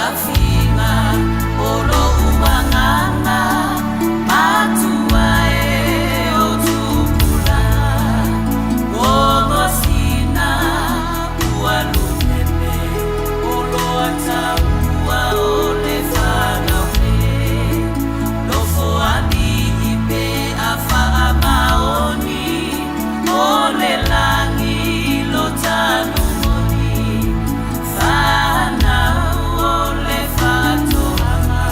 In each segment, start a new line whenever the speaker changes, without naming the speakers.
fiafiga o lo'u agaga matua e o tupulaga gogosina ua lupepe oloa taua o le fanau e nofoalii pe a faamaoni o le lagi lo tanumoni fanau o le faatoaga.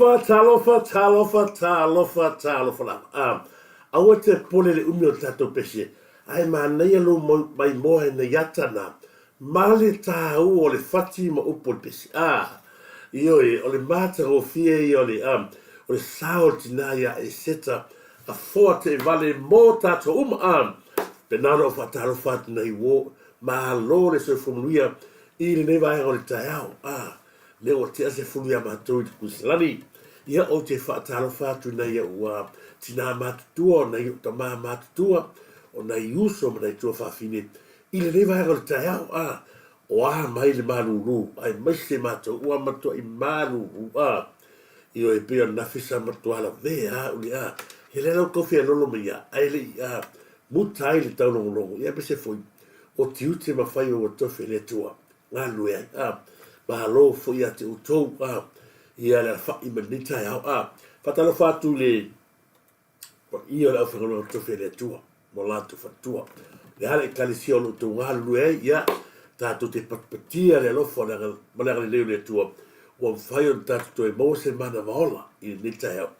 Talofa, talofa, talofa, talofa, talofa lava. A, aua te pole le umi o le tatou pese, ae manaia lou maimoa e nei ata na, ma le tāua o le fati ma upu o le pese. A, ioe, o le matagofie ia o le, a, o le sao o le tinā iā Eseta, a foa teevale mō tātou uma. A, pēnā ona ou faatalofa atu nei uō, malo le soifua manuia i lenei vaega o le taeao. A, lea ua tea se fulu iā matou i le Kuiselani. Ia, ou te faatalofa atu i nai au tinā matutua, o nai ou tamā matutua, o nai uso ma nai tuafafine i lenei vaega o le taeao, a, o a mai le malūlū, aemaise matou ua matuai malūlū, a, ioe, pei o ananafi sa matua lavea au le, a, ia lea la ua tau fealolo mai ia, ae le i, a, muta ai le taulogologo, ia aemaise foi o tiute ma faiva ua tofi e le Atua. Galulue ai, a, malo foi ia te outou, a, ia le alafai mai lenei taeao, a, faatalofa atu i le paia o le aufaigaluega tofi a le Atua ma latou faletua. O le a le ekalesia o lo o outou galulue ai, ia, tatou te patipatia le alofa ma le agalelei o le Atua, ua mafai ona tatou toe maua se manava ola i lenei taeao.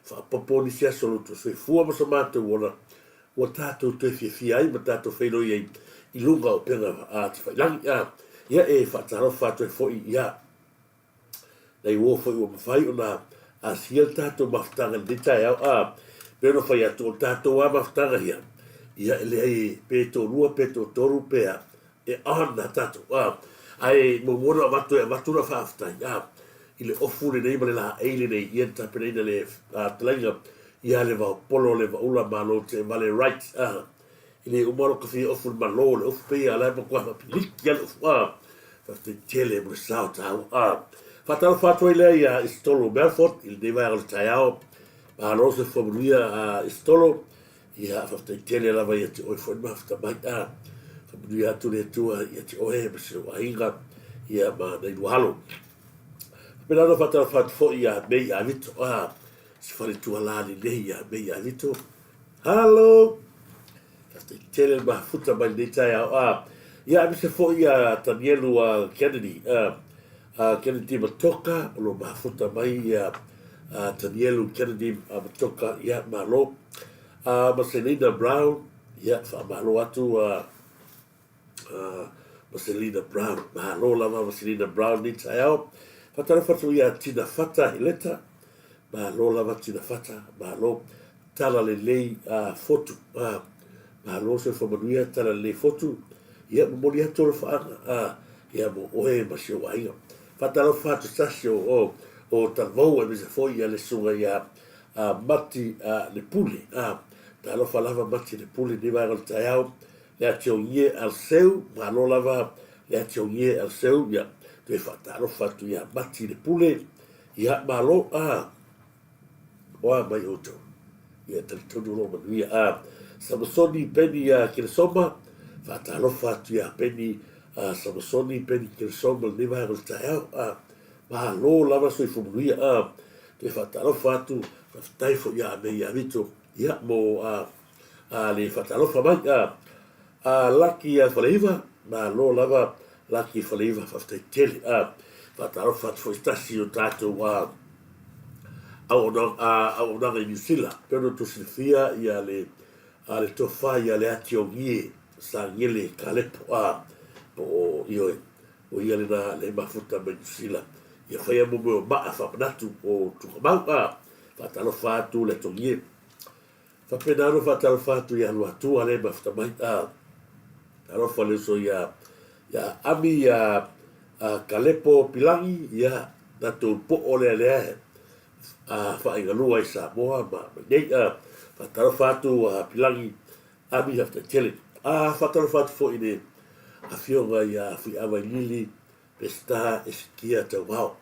Faaopoopo nisi aso o lo outou soifua ma so matou ola, ua tatou toe fiafia ai ma tatou feiloi ai i luga o upega tafailagi. A, ia e faatalofa atu ai foi ia nai uo foi ua mafai ona asia le tatou mafutaga i lenei taeao. A, pei ona fai atu, o le tatou lava mafutaga ia, ia e leai pe toalua pe toatolu pe a, e on a tatou. A, ae muamua ona avatu e avatu lau faafetai, a, i le ofu lenei ma le laei lenei, ia na tapenaina e le fetalaiga ia Levaopolo Levaula Malo Teevale Wright, a, e le uma lou kafia ofu i le malo, le ofu pei a la e matua faapiliki a le ofu, a, faafetai tele mo le sao taua, a. Faatalofa atu ai lea ia Isitolo Melford i lenei vaega o le taeao, malo le soifua manuia a Isitolo, ia faafetai tele lava ia te oe foi le mafuta mai, a, faamanuia atu le Atua ia te oe ma si ou aiga, ia ma nai lua alo. Faapena ona faatalofa atu foi ia May Avito, a, si faletua la lelei ia May Avito, Halo! Faafetai tele le mafuta mai lenei taeao. A, ia aemaise foi ia Tanielu a Kennedy, a, a Kennedy Matoka, o lo mafuta mai ia a Tanielu Kennedy a Matoka, ia malo. A, ma Selina Brown, ia faamalo atu a, a ma Selina Brown. Malo lava ma Selina Brown lenei taeao. Faatalofa atu ia Tina Fata Heleta, malo lava Tina Fata, malo. Tala lelei a Fotu, a, malo soifua manuia Tala lelei Fotu, ia momoli atu alofaaga a, ia mo oe ma si ou aiga. Faatalofa atu se tasi o, o, o Talavou aemaise foi ia le susuga ia a Mati a Lepule, a, talofa lava Mati Lepule i lenei vaega o le taeao, le Ationgie Alseu, malo lava le Ationgie Alseu, ia, toe faatalofa atu ia Mati Lepule, ia, malo, a, O a mai outou? Ia talitonu lou manuia. A Samasoni Peni ia Keresoma, faatalofa atu ia Peni, a Samasoni Peni Keresoma lenei vaega o le taeao. A malo lava soifua manuia. A toe faatalofa atu, faafetai foi ia Amei ia Vito, ia mo a a le faatalofa mai. A a Laki ia Faleiva, malo lava Laki Faleiva, faafetai tele. A faatalofa atu foi se tasi o tatou a auaunaga i Niu Sila, pei ona outou silafia ia le a le tofa ia Leatiogie Sagele Kalepo a po o ioe o ia lena le mafuta mai Niu Sila ia faia mo mea o maa faamanatu o Tuugamau a faatalofa atu Leatiogie faapena ona faatalofa atu ia Luatua le mafuta mai a talofa le uso ia ia Ami ia Kalepo Pilagi ia tatou po'o lea lea e faaigalua i Samoa ma nei. Faatalofa atu a Pilagi Ami faafetai tele. Faatalofa atu foi i le afioga ia Fuiavailili Peseta Esekia Tauvao.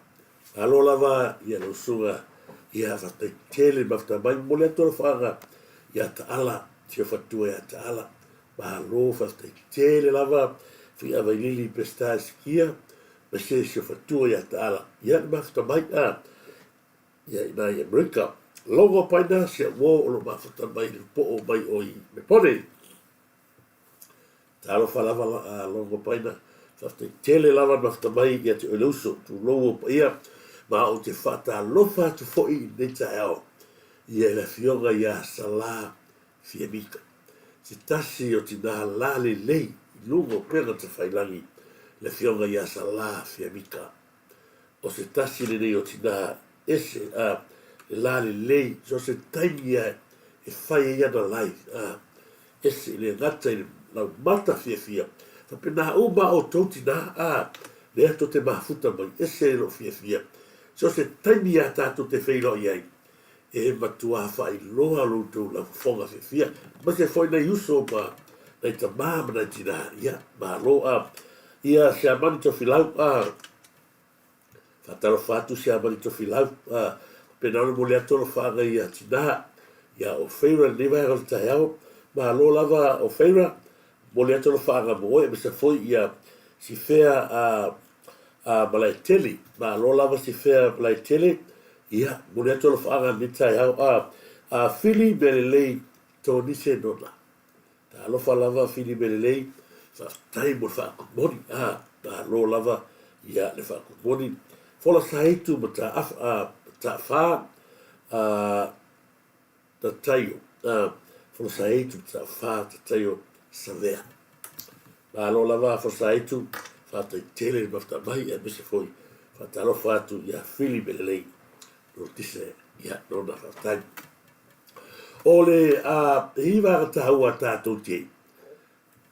Malo lava ia lau susuga ia faafetai tele mafuta mai. Momoli atu alofaaga ia Taala, si ou faletua ia Taala. Malo faafetai tele lava Fuiavailili Peseta Esekia ma se si ou faletua ia Taala. Ia le mafuta mai a ia i ina i Amerika. Logo paina si au uo o lo mafuta mai i le po'o mai o i Mepone. Talofa lava a Logo paina. Faafetai tele lava le mafuta mai ia te oe le uso. Tulou ou paia. Ma ou te faatalofa atu foi i lenei taeao ia i le Afioga ia Sala Fiamika, se tasi o tinā lalelei i luga o upega tafailagi, le Afioga ia Sala Fiamika. O se tasi lenei o tinā ese a le lalelei so o se taimi lava e fai ai ana live a ese e le gata i le laumata fiafia faapena uma a outou tinā a lea tou te mafuta mai ese lou fiafia so o se taimi lava tatou te feiloai ai e matua faailoa lo outou laufofoga fiafia aemaise foi nai uso ma nai tamā ma nai tinā ia malo a ia Siamani Tofilau a Faatalofa atu Siamani Tofilau, a, faapena ona momoli atu alofaaga ia Tina, ia Ofeira i lenei vaega o le taeao. Malo lava Ofeira, momoli atu alofaaga mo oe aemaise foi ia Sifea a, a Malaetele. Malo lava Sifea Malaetele, ia, momoli atu alofaaga i lenei taeao. A, a Fili Mealelei Tonise Nona. Talofa lava Fili Melelei, faafetai mo le faakumoni, a, malo lava ia le faakumoni. Fola Saitu ma ta afa, a, ta fa, a, Tataio, a, Fola Saitu ma ta fa, Tataio Savea. Malo lava Fola Saitu, faafetai tele le mafuta mai, aemaise foi faatalofa atu ia Fili Melelei. Notise, ia, nona faafetai. O le a hiva ka taua tātou te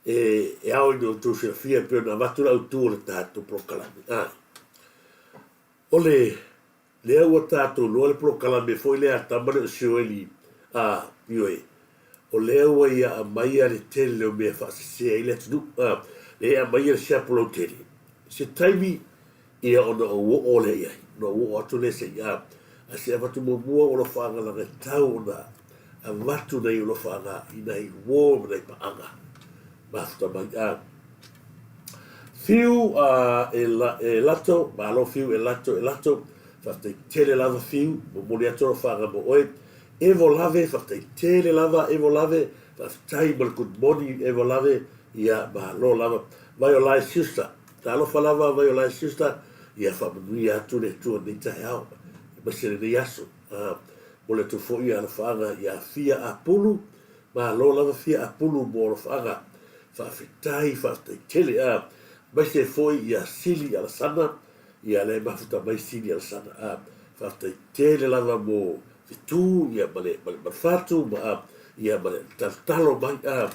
e, e ao i no tou silafia pe ona avatu le autu o le tātou polokalame. A, o le lea ua tātou loa le polokalame foi lea a tama le o Sioeli a ioe, o lea ua ia aumaia le tele o mea e faasese ai le atunuu, a, lea e aumaia le siapo lautele. Se taimi, ia ona ou oo lea i ai, ona ou oo atu lea se i, a, ae se i avatu muamua ou alofaaga leaga e tatau ona avatu nai alofaaga i nai uo ma nai paaga mafuta mai, a. Fiu a e, la, e Lato, malo Fiu e Lato, e Lato, faafetai tele lava Fiu, momoli atu alofaaga mo oe. Evo lave, faafetai tele lava Evo lave, faafetai mo le good morning Evo lave, ia malo lava. Vaiolai sister, talofa lava Vaiolai sister, ia faamanuia atu le Atua i lenei taeao, aemaise lenei aso. Momoli atu foi ia alofaaga ia Fia Apulu, malo lava Fia Apulu mo alofaaga, faafetai, faafetai tele. Aemaise foi ia Sili Alasana, Ia lea e mafuta mai Sili Alasana a faafetai tele lava mo fetu ia ma le ma le ma le fatu ma a ia ma le talotalo mai a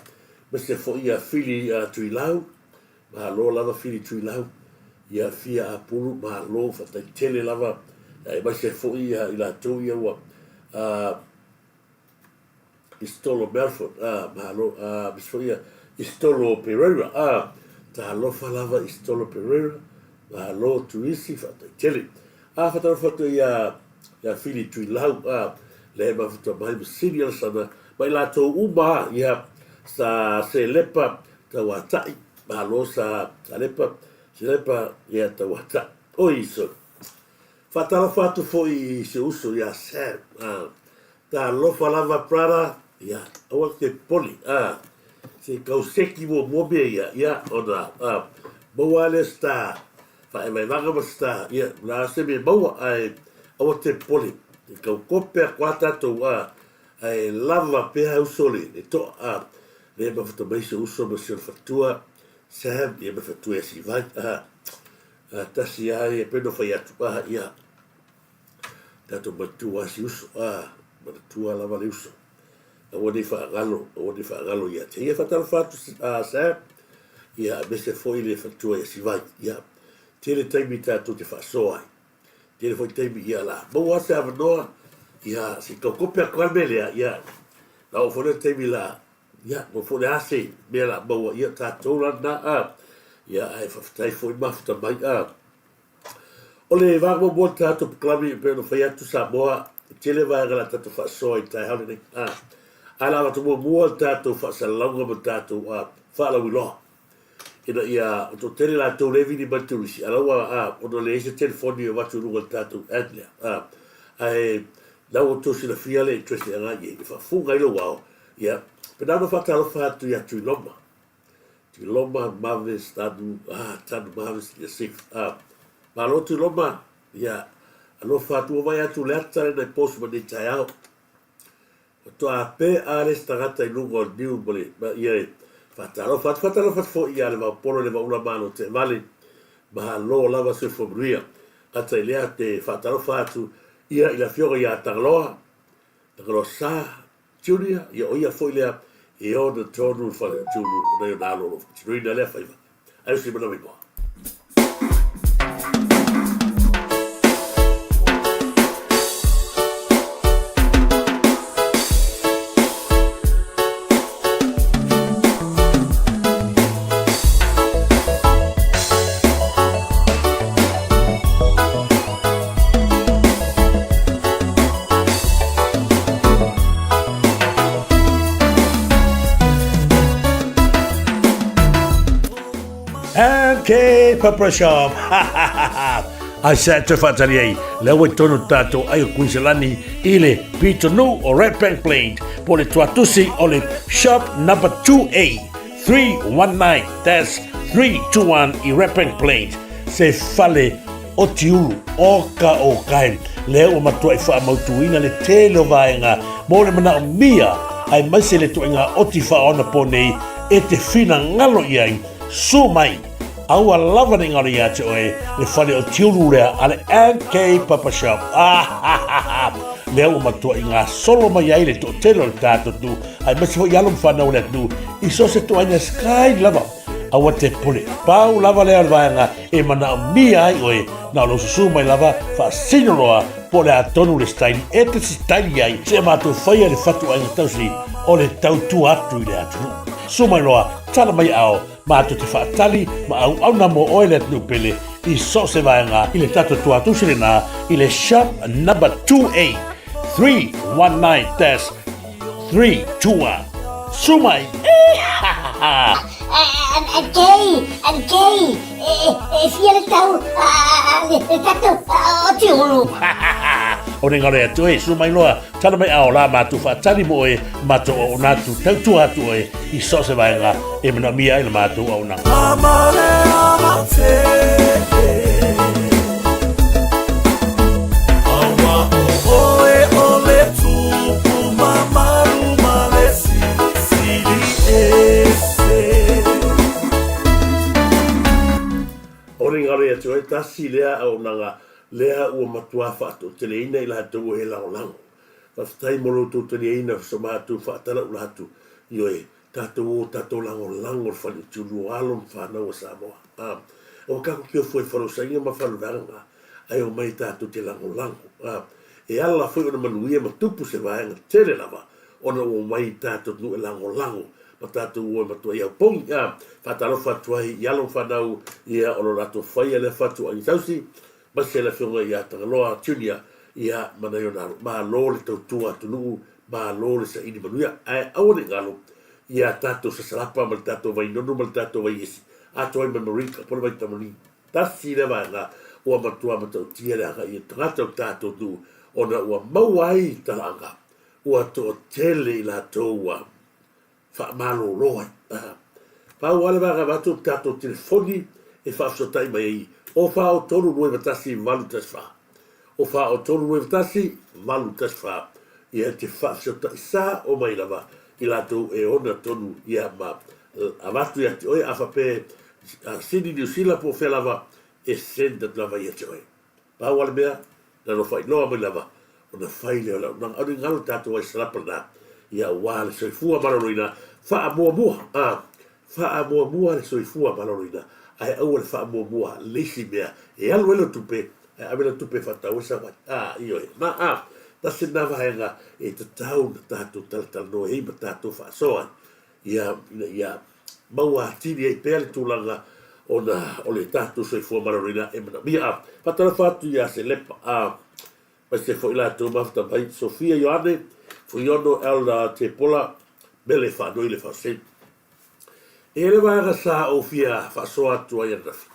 aemaise foi ia Fili a Tuilau malo lava Fili Tuilau ia Fia Apulu malo faafetai tele lava aemaise foi ia i latou ia ua a Isitolo Melford, ah, malo, ah, aemaise foi ia Isitolo Pereira, ah, talofa lava Isitolo Pereira, malo Tuisi, faafetai tele. Ah, faatalofa atu ia, ia Fili Tuilau, ah, lea e mafuta mai ma Sili Alasana, ma i latou uma, ia, sa Selepa Tauatai, malo sa Salepa, Selepa, ia Tauatai. Oi, sorry. Faatalofa atu foi i si ou uso ia Sam, ah, Talofa lava brother, ia, aua te poli, ah, se i tau seki muamua mea ia, ia, ona, ah, maua lava lea star, faavaevaega ma star, ia, o le a se mea e maua, ae aua te poli, e tau kope atu lava tatou, ah, ae lava pea uso le, le toa, ah, lea e mafuta mai si ou uso ma si ona faletua, Sam, ia ma le faletua ia Sivai, ah, ah, tasi lava ia, pei ona fai atu, ah, ia, Tatou manatua lava si uso, a, manatua lava le uso. Aua ne i faagalo, aua ne i faagalo ia te ia. Faatalofa atu a Sam, ia aemaise foi le faletua ia Sivai. Ia, tele taimi tatou te faasoa ai. Tele foi taimi ia la maua se avanoa, ia se i tau kope atu lava le mea lea, ia, na oo foi lea taimi la, ia, maua foi le a se mea la maua, ia tatou la lena, a, ia, ae faafetai foi mafuta mai, a. O le vaega muamua o le tatou polokalame e pei ona fai atu Samoa, e tele vaega o le a tatou faasoa i le taeao lenei. A, ae o le a avatu muamua le tatou faasalalauga ma le tatou a, faalauiloa ina ia o toatele latou lea e vili mai le turisi, a la ua a, ona leai se telefoni e avatu i luga o le tatou ad lea. A, ae la ua outou silafia le address e agai i ai, e faafuga ai lou ao. Ia, pena ona faatalofa atu ia Tuiloma. Tuiloma Mavis Tanu, ah, Tanu Mavis ia Six. Ah, malo Tuiloma, ia, Alofa atu ua vaai atu le ata lena i posi ma nei taeao. Faatoa pe a le isi tagata i luga o le niu ma le ma ia e faatalofa atu. Faatalofa atu foi ia Levaopolo i le Vaula Malo Teevale. Malo lava soifua manuia. Gata i lea te faatalofa atu ia i le afioga ia Tagaloa, Tagaloa Sa Junior, ia o ia foi lea e ona tonu le faleutulu o nai ona alo o lo o faatinoina lea faiva. Ai o se manawa igoa. MK Pepper Shop. Ai sa te whaatari ai, le awe tonu tātou ai o Queensland i le pito nu o Red Bank Plains, po le tuatusi o le shop number 2A 319-321 i Red Bank Plains, se fale Otiulu, oka o kai, lea ua matuai faamautuina le tele o vaega mo le manaomia aemaise le ituaiga oti faaonapo nei e te finagalo i ai, su mai, aua lava ne i galo ia te oe le fale otiulu lea a le MK Papa Shop. Ah, lea ua matuai gasolo mai ai le toatele o le tatou atunuu aemaise foi alo ma fanau o le atunuu i so o se ituaiga sky lava. Aua te pule. Pau lava lea o le vaega e manaomia ai oe, na o lou susu mai lava, faasino loa po o le a tonu le style e te sitaili ai, seia matou faia le fatuaiga tausi o le tautua atu i le atunuu. Susu mai loa, tala mai ao, matou te faatali ma auauna mo oe le atunuu pele i so o se vaega i le tatou tuatusi lena i le shop number 2A 319-321. Susu mai!
Kei, Kei, e fia le tau le tatou o Tiulu.
O ne ngaro atu e, su mai loa, tala mai ao la mātou whaatali mo oe, mātou o ona atu, tautua atu oe, i so se vaenga, e manaomia ai le mātou auaunaga. O le ngaro ia te oe, tasi lea auaunaga lea ua matua faatoateleina i latou o he lagolago. Faafetai mo lo outou taliaina so matou faatalaula atu, ioe, tatou o tatou lagolago le fale o Tiulu o alo ma fanau a Samoa. A, ua kaku kia fua i falosaina ma faloveaga, ae omai tatou te lagolago. A, e ala foi ona manuia ma tupu se vaega tele lava ona ua omai tatou atunuu e lagolago ma tatou o e matua i Aupogi. A, faatalofa atu ai i alo ma fanau ia o lo latou faia lea fatuaiga tausi, aemaise le afioga ia Tagaloa Junior ia ma nai ona alo. Malo le tautua atunuu, malo le saili manuia. Ae aua ne i galo ia tatou sasalapa ma le tatou vainonu ma le tatou vaiesi, atoa ai ma moringa po o le vaitamani. Tasi lea vaega ua matua matautia le agai o tagata o le tatou atunuu ona ua maua ai talaaga ua toatele i latou ua faamalolo ai. Pau lava le vaega avatu o le tatou telefoni e faafesootai mai ai o 4 o 3 2 9 1 8 1 4. O 4 o 3 2 9 1 8 1 4. Ia e te faafesootai sao mai lava i latou e ona tonu ia ma avatu ia te oe a faapea Sini Niu Sila po o fea lava e send atu lava ia te oe. Pau lava le mea, na alofa iloa mai lava ona fai lea o le auaunaga. Alu i galo tatou ai salapa lena, ia aua le soifua maloloina faamuamua, a, faamuamua le soifua maloloina, ae aua le faamuamua le isi mea e alu ai lau tupe, ae ave lau tupe e faatau ai sau ai. A, ioe, ma, a, tasi lena vaega e tatau ona tatou talatalanoa ai ma tatou faasoa ai, ia, ina ia maua atili ai pea le tulaga ona o le tatou soifua maloloina e manaomia. A faatalofa atu ia Selepa, a aemaise foi latou mafuta mai, Sofia Ioane, Fuiono Elder Tepola, Mele Faanoi le Fauseni. E i ai le vaega sa ou fia faasoa atu ai ananafi,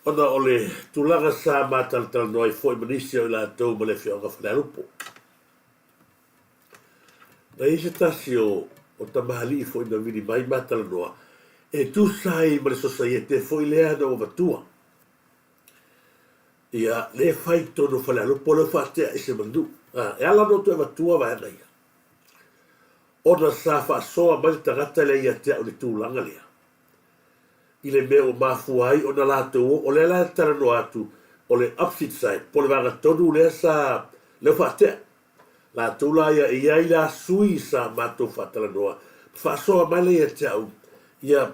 ona o le tulaga sa ma talatalanoa ai foi ma nisi o i latou ma le afioaga Falealupo. Na i ai se tasi o tamalii foi na vili mai ma talanoa e tusa ai ma le sosaiete foi lea na ua avatua. Ia, lea e fai i totonu o Falealupo lea ua faatea ese ma le nuu. A, e ala ona ou toe avatua vaega ia, ona sa faasoa mai le tagata lea ia te au i le tulaga lea, i le mea ua mafua ai ona latou o, o lea la e talanoa atu, o le opposite side, po o le vaega tonu lea sa, lea ua faatea. Latou la ia e i ai la sui sa matou faatalanoa, faasoa mai lea ia te au, ia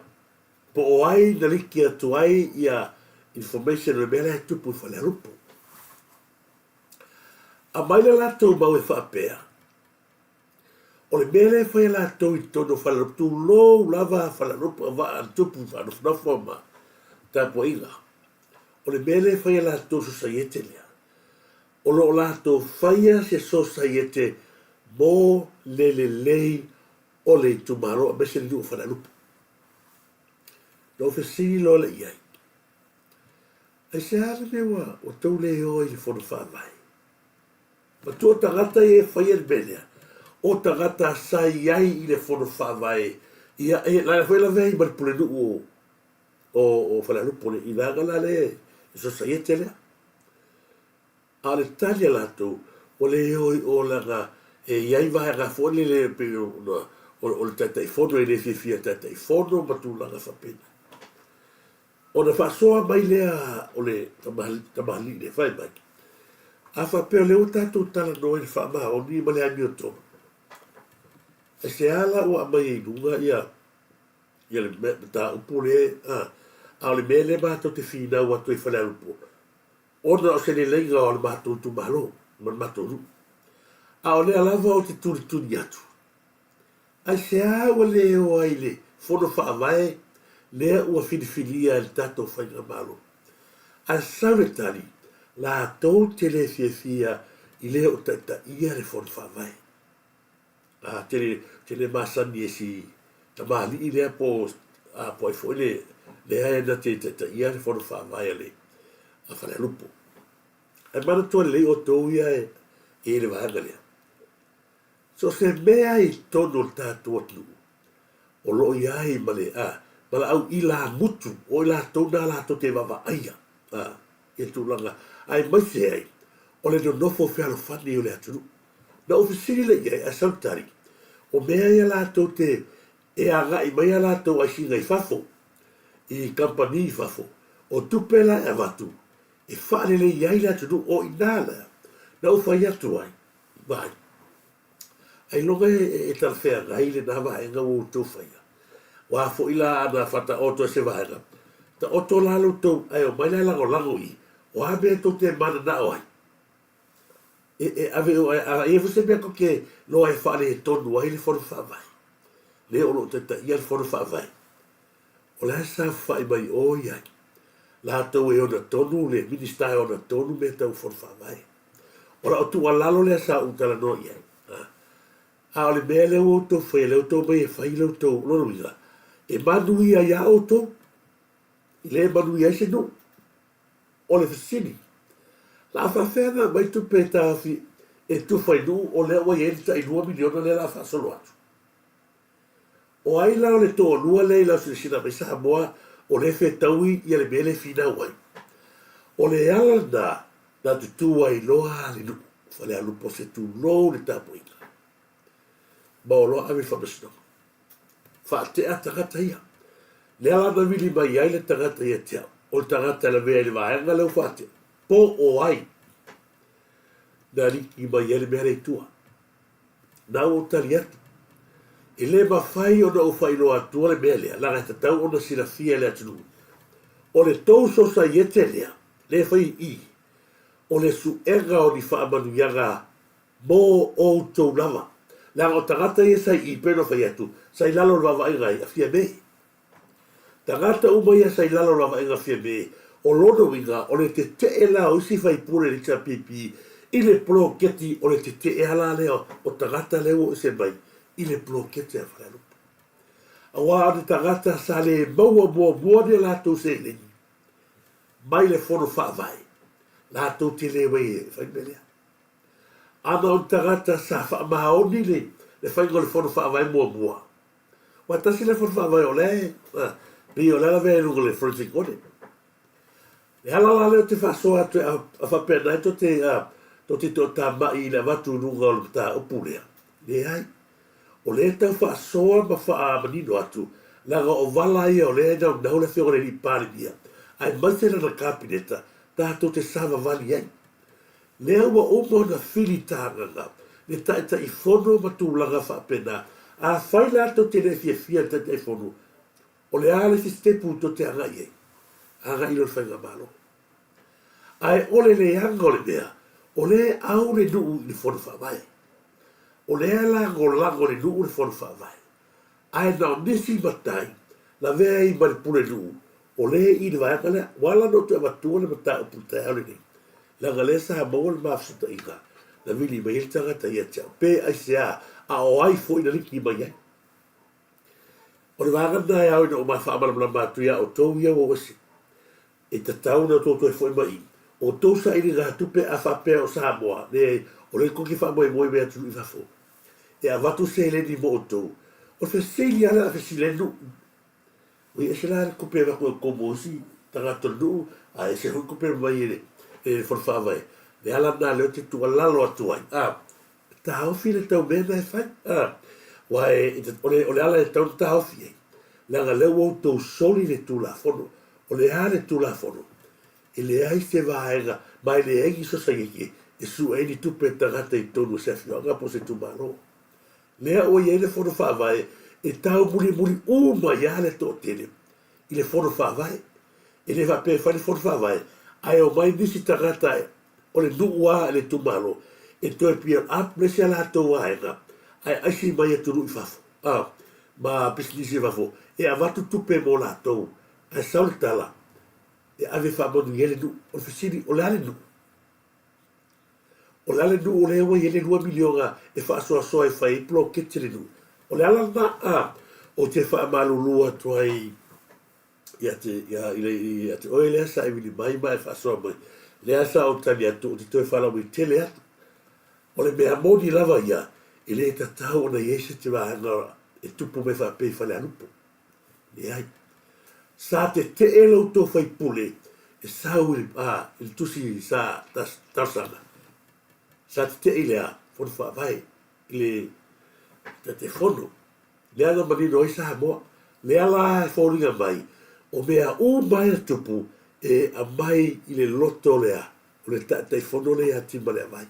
Po o ai na liki atu ai ia information o le mea la e tupu i Falealupo. Aumai le latou mau e faapea, o le mea lea e fai e latou i totonu o Falealupo, tulou lava Falealupo, vaa a tupu faanofonofo ma tapuaiga. O le mea lea e fai e latou sosaiete lea, o lo o latou faia se sosaiete mo le lelei o le itumalo aemaise le nuu o Falealupo. Na ou fesili loa lea i ai, Aisea le mea ua outou le o ai i le fono faavae? Matua o tagata ia e faia le mea lea, o tagata sa i ai i le fono faavae, ia, e, la foi e lavea ai ma le pulenuu o, o, o Falealupo i vaega la lea e sosaiete lea. A o le tali a latou, ua le o i o leaga e i ai vaega foi lele e pei ona o le Taitaifono e le fiafia i le Taitaifono ma tulaga faapena. Ona faasoa mai lea o le tamalii lea, fai mai, a faapea o lea ua tatou talanoa i le faamaoni ma le amiotonu, aisea la ua aumai ai i luga ia ia le mataupu lea, a o le mea lea matou te finau atu ai i Falealupo, Ona o se leleiga o le matou itumalo ma le matou nuu. A o lea lava ou te tulituli atu, aisea ua le o ai i le fono faavae lea ua filifilia e le tatou faigamalo? Ae sau le tali, latou te le fiafia i le o taitaia le fono faavae. A, te te le masani e si tamalii lea po a po ai foi le lea e na te taitaia le fono faavae a le a Falealupo. Ae manatua lelei outou ia e i le vaega lea. So o se mea i totonu o le tatou atunuu o lo o i ai ma le a ma le au ilamutu o i latou na latou te vaavaaia a ia tulaga aemaise ai o le nonofo fealofani o le atunuu. Na ou fesili lea i ai, ae sau le tali, o mea ia latou te, e agai mai a latou aisiga i fafo, i kamupani i fafo, o tupe la e avatu e faalelei ai le atunuu, o i ina la na ou fai atu ai, vaai, ailoga e talafeagai lena vaega ua outou faia, ua foi la ana faataoto e se vaega, taoto la lo outou, ae omai la e lagolago i i, o a mea tou te mananao ai? E, e ave o, a i ai foi se mea tou te loa e faaletonu ai le fono faavae, lea o lo o taitaia le fono faavae, o le a saofafai mai o i ai latou e ona tonu le Minisita e ona tonu mea tau fono faavae. O lau tuualalo lea sa ou talanoa i ai. A o le mea lea ua outou faia, lea ua outou omai e fai la outou, lona uiga, e manuia iā outou, e le manuia ai se nuu. O le fesili, la a faafefea ona aumai tupe e taofi e tufa i nuu o lea ua i ai le tai $2 miliona lea la a faasolo atu? O ai la o le toalua lea i lau silasila mai Samoa o lea e fetaui ia le mea lea e finau ai? O le ala lena na tutū ai loa le nuu Falealupo se tulou le tapuaiga ma o loa ave i le faamasinoga. Faatea tagata ia. Lea la na vili mai ai le tagata ia te au, o le tagata e lavea i le vaega lea ua faatea, po o ai na liki mai ai le mea lea i tua. Na ua ou tali atu, e le mafai ona ou faailoa atua le mea lea, leaga e tatau ona silafia e le atunuu. O le tou sosaiete lea, lea e fai i i, o le suega o ni faamanuiaga Mo outou lava. Leaga o tagata ia sa i i, pei ona fai atu, sa i lalo o le vaavaaiga ai a Fiame. Tagata uma ia sa i lalo o le vaavaaiga a Fiame, o lona uiga, o le tetee la o isi faipule o le HRPP i le poloketi, o le tetee lava la lea o tagata lea ua o ese mai i le poloketi a Falealupo. Aua o ni tagata sa le maua muamua ni a latou seleni mai le fono faavae, latou te le omai e fai le mea lea. Ana o ni tagata sa faamaoni le le faiga o le fono faavae muamua, aua tasi lea fono faavae o lea e pei o lea lavea i luga o le forensic audit. Le ala la lea ou te faasoa atu e a faapena ai tou te tou te toatamai i le avatu i luga o le mataupu lea. Leai. O lea e tau faasoa ma faamanino atu, leaga o vala ia o lea e naunau le Afioga i le Alii Palemia, aemaise lana Kapeneta, tatou te savavali ai. Lea ua uma ona fili tagaga le Taitaifono ma tulaga faapena. Afai la tou te le fiafia i le Taitaifono, o le a le isi sitepu tou te agai i ai? Agai loa i le Faigamalo. Ae o le leaga o le mea, o lea e au le nuu i le Fono Faavae. O lea e lagolago e le nuu le Fono Faavae. Ae na o nisi matai lavea ai ma le pulenuu, o lea e i le vaega lea. Ua ala ona ou toe avatua le mataupu i le taeao lenei, leaga lea sa maua le ma fesootaiga na vili mai ai le tagata ia te au, pe aisea, a o ai foi na liki mai ai. O le vaega lena e ao ina ou faamalamalama atu ia outou ia ua ou ese. E tatau ona outou toe foi mai i outou sailigatupe a faapea o Samoa, leai, o lea tou te faamoemoe mai atunuu i fafo e avatu seleni mo outou. O le fesili lava lea o le a fesili ai le nuu. Ua ese la le tupe e avatu e outou mo isi tagata o le nuu, a ese foi tupe e aumai e le Fono Faavae. O le ala lena lea ou te tuualalo atu ai, a, taofi le tau mea na e fai, a, aua o le ala e tatau ona taofi ai, leaga lea ua outou soli le Tulafono. O le a le Tulafono? E leai se vaega, ma e leai ni sosaiete e sue ai ni tupe a tagata i totonu o se afioaga po o se itumalo. Lea ua i ai le Fono Faavae e taumulimuli uma ai lava le toatele i le Fono Faavae. E le faapea e fai le Fono Faavae ae omai nisi tagata o le nuu lava i le itumalo e toe build up le isi a latou vaega ae aisi mai atunuu i fafo a ma pisinisi i fafo e avatu tupe mo latou ae sau le tala e ave faamanuia ai le nuu. O le fesili, o le a le nuu? O le a le nuu o lea ua i ai le $2 miliona e faasoasoa e fai ai poloketi a le nuu? O le ala lena a ou te faamalulu atu ai ia te, ia, ia te oe lea sa e vili mai ma e faasoa mai. Lea sa ou tali atu, ou te toe faalauaitele atu. O le mea moni lava ia, e le tatau ona i ai se vaega e tupu mai faapea i Falealupo. Leai. Sa tetee lo outou faipule e sau i le, a, i le tusi sa talosaga. Sa tetee i le a? Fono Faavae, i le Taitaifono. Lea na manino ai Samoa. Lea la e foliga mai, o mea uma ia na tupu e aumai i le loto lea o le Taitaifono lea ia Timaleavai.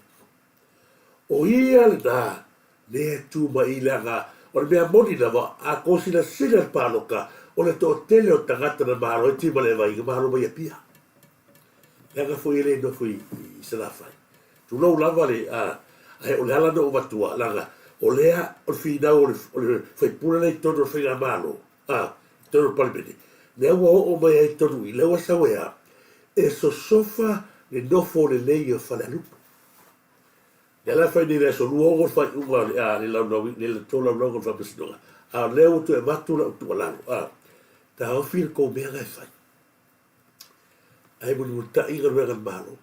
O ia lena lea e tu mai i leaga o le mea moni lava, a kou silasila i le paloka, o le toatele o tagata na malo ai Timaleavai na malo mai Apia. Leaga foi e le nofo i Salafai. Tulou lava le, a, ae o le ala na ou avatua, leaga o lea o le finau o le, o le faipule lea i totonu o le Faigamalo, a, i totonu o le Palemene, lea ua oo mai ai i totonu i, lea ua sau e a? E sosofa le nofo lelei o Falealupo. Lea la e fai nei i le aso 26 le faaiuga o le, a, le laulau, le tolaulauga o le Faamasinoga, a o lea ua toe avatu lau tuualalo, a, taofi le tou mea na e fai. Ae mulimulitai galuega a le Malo.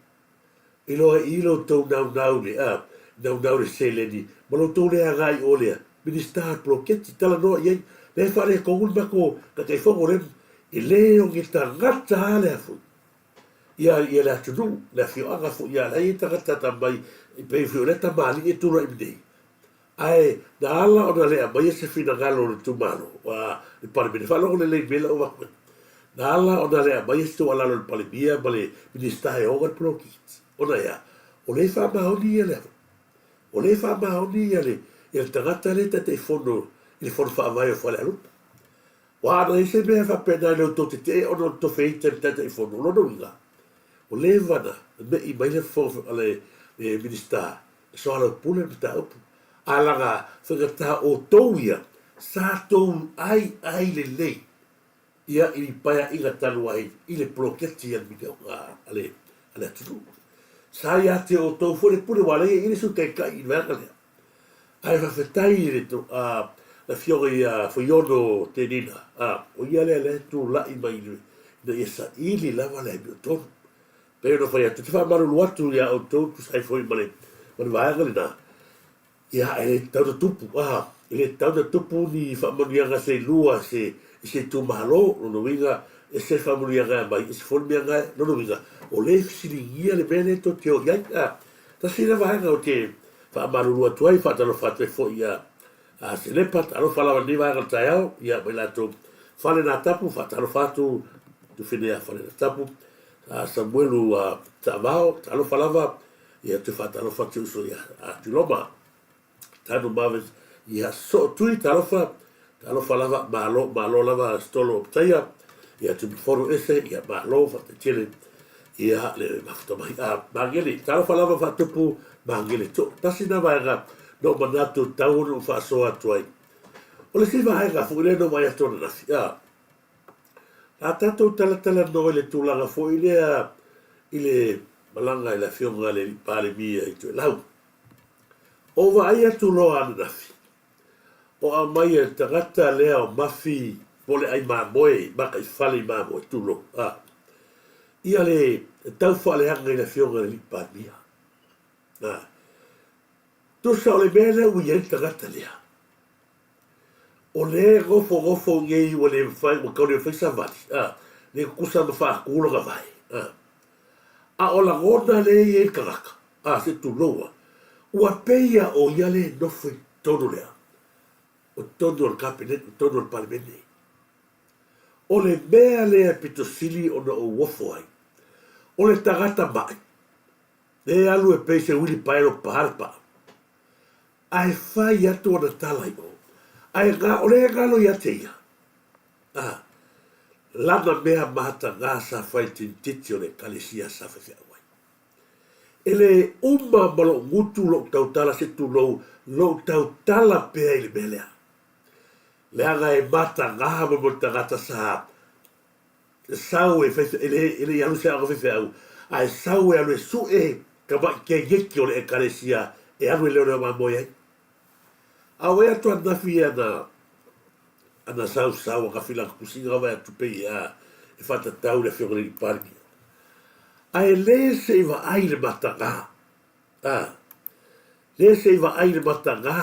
I loa i lo outou naunau le, a, naunau le seleni, ma lo outou le agai o lea, Minisita o le poloketi, talanoa i ai, lea e faaletonu le matou Taitaifono lea, e le o ni tagata lava lea foi, ia, ia le atunuu, le afioaga foi, ia, la e i ai tagata ta mai, e pei foi o lea tamalii e tulai mai nei, Ae na ala ona le aumaia se finagalo o le itumalo, a le Palemene, faalogo lelei mai lau avatu ai. Na ala ona le aumaia se tuualalo i le Palemia ma le Minisita e ona le poloketi, ona e a? O lea e faamaoni ia le, o lea e faamaoni ia le, ia le tagata lea e Taitaifono i le Fono Faavae o Falealupo. Ua ana i ai se mea faapena i le outou tetee ona o le tofeita i le Taitaifono, o lona uiga, ua leva ona me'i mai le Fofoga, le Minisita E soalaupule le mataupu. A laga faigata outou ia sa tou aiai lelei ia i paeaiga talu ai i le poloketi a le a le atunuu. Sa ia te outou foi le pule aua lea e i ai le Sui Taitai i le vaega lea. Ae faafetai i le afioga ia Fuiono Tenina, o ia lea lea e tulai mai ina ia saili lava le amiotonu. Pei ona fai atu, ou te faamalulu atu ia outou e tusa ai foi ma le, ma le vaega lena. Ia, e le tatau ona tupu, a, e le tatau ona tupu ni faamanuiaga seilua i se, i se itumalo, lona uiga, ese le faamanuiaga e aumai, ese foi le mea na e, lona uiga, o lea e fesiligia le mea lea tou te o i ai, a. Tasi lea vaega ou te faamalulu atu ai, faatalofa atu ai foi ia a Selepa, talofa lava i lenei vaega o le taeao, ia ma i latou Fale Natapu, faatalofa atu Tufine ia Fale Natapu, a Samuelu a Taavao, talofa lava, Ia te faatalofa atu uso ia Tuiloma, Tanu Mavis, ia soo tui talofa, talofa lava, malo, malo lava Stolo o Ptaia, ia Tumufono ese, ia malo faatetele, ia le mafuta mai a Magele, talofa lava faatupu Magele to. Tasi na vaega no manatu tau ona ou faasoa atu ai. O le isi vaega foi lea no vaai atu ananafi, a, A tatou talatalanoa i le tulaga foi lea i le malaga i le Afioga i le Palemia i Toelau. O vaai atu loa ananafi, o aumai e le tagata lea o Mafi po o le ai mamoe, makaifale i mamoe, tulou, a, ia le tau faaleaga i le Afioga i le Palemia. A, tusa o le mea lea ua i ai le tagata lea, O lea e nofonofo nei ua le mafai, ua tau le mafai savali, a, le tutusa ma faatu lona vae, a. A o lagona lea e i ai le tagata, a, se tulou a, ua pei a o ia lea e nofo i totonu lea, o totonu o le Kapeneta, o totonu o le Palemene. O le mea lea e pito sili ona ou ofo ai, o le tagata ma'i, lea e alu e pei se uilipaelo paā le paa, Ae fai atu ana tala i o, ae ga, o lea e galo ia te ia, a, lana mea matagā sa fai i le tinititi o le Ekalesia sa faifeau ai. E le uma ma lou gutu lou tautala se tulou lou tautala pea i le mea lea. Leaga e matagā mai mo le tagata sa sau e fai, e le, e le i alu i se aoga faifeau, ae sau e alu e suʻe ka maʻi keieki o le ʻekalesia e alu e leoleo mamoe ai. A ua atu ananafi ia ana, ana sausau anafi lana tusiga vae atu pei a e faatatau i le Afioga i le Alii Palemia. Ae le se i vaai le matagā, a, le se i vaai le matagā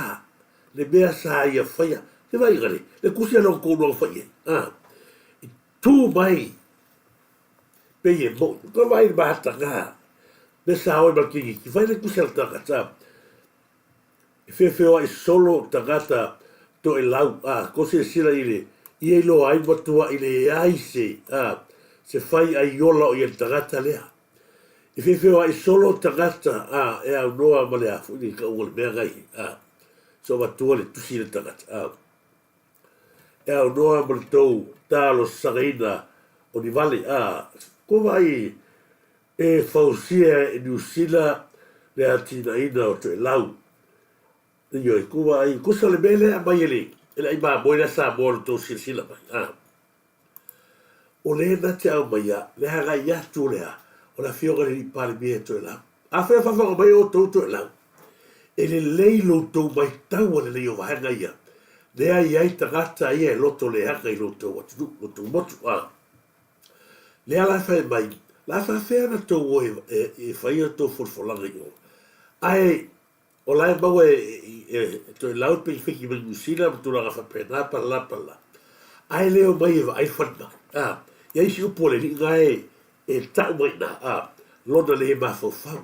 le mea sa ia faia, le vaaiga le, le tusi a lona toalua na fai i ai, a, i tū mai pei e moʻi. Ua vaai i le matagā, mea sa o ai ma le kiniki, fai le tusi a le tagata, e feofeoaʻi solo tagata toelau, a, ko silasila i le, ia iloa ai matuaʻi leai se, a, se fai aiola o i ai le tagata lea. E feofeoaʻi solo tagata, a, e aunoa ma le a foi le kauga o le mea gai, a, so avatua le tusi i le tagata, a. E aunoa ma le tou talosagaina o ni vale, a, kua vaai e fausia e Niu Sila le atinaeina o Toelau. Ioe, kua vaai, tusa o le mea lea e aumai e le, e le ai mamoe lea Samoa o le tou silasila mai, a. O lea na te aumaia le agai atu o le a, o le Afioga i le Alii Palemia e Toelau. Afai o faafofoga mai outou Toelau, e lelei lo outou maitau a lelei o vaega ia, lea e i ai tagata ia e loto leaga i lo outou atunuu, lo outou motu, a. Lea la e fai mai, la faafefea ona tou o e fai a outou folafolaga i o. Ae O la e maua e Toelau le pekipeki mai Niu Sila ma tulaga faapena, palala, palala. Ae le omai e vaai le falemai. A, i ai isi upu a le alii na e, e tau mai i ina, a, lona le mafaufau.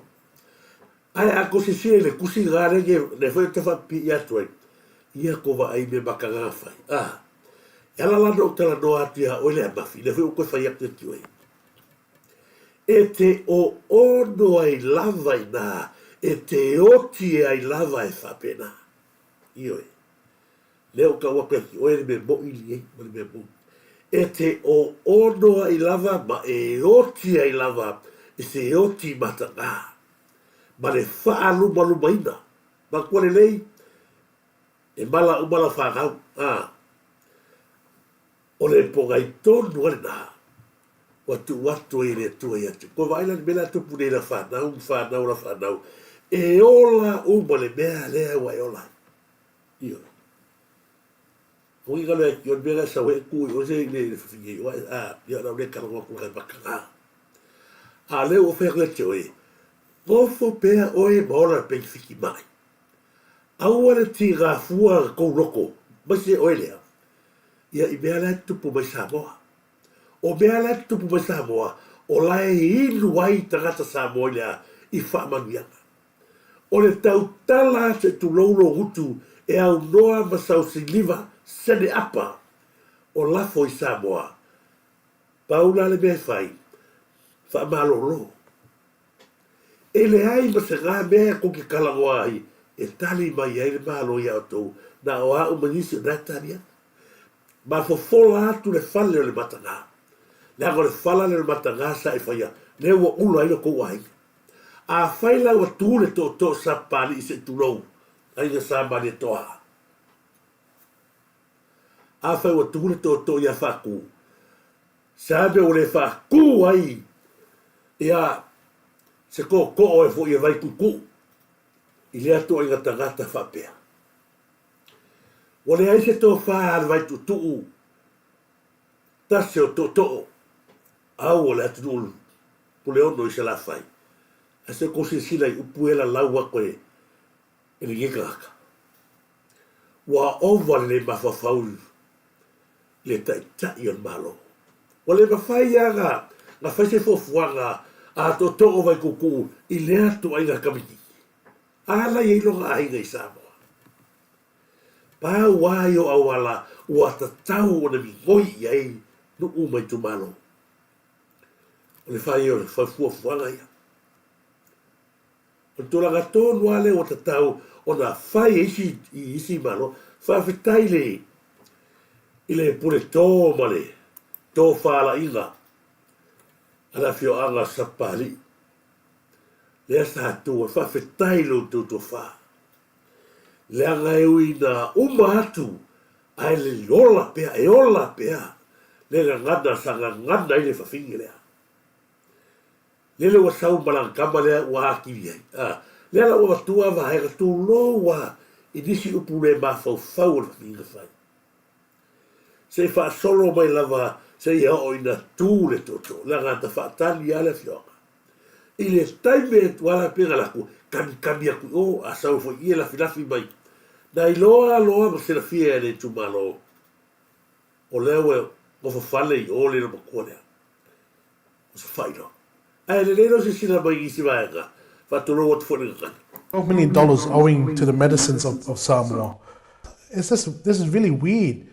Ae a tou silasila i le tusi lena lea, lea foi ou te faapipii atu ai, ia tou vaai i mea mataga fai. A, e ala la ona ou talanoa atu ia oe lea Mafi, lea foi ua toe fai atu ia te oe. E te oono ai lava inā, e te oti ai lava e faapena. Ioe. Lea ua tau atu e oe le mea moʻi li ei ma le mea moni. E te oono ai lava ma e oti ai lava i se oti matagā, ma le faalumalumaina. Manatua lelei, e mala uma lau fanau, ā. O le pogai tonu a lena ua tuu atu ai e le Atua ia te koe. Vaai la le mea lea a tupu nei i lau fanau ma fanau o lau fanau, e ola uma le mea lea ua e ola ai. Ioe. O uiga lea ki o le mea lea sau ai e tu i oe se i le fafine i oe, a, ia o le a ou le talanoa atu i maka. A lea ua fai atu ia te oe, nofo pea oe ma ola le penefiti mai. Aua le tiga fua kou loko, aemaise oe lea, ia i mea la e tutupu mai Samoa. O mea la e tutupu mai Samoa, o la e inu ai tagata Samoa i le a? I faamanuiaga. O le tautala se tulou lou gutu e aunoa ma sau siliva sene apa o lafo i Samoa, pau la le mea e fai, faamalolo. E leai ma se ga mea e kou te talanoa ai e tali mai ai le Malo iā outou, na o au ma nisi o na e tali atu. Ma fofola atu le fale o le mataga. Leaga o le fala lea o le mataga sa e faia, lea ua ula ai lo tou aiga. Afai la ua tu le tootoo sa Papalii se i tulou, aiga sa Malietoa. Afai ua tu le tootoo ia Faatu, se a mea ua le faatu ai ia se tootoo e foi e Vaituutuu i lea ituaiga tagata faapea. Ua leai se tofa a le Vaituutuu tasi o tootoo au o le atunuu Puleono i Salafai, ae se i tou silasila i upu ia e lalau atu e lenei tagata. Ua ova le le mafaufau i le Taitai o le Malo. Ua le mafai lava ona fai se fuafuaga a tootoo o Vaituutuu i lea ituaiga kamiti. A la e i ai lona aiga i Samoa. Pau lava ia o auala ua tatau ona migoi i ai nuu ma itumalo. O le fai o le fuafuaga ia. O le tulaga tonu lava lea ua tatau ona fai e isi i isi Malo. Faafetai le i le pule to ma le tofalaiga a le afioaga o Sapapalii lea sa tu ai. Faafetai i lo outou tofa. Leaga e ui ina uma atu ae le ola pea, e ola pea le gagana sa gagana ai le fafine lea. Lele ua sau ma lana tama lea ua atili ai. A, lea la ua avatua vaega tulou a i nisi upu le mafaufau o le fafine na fai. Se i faasolo mai lava seia oo ina tu le tootoo, leaga na faatali lava le afioaga. I le taimi e tuala pe na laku, kamikami atu i o, a sau foi i i e lafilafi mai. Na iloa loa ma silafia e le itumalo, o lea ua nofofale i o le loomatua lea. O se faailoa. Ae lelei lou silasila mai i nisi vaega, faatulou atu foi i le gagana.
$12 million owing to the medicines of, of Samoa. It's just, this is really weird.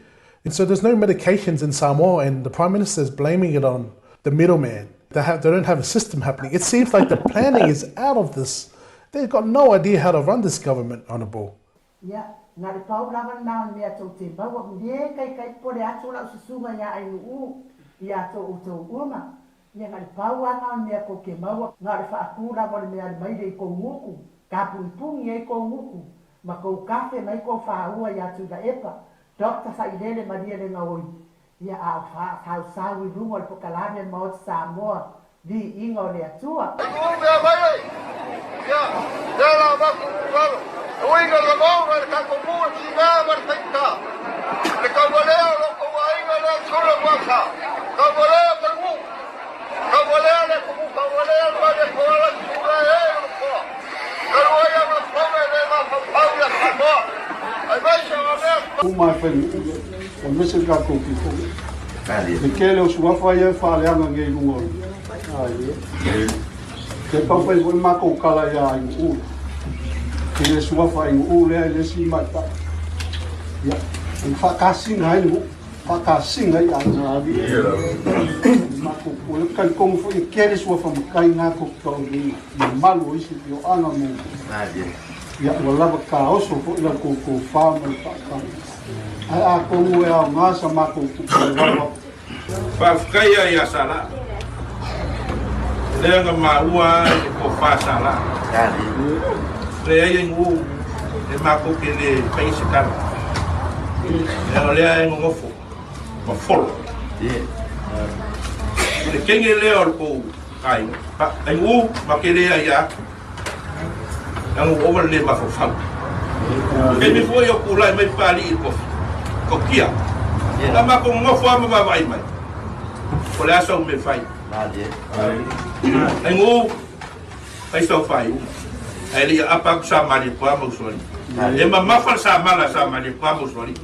And so there's no medications in Samoa and the Prime Minister is blaming it on the middleman. They, have, they don't have a system happening. It seems like the planning is out of this. They've got no idea how to run this government, Honourable.
Ia, na le pau lava lena o le mea tou te maua, me kaikai pole atu o lau susuga ia Ainu'u ia to outou uma. Ia, na le pau lava lena o le mea tou te maua, na o le faatu lava o le mea alu mai le i kou gutu, kapunipungi ai kou gutu, ma kou kafe mai kou faua ia Tuilaepa, Doctor Sailele Malie Legaoi, Ia a o faasausau i luga o le pokalame a le Maota Samoa, viiga o le Atua.
Tuu mea mai ai, ia, lea la avatu i lalo, e uiga i le lagona i le tatou nuu e tiga ma le faigata. Le tauvalea o lo outou aiga lea Tula Muasa, tauvalea Taunuu, tauvalea le atunuu, tauvalea le Malietoa la Tula e o le Toa. Talu ai au lafoga e le mafaufau ia Samoa, aemaise o mea.
Uma e Faiguu, aemaise le tatou pito. Le tele o suafa ia e faaleaga nei i luga o le. Te tau fai foi matou tala ia Ainuu. I le suafa Ainuu lea i le isi matai. Ia, e faakasina ai le nuu, faakasina ai aiga. Matou, o le talitonu foi e tele suafa matai na tou te taualuina. Mamalu o isi afioaga mo. Ia, ua lava taoso foi la outou tofa ma le faautaga. Ae atonu e aoga sa matou tupe lava.
Faafetai a ia Sala. Lea na maua i le tofa Sala. Leai e nuu e matou te le fai se tala. Leaga o lea e nonofo ma folo. O le kenge lea o le tou aiga. Ai nuu ma ke le ai atu. Leaga ua ova le le mafaufau. Taimi foi o tulai mai Papalii i le kofi, kokia. Na matou nonofo lava ma vaavaai mai. O le a sau mea fai? Ai nuu, fai sau faaiuga. Ae le i aapa atu sa Malietoa ma Usoalii. E mamafa le samala a Sa Malietoa ma Usoalii.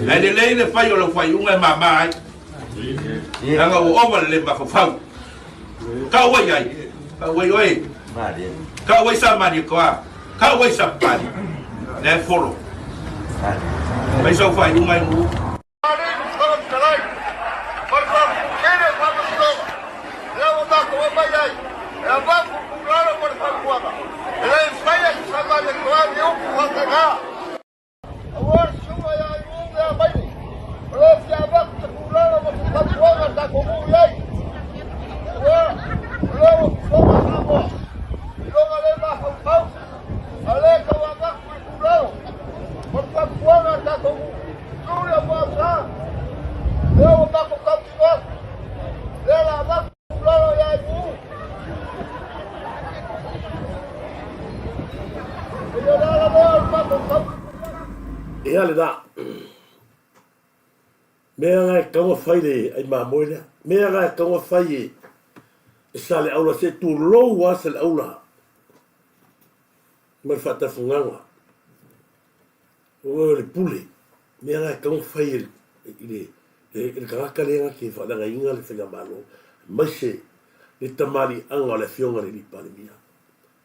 Ae lelei le fai o lau faaiuga e mama ai, leaga ua ova le le mafaufau. Tau ai ai, tau ai oe, tau ai Sa Malietoa, tau ai Sapapalii, lea e folo. Fai sau faaiuga e Nu'u.
Alii Fofoga Fetalai, ma le faapuupuu o Faamasinoga, lea ua matou aumai ai e avatu tuualalo ma le fautuaga, e le faia se Samalietoa ni upu faapena. Aua le susuga ia Aiuu ia Maile, o lo o fia avatu se tuualalo ma se fautuaga a le tatou nuu i ai. Aua o lea ua fofoga Samoa i lona le mafaufau, a o lea e tau avatu le tuualalo ma le fautuaga a le tatou nuu. Luli o Muausā, lea ua matou tautino atu, lea o le a avatu le tuualalo ia Aiuu. E le o le ala lea o le matou tautino
Ia lena. Mea na e tatau ona fai le ai mamoe lea. Mea na e tatau ona fai e e Saleaula se tulou lava Saleaula ma le faatafugaga. O le pule, mea na e tatau ona fai e le e le tagata lea na te faaleagaina le faigamalo aemaise le tamaliiaga o le afioga i le Alii Palemia.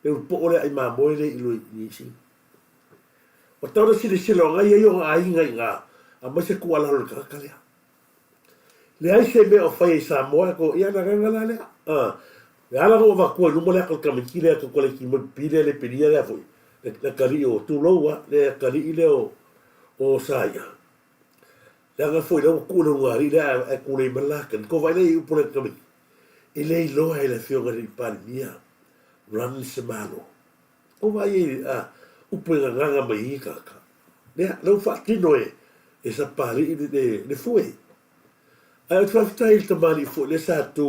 Le ulu poo lea ai mamoe lea i lo i Sini. Ua tatau ona silasila o na e i ai ona aiga i ina, aemaise tuualalo i le tagata lea. Leai se mea o faia i Samoa e ko, ia le agaga la lea. A, le ala na ou avatua i luma le ata o le tamaiti lea tou kalaiti mai pipi lea le pelia lea foi, le, le atalii o, tulou a, le atalii lea o, o Saia. Leaga foi lea ua tuu le ulugalii lea ae, ae tulei mai le la atalii. Tou vaai la i upu a le tamaiti, e le iloa e le afioga i le Palemia run se Malo. Tou vaai i ai, a, upu e gagaga mai ai tagata. Lea, lea ua faatino e, e Sapapalii le, le, le fue. Ae ou te faafetai i le tamalii foi lea sa tu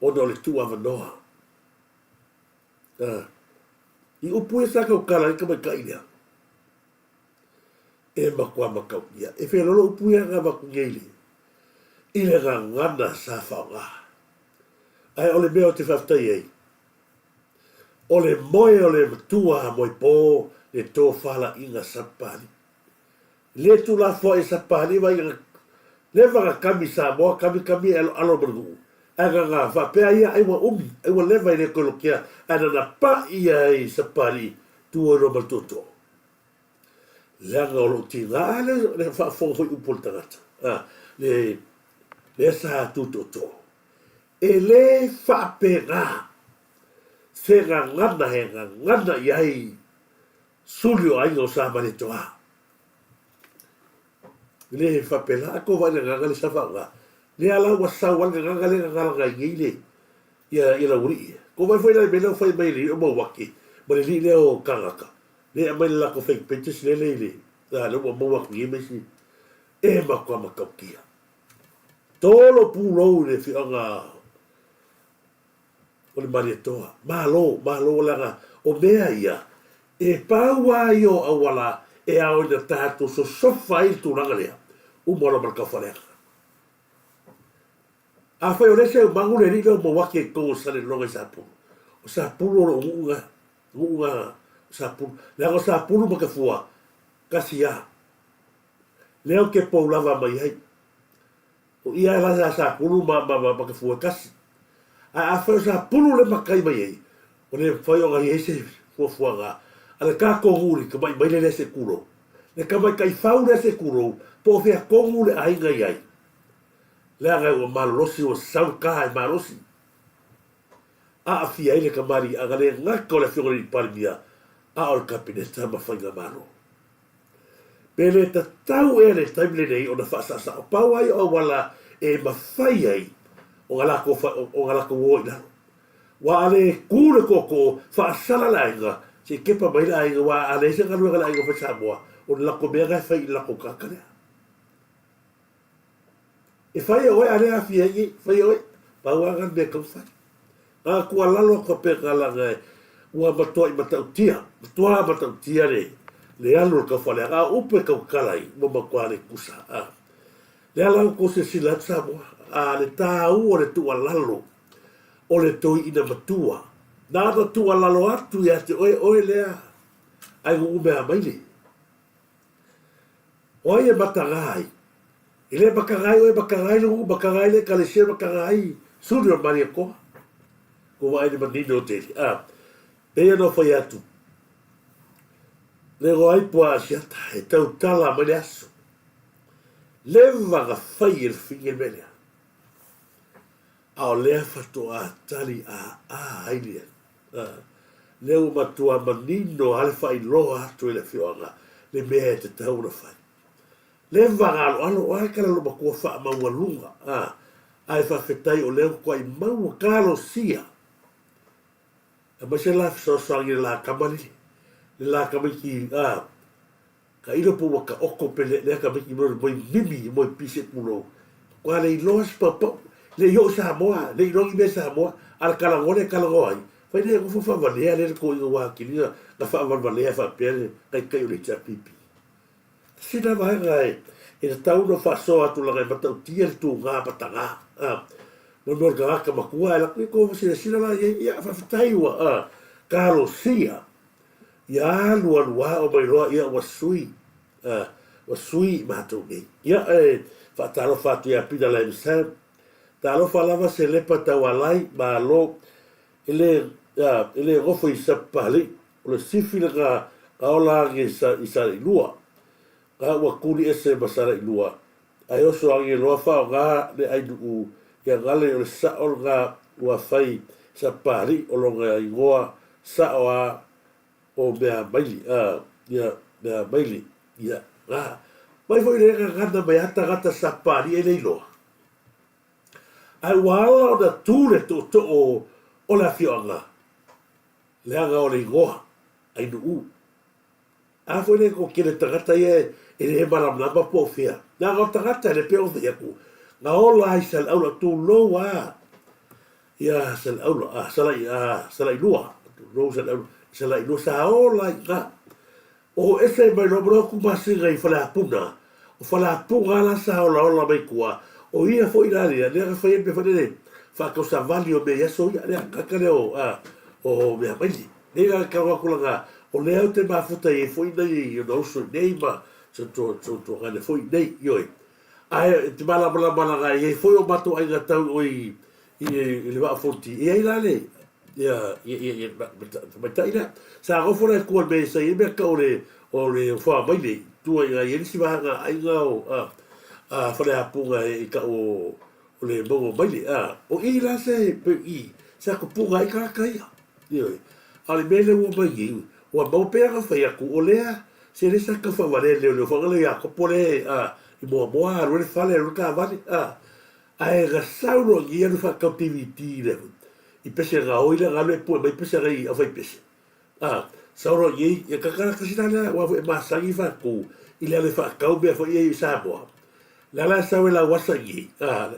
ona o le tuuavanoa. A, i upu ia sa tautala ai le tamaitai lea, e matua matautia. E feololo upu ia na avatu nei i le, i le gagana sa faaaoga. Ae o le mea ou te faafetai ai, O le moe o le matua moepo le tofalaiga Sapapalii. Le Tulafoai Sapapalii vai na leva na kami Samoa kami kami e aloalo ma le nuu ae na na faapea ia ai ua umi ai ua leva e le toe lokea ae na na pai ai Sapapalii tu ai loa ma le tootoo. Leaga o lou tiga a le le faafofoga foi upu a le tagata a le lea sa tu tootoo. E le faapena se gagana e gagana i ai suli o aiga o Samaletoa. E le faapena, a tou vaai i le agaga lea sa faaaoga, lea la ua sau lava le gagana lea e gagana ai nei le, ia, ia Laualii. Tou vaai foi la i le mea lea ua fai mai e le alii o Mauake ma le alii lea o Kagaka, lea e aumai le latou fake pages lea i le, a, lea ua maua atu nei ma isi, e matua matautia. Tolo pulou i le afioaga o le Malietoa. Malo, malo leaga o mea ia e pau lava ia o auala e ao ina tatou sosofa ai le tulaga lea, uma loa ma le taufaleaga. Afai o lea se aumagu le alii lea o Mauake i totonu o Salelologa i Sapulu, o Sapulu o lou nuu na, nuu na o Sapulu. Leaga o Sapulu ma Tafua, tasi lava. Lea ou te pou lava mai ai. O ia la sa Sapulu ma, ma, ma, ma Tafua e tasi. Ae afai o Sapulu le matai mai ai, ua le mafai ona i ai se fuafuaga a le tatou nuu i le tamai maile lea se tulou, le tamaitai fau lea se tulou, po o fea tonu le aiga i ai. Leaga ua malolosi, ua sau le ta e malosi. Aafia ai le kamaliiaga le gata o le Afioga i le Palemia, a o le Kapeneta ma Faigamalo. Pe le tatau ea le taimi lenei ona faasaosao pau ai o auala e mafai ai ona latou ona latou o i lalo. Ua a le ku le tootoo, faasala le aiga, se i kepa mai le aiga, ua a leai se galuega a le aiga o fai Samoa, o le latou mea na e fai i le latou tagata lea. E fai e oe a le aafia ai nei, fai e oe, pau lava lena le mea e tatau ona fai. A tuualalo atu faapena leaga ua matuai matautia, matua matautia le le alu o le taufaleaga, a o upu e tautala ai ua matua le tusa. A lea la ua tou silasila atu Samoa, a le taua o le tuualalo o le toeaina matua, na ona tuualalo atu ia te oe, oe lea. Ainu'u mea maile. O ai e mataga ai? E le mataga ai oe, mataga ai le nuu, mataga ai le ekalesia, mataga ai suli o le Malietoa. Ua vaai le manino tele. A, pei ona fai atu, le igoa ai pua Asiata, e tautala mai le aso. Leva na fai e le fafine le mea lea. A o lea faatoa tali aa ai le lea ua matua manino lava le faailoa atu e le afioaga le mea e tatau ona fai. Leva na aloalo, o a tala loomatua faamaualuga, ae faafetai o lea ua toai maua talosia. Aemaise la fesoasoani i le la tama lele, le la tamaiti, Tailo po ua taoto pe le lea tamaiti mo le moi mimi moi pise pulou. Matua le iloa se paupau. Le i oo i Samoa, le iloa ni mea i Samoa, a le talanoa lea e talanoa ai, fai lea e nofo faavalea lea le toeaina ua atili na faavalevalea faapea le taitai o le HRPP. Tasi lena vaega e e tatau ona faasoa atu leaga e matautia le tuga mataga a mo mea o le tagata matua ae latou tou silasila la i ai ia faafetai ua a talosia Ia alualu ao mai loa ia ua sui ua sui i matou nei. Ia e faatalofa atu ia Pita Lamsam. Talofa lava se lepa taualai malo e le e le gofo i Sapalii o le sifi lena na ola age i Saleilua. Na ua tuli ese ma Saleilua ae oso age loa faoga le ainuu ia gale o le sao lena ua fai Sapalii o lona igoa Sao a o mea maili a ia mea maili ia na mai foi le gagana mai a tagata sa palie le iloa ae ua ala ona tu le tootoo o le afioaga leaga o le igoa Ainuu. A foi le ko kele tagata ia e le malamalama po o fea. Leaga o tagata e le pei ona fai atu, na ola ai Saleaula tulou a ia Saleaula, a Salai, a Salailua, tulou Saleaula, Salailua sa ola ai i ina. Oo ese mai loa ma lou atu masina i Faleapuna, o Faleapuga la sa olaola mai tua, o ia foi la lea, lea na fai ai le mea foi lele, faatausavali o mea i aso ia, lea tagata lea o, a, o Meamaile. Nei la tau atu lana, o lea ou te mafuta i ai foi nai ona uso i nei ma si o tuagane foi i nei, ioe. Ae e te malamalama lana e i ai foi o matou aiga tau i i le Vaa o Fonoti, e i ai la le ia ia ia ia tamaitai lea. Sa nofo la i tua i le mea sa i ai mea tau o le o le ofa maile i tua i ai le isi vaega aiga o a a Faleapuga i tau o o le mauga o Maile. A o i la se pe i sa tupuga ai tagata ia. Ioe. A o le mea lea ua mai nei, ua maua pea ona fai atu, o lea, se lea sa tau faavalea e le leoleo foi lea Iakopo lea a, i Moamoa alu ai le fale alu ai le taavale, a. Ae na sau loa i alu faatau DVD lea foi, i pese gaoi lea na alu e pue mai pese a nai aufaipese. A, sau loa i nei, ia tagata tasi la lea aua foi e masani fatou i le alu e faatau mea foi ia i Samoa. Lea la e sau e lauasa i nei, a,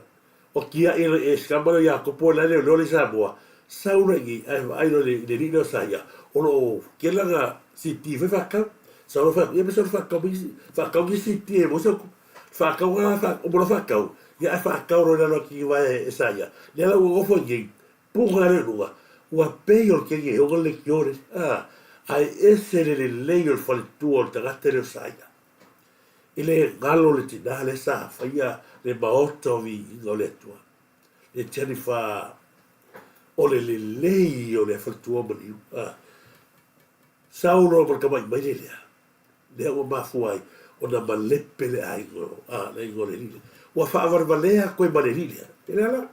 O tiai e si tama lea o Iakopo la e leoleo lea i Samoa, sau loa i inei ae vaai loa i le alii lea o Saia, o lo o kela ana CD foi faatau. Sau loa fai atu, ia me sau faatau mai faatau nisi CD e maua sau tupe. Faatau la uma loa faatau, ia ae faatau loa i lalo atu i vae e Saia. Lea la ua nofo i inei, puga lea i luga, ua pei o le kegi e ona le leitio le, a, ae ese le lelei o le faletua o le tagata lea o Saia. E le galo le tina lea sa faia le maota o viiga o le Atua, le Jennifer, o le lelei o lea faletua ma liu. A, sau loa ma le tama'i maile lea, lea ua mafua ai ona malepe le aiga, a, le aiga o le alii lea. Ua faavalevalea koe ma le alii lea. E le ala,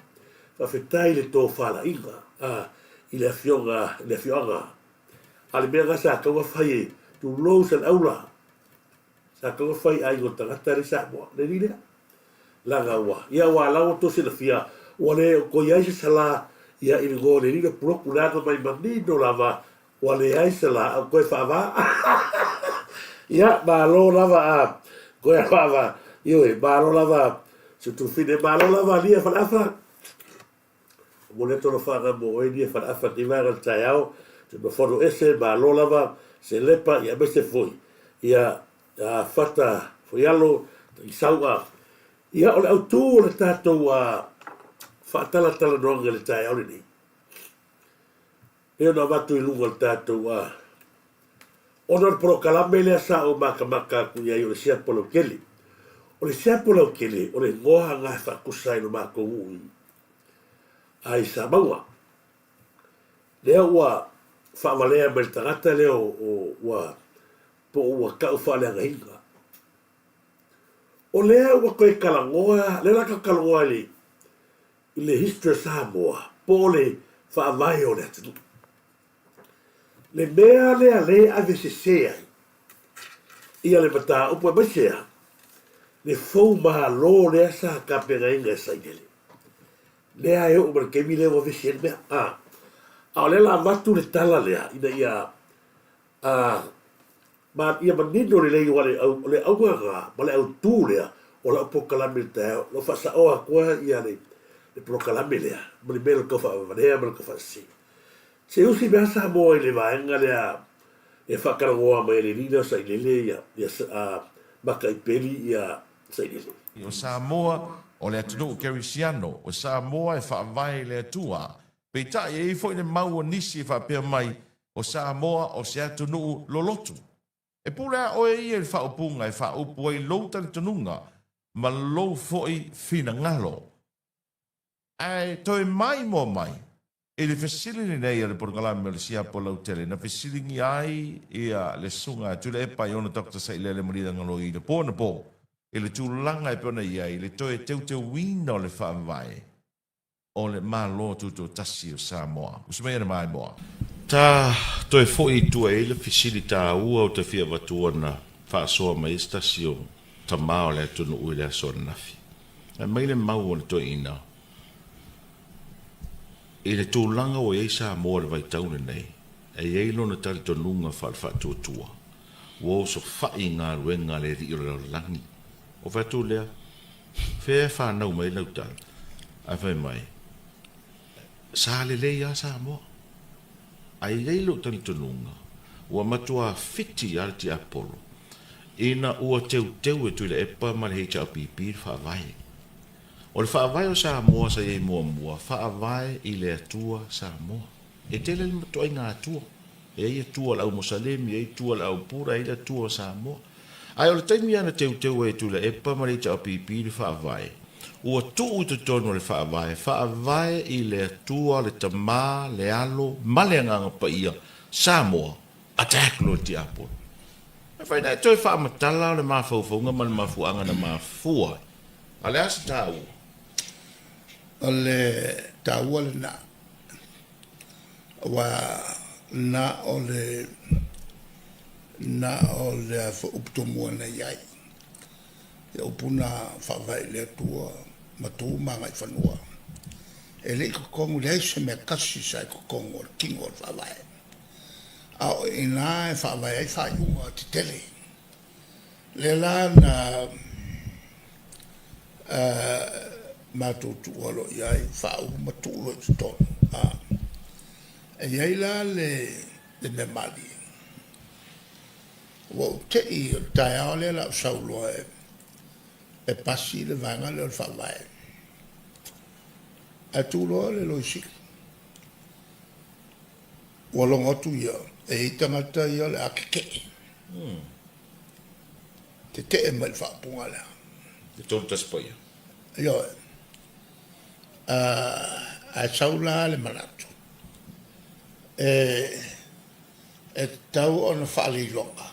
faafetai i le tofalaiga, a, i le afioga, i le afioaga. A o le mea lena sa tatau ona fai e tulou Saleaula, Sa tatau ona fai aiga o tagata le Samoa, le alii lea. Leaga ua, ia ua la ua tou silafia, ua le o toe i ai se sala ia i luga o le alii lea puloku leaga mai manino lava ua leai se la o toe faava. Ia, malo lava a toe faava, ioe, malo lava Sutufine, malo lava Lia Faleafa. Momoli atu alofaga mo oe Lia Faleafa i lenei vaega o le taeao, Tuimafono ese, malo lava se lepa ia aemaise foi ia Fata Foialo Tagisau'a. Ia o le autu o le tatou faatalatalanoaga i le taeao lenei, pei ona avatu i luga o le tatou. Ona o le polokalame lea sa ou makamaka atu i ai o le siapo lautele. O le siapo lautele o le igoa na e faatusa ai lo matou nuu i a i Samauga. Lea ua faavalea mai le tagata lea o ua po o ua tau faaleagaina. O lea ua toe talanoa, lea la talanoa i le i le history o Samoa po o le faavae o le atunuu. Le mea lea lea e ave sese ai ia le mataupu aemaise a le fou malo lea sa tapenaina e Sailele. Lea e oo mai le taimi lea ua vesi ai le mea. A, a o lea la avatu le tala lea ina ia a, ma ia manino lelei aua le, o le auga lena ma le autu lea o lau polokalame i le taeao, o lau faasaoa atu lava ia le, le polokalame lea ma le mea o le tau faavavanea ma le tau faasese. Se usi mea Samoa i le vaega lea e faatalanoa mai e le alii lea o Sailele ia, ia a, Mataipeli ia Sailele.
O Samoa, o le atunuu kerisiano, o Samoa e faavae i le Atua. Peitai, e i ai foi le mau o nisi e faapea mai, o Samoa o se atunuu lolotu. E pule a oe ia i le faaupuga e faaupu ai lou talitonuga ma lou foi finagalo. Ae toe maimoa mai i le fesili lenei a le polokalame o le Siapo Lautele na fesiligia ai ia le Susuga a Tuilaepa i ona Doctor Sailele Malielegaloi i le po anapo i le tulaga e pei ona i ai le toe teuteuina o le Faavae o le Malo Tutoatasi o Samoa. Usu mai ana maimoa. Ta toe foi i tua i ai le fesili taua ou te fia avatua na faasoa mai ai se tasi o tama o le atunuu i le aso ananafi. Ae mai le mau o le toeaina i le tulaga ua i ai Samoa i le vaitau lenei, e i ai lona talitonuga faale-faatuatua, ua osofai i galuega a le Alii o le lalolagi. Ou fai atu lea, Fea e fanau mai ai lau tala? Ae fai mai, Sa lelei lava Samoa. Ae i ai lou talitonuga, ua matua fiti lava le tiapolo ina ua teuteu e Tuilaepa ma le HRPP le Faavae. O le Faavae o Samoa sa i ai muamua, Faavae i le Atua Samoa. E tele le matuaiga Atua. E i ai Atua o le au Mosalemi, e i ai Atua o le au Buddha, e i ai le Atua o Samoa. Ae o le taimi lava na teuteu ai e Tuilaepa ma le HRPP le Faavae, ua tuu i totonu o le Faavae, Faavae i le Atua, le Tama, le Alo ma le Agaga Paia, Samoa, attack loa le tiapolo. E fai na e toe faamatala o le mafaufauga ma le mafuaaga na mafua ai. A o le a se taua?
O le taua lena, aua na o le na o le a foi upu tomua na i ai. Ia upu na faavae i le Atua ma tu ma agaifanua. E le i totonu, leai se mea tasi sa i totonu o le tino o le faavae. A o i ina e faavae ai faaiuga tetele. Lea la na matou tuua loa i ai, faaulu ma tuu loa i totonu. E i ai la le mea malie, ua ou te i o le taeao lea la ou sau loa e pasi le vaega lea o le Faavae. Ae tu loa le Loia Sili. Ua logo atu ia, e i ai tagata ia o le a tetee. Tetee mai le faaupuga lea.
Le 31 paia.
Ioe. Ae sau la le manatu, e tatau ona faaleiloga,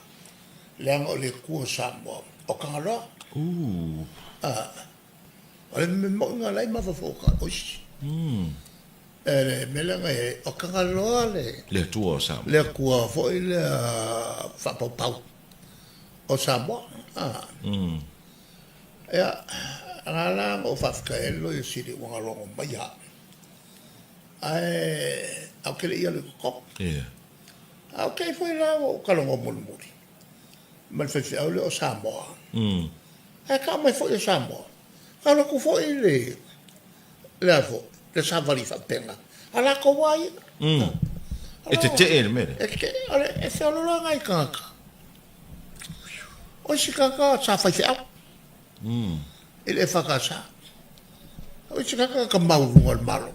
leaga o le Atua o Samoa, o Tagaloa. O le mea moni na la e mafaufau o isi. E le mea lea na i ai, o Tagaloa le...
Le Atua o Samoa.
Le Atua foi lea faapaupau o Samoa. Ia, na ala ona ou faafetai ai le Loia Sili ua na logo mai au. Ae ou te le i alu i totonu. Ae ou te i foi la ua ou talanoa mulimuli ma le faifeau lea o Samoa. Ae tau mai foi o Samoa. Ka alu atu foi le le a foi, le savali faapena. A latou lava ia.
E tetee le mea lea.
E tetee, o le, e feoloolo lava nai tagata. O isi tagata sa faifeau. I le EFKS. O isi tagata ka mau i luga o le Malo.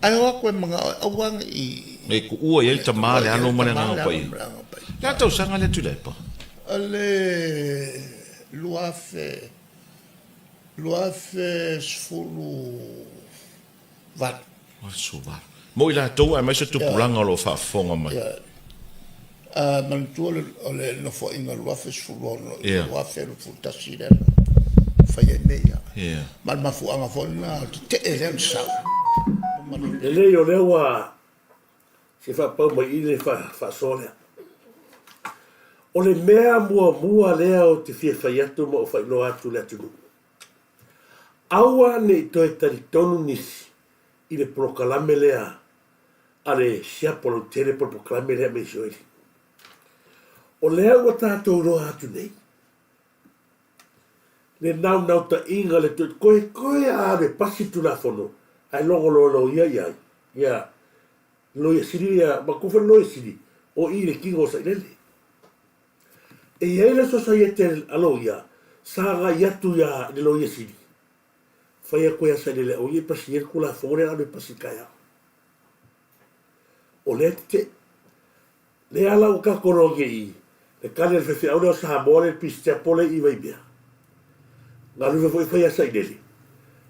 Ae o atu e manao e aua ne i...
Ne i tuua i ai le Tama, le Alo ma le Agaga Paia. Le a tausaga lea Tuilaepa?
O le 2000, 2018.
18. Mo i latou aemaise tupulaga o lo o faafofoga mai.
Ioe. Manatua o le Nofoaiga 2016 i le 2021 lea na fai ai mea ia. Ma o le mafuaaga foi lena o le tetee lea na sau.
Lelei o lea ua se faapau mai i le faasoa lea. O le mea muamua lea ou te fia fai atu ma ou faailoa atu i le atunuu, aua ne i toe talitonu nisi i le polokalame lea a le siapo lautele po o le polokalame lea mai Iseraeli. O lea ua tatou iloa atu nei, le naunautaiga, le koekoe a alu e pasi le Tulafono ae logo loa loia i ai, ia, Loia Sili ia, matou foi le Loia Sili, o i le tino o Sailele. E i ai le sosaiete a loia sa agai atu ia i le Loia Sili, fai atu ia Sailele aua ne i pasia le Tulafono lea alu e pasi i le taeao. O lea e tetee. Lea la ua tatou iloa nei i le tali a le faifeau lea o Samoa lea i le Peace Chapel lea i Vaimea, galue foi fai ia Sailele,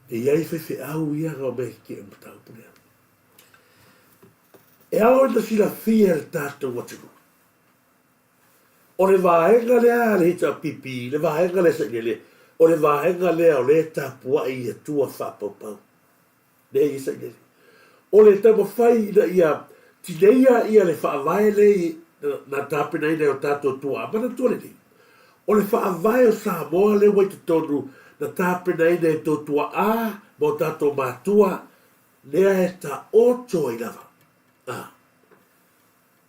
e i ai faifeau ia na omai e tetee i le mataupu lea. E ao ina silafia e le tatou atunuu, o le vaega lea a le HRPP, le vaega lea Sailele, o le vaega lea o lea e tapuai i Atua faapaupau. Lea e i ai Sailele. O le taumafai ina ia tineia ia le faavae lea na tapenaina e o tatou tuaa, manatua lelei, o le faavae o Samoa lea ua i totonu na tapenaina e tou tuaa ma o tatou matua, lea e taoto ai lava. A.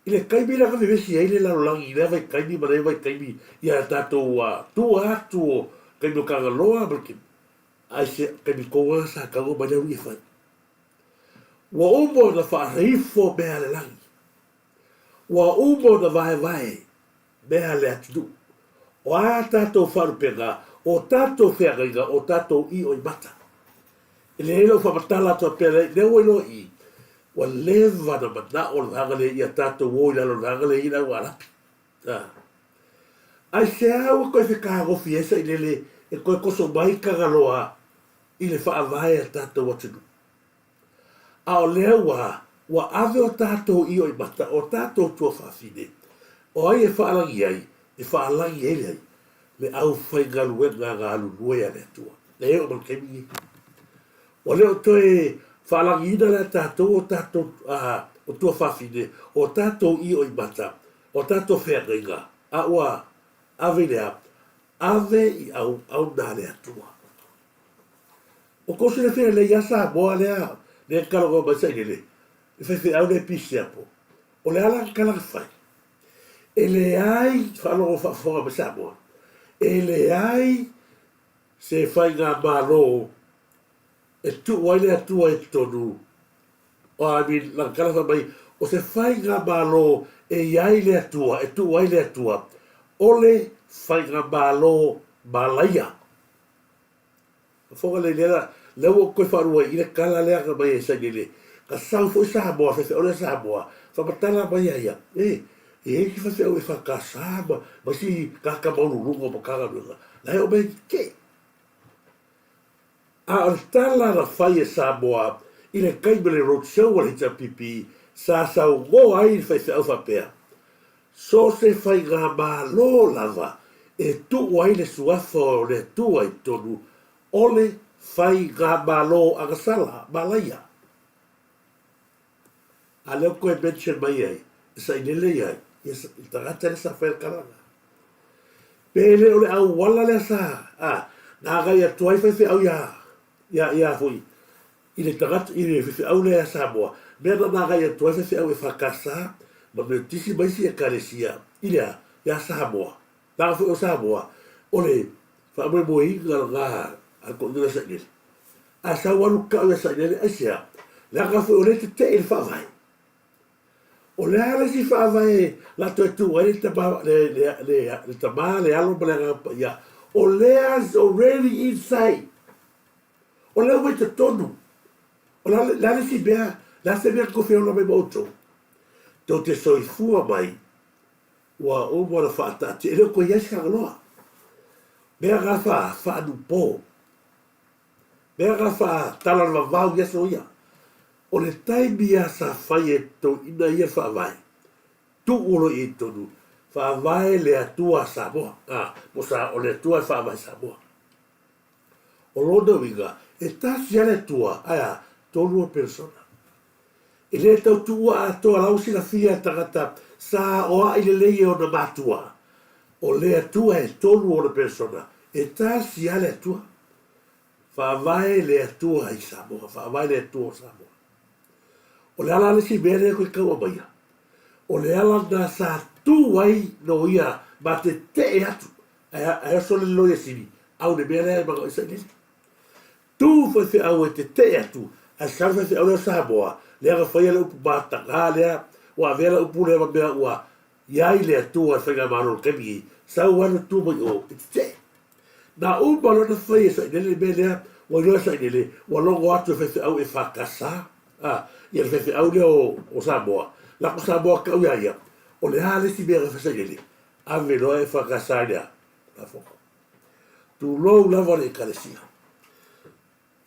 I le taimi lea na vevesi ai le lalolagi i lea vaitaimi ma lea vaitaimi ia tatou tua atu o taimi o Tagaloa ma le taimi, ai se taimi tonu lava sa tago mai le alii e fai. Ua uma ona faareifo mea a le lagi. Ua uma ona vaevae mea a le atunuu. O a tatou faalupega, o tatou feagaiga, o tatou io i mata. E leai lau faamatala atu faapea, lea ua iloa i i, ua leva ona manao le vaega lea ia tatou o i lalo o le vaega lea i le aualapi. A. Aisea ua toe fetagofi ai Sailele e toe toso mai Tagaloa i le faavae a tatou atunuu? A o lea ua ua ave o tatou io i mata o tatou tuafafine, o ai e faalagi ai? E faalagi ai le ai? Le aufaigaluega galulue a le Atua. E oo mai le taimi lenei, ua le o toe faalagiina lea tatou o tatou o tuafafine, o tatou io i mata, o tatou feagaiga, a ua ave i le a? Ave i auauna a le Atua. O kou silafia lelei ia Samoa lea lea e talanoa mai Sailele, le faifeau lea e pisiapo. O le a la le tala na fai? E leai, faalogo faafofoga mai Samoa, e leai se faigamalo e tuu ai le Atua i totonu, I mean, lana tala fai mai, o se faigamalo e i ai le Atua, e tuu ai le Atua, o le faigamalo malaia. Fofoga lelei lea lea ua ou toe faalua i le tala lea na mai e Sailele na sau foi Samoa faifeau lea Samoa faamatala mai ia ia e e iai si faifeau EFKS ma ma isi tagata maualuluga o Matagaluega la e oo mai te a o le tala na fai e Samoa i le taimi o le road show a le HRPP sa saunoa ai le faifeau faapea So o se faigamalo lava e tuu ai le suafa o le Atua i totonu o le faigamalo agasala, malaia. A lea ua toe mention mai ai, e sailele i ai ia le tagata lea sa faia le tala lena. Pe le o le auala lea sa, a, na agai atu ai faifeau ia, ia, ia foi, i le tagata, i le faifeau lea ia Samoa, mea na na agai atu ai faifeau EFKS ma Metotisi ma isi Ekalesia i le a? Ia Samoa. Leaga foi o Samoa, o le faamoemoeina lena a le toeaina lea Sailele. A sau alu tau ia Sailele, aisea? Leaga foi o lea e tetee i le faavae. O le a le isi faavae la toe tuu ai le tama, le, le, le, le tama, le alo ma le Agaga Paia? O lea is already inside. O lea ua i totonu. O le a, le a le isi mea, le a se mea tou te ola mai ma outou? Tou te soifua mai Ua uma ona faataatia, e le o toe i ai se Agaloa. Mea na fa faanupo. Mea na fa tala le vavau i aso ia. O le taimi a sa fai e toeaiina ia le faavae, tuu loa i totonu, faavae le Atua a Samoa. A, mo sa, o le Atua e faavae Samoa. O lona uiga, e tasi lava le Atua, ae a? Tolua persona. E le tau tuua atoa la ua silafia e tagata sa oaʻi lelei e ona matua, o le Atua e tolu ona persona, e tasi lava le Atua. Faavae le Atua i Samoa, faavae le Atua o Samoa. O le ala le isi mea lea koe tau aumaia, o le ala na sa tu ai loia ma tetee atu, ae oso le loia sili, au le mea lea e manao i sailele. Tu faifeau e tetee atu, ae sau le faifeau lea o Samoa, lea na faia le upu mataga lea, ua avea le upu lea ma mea ua i ai le Atua i le faigamalo o le taimi nei, sau lava le tu mai o e tetee. Na uma loa ona fai e Sailele le mea lea, ua iloa e Sailele, ua logo atu e faifeau EFKS, a, ia le faifeau lea o Samoa, lako Samoa kau ia ia, o le a le isi mea na fai Sailele? Ave loa EFKS i le a? Lafoga. Tulou lava le Ekalesia.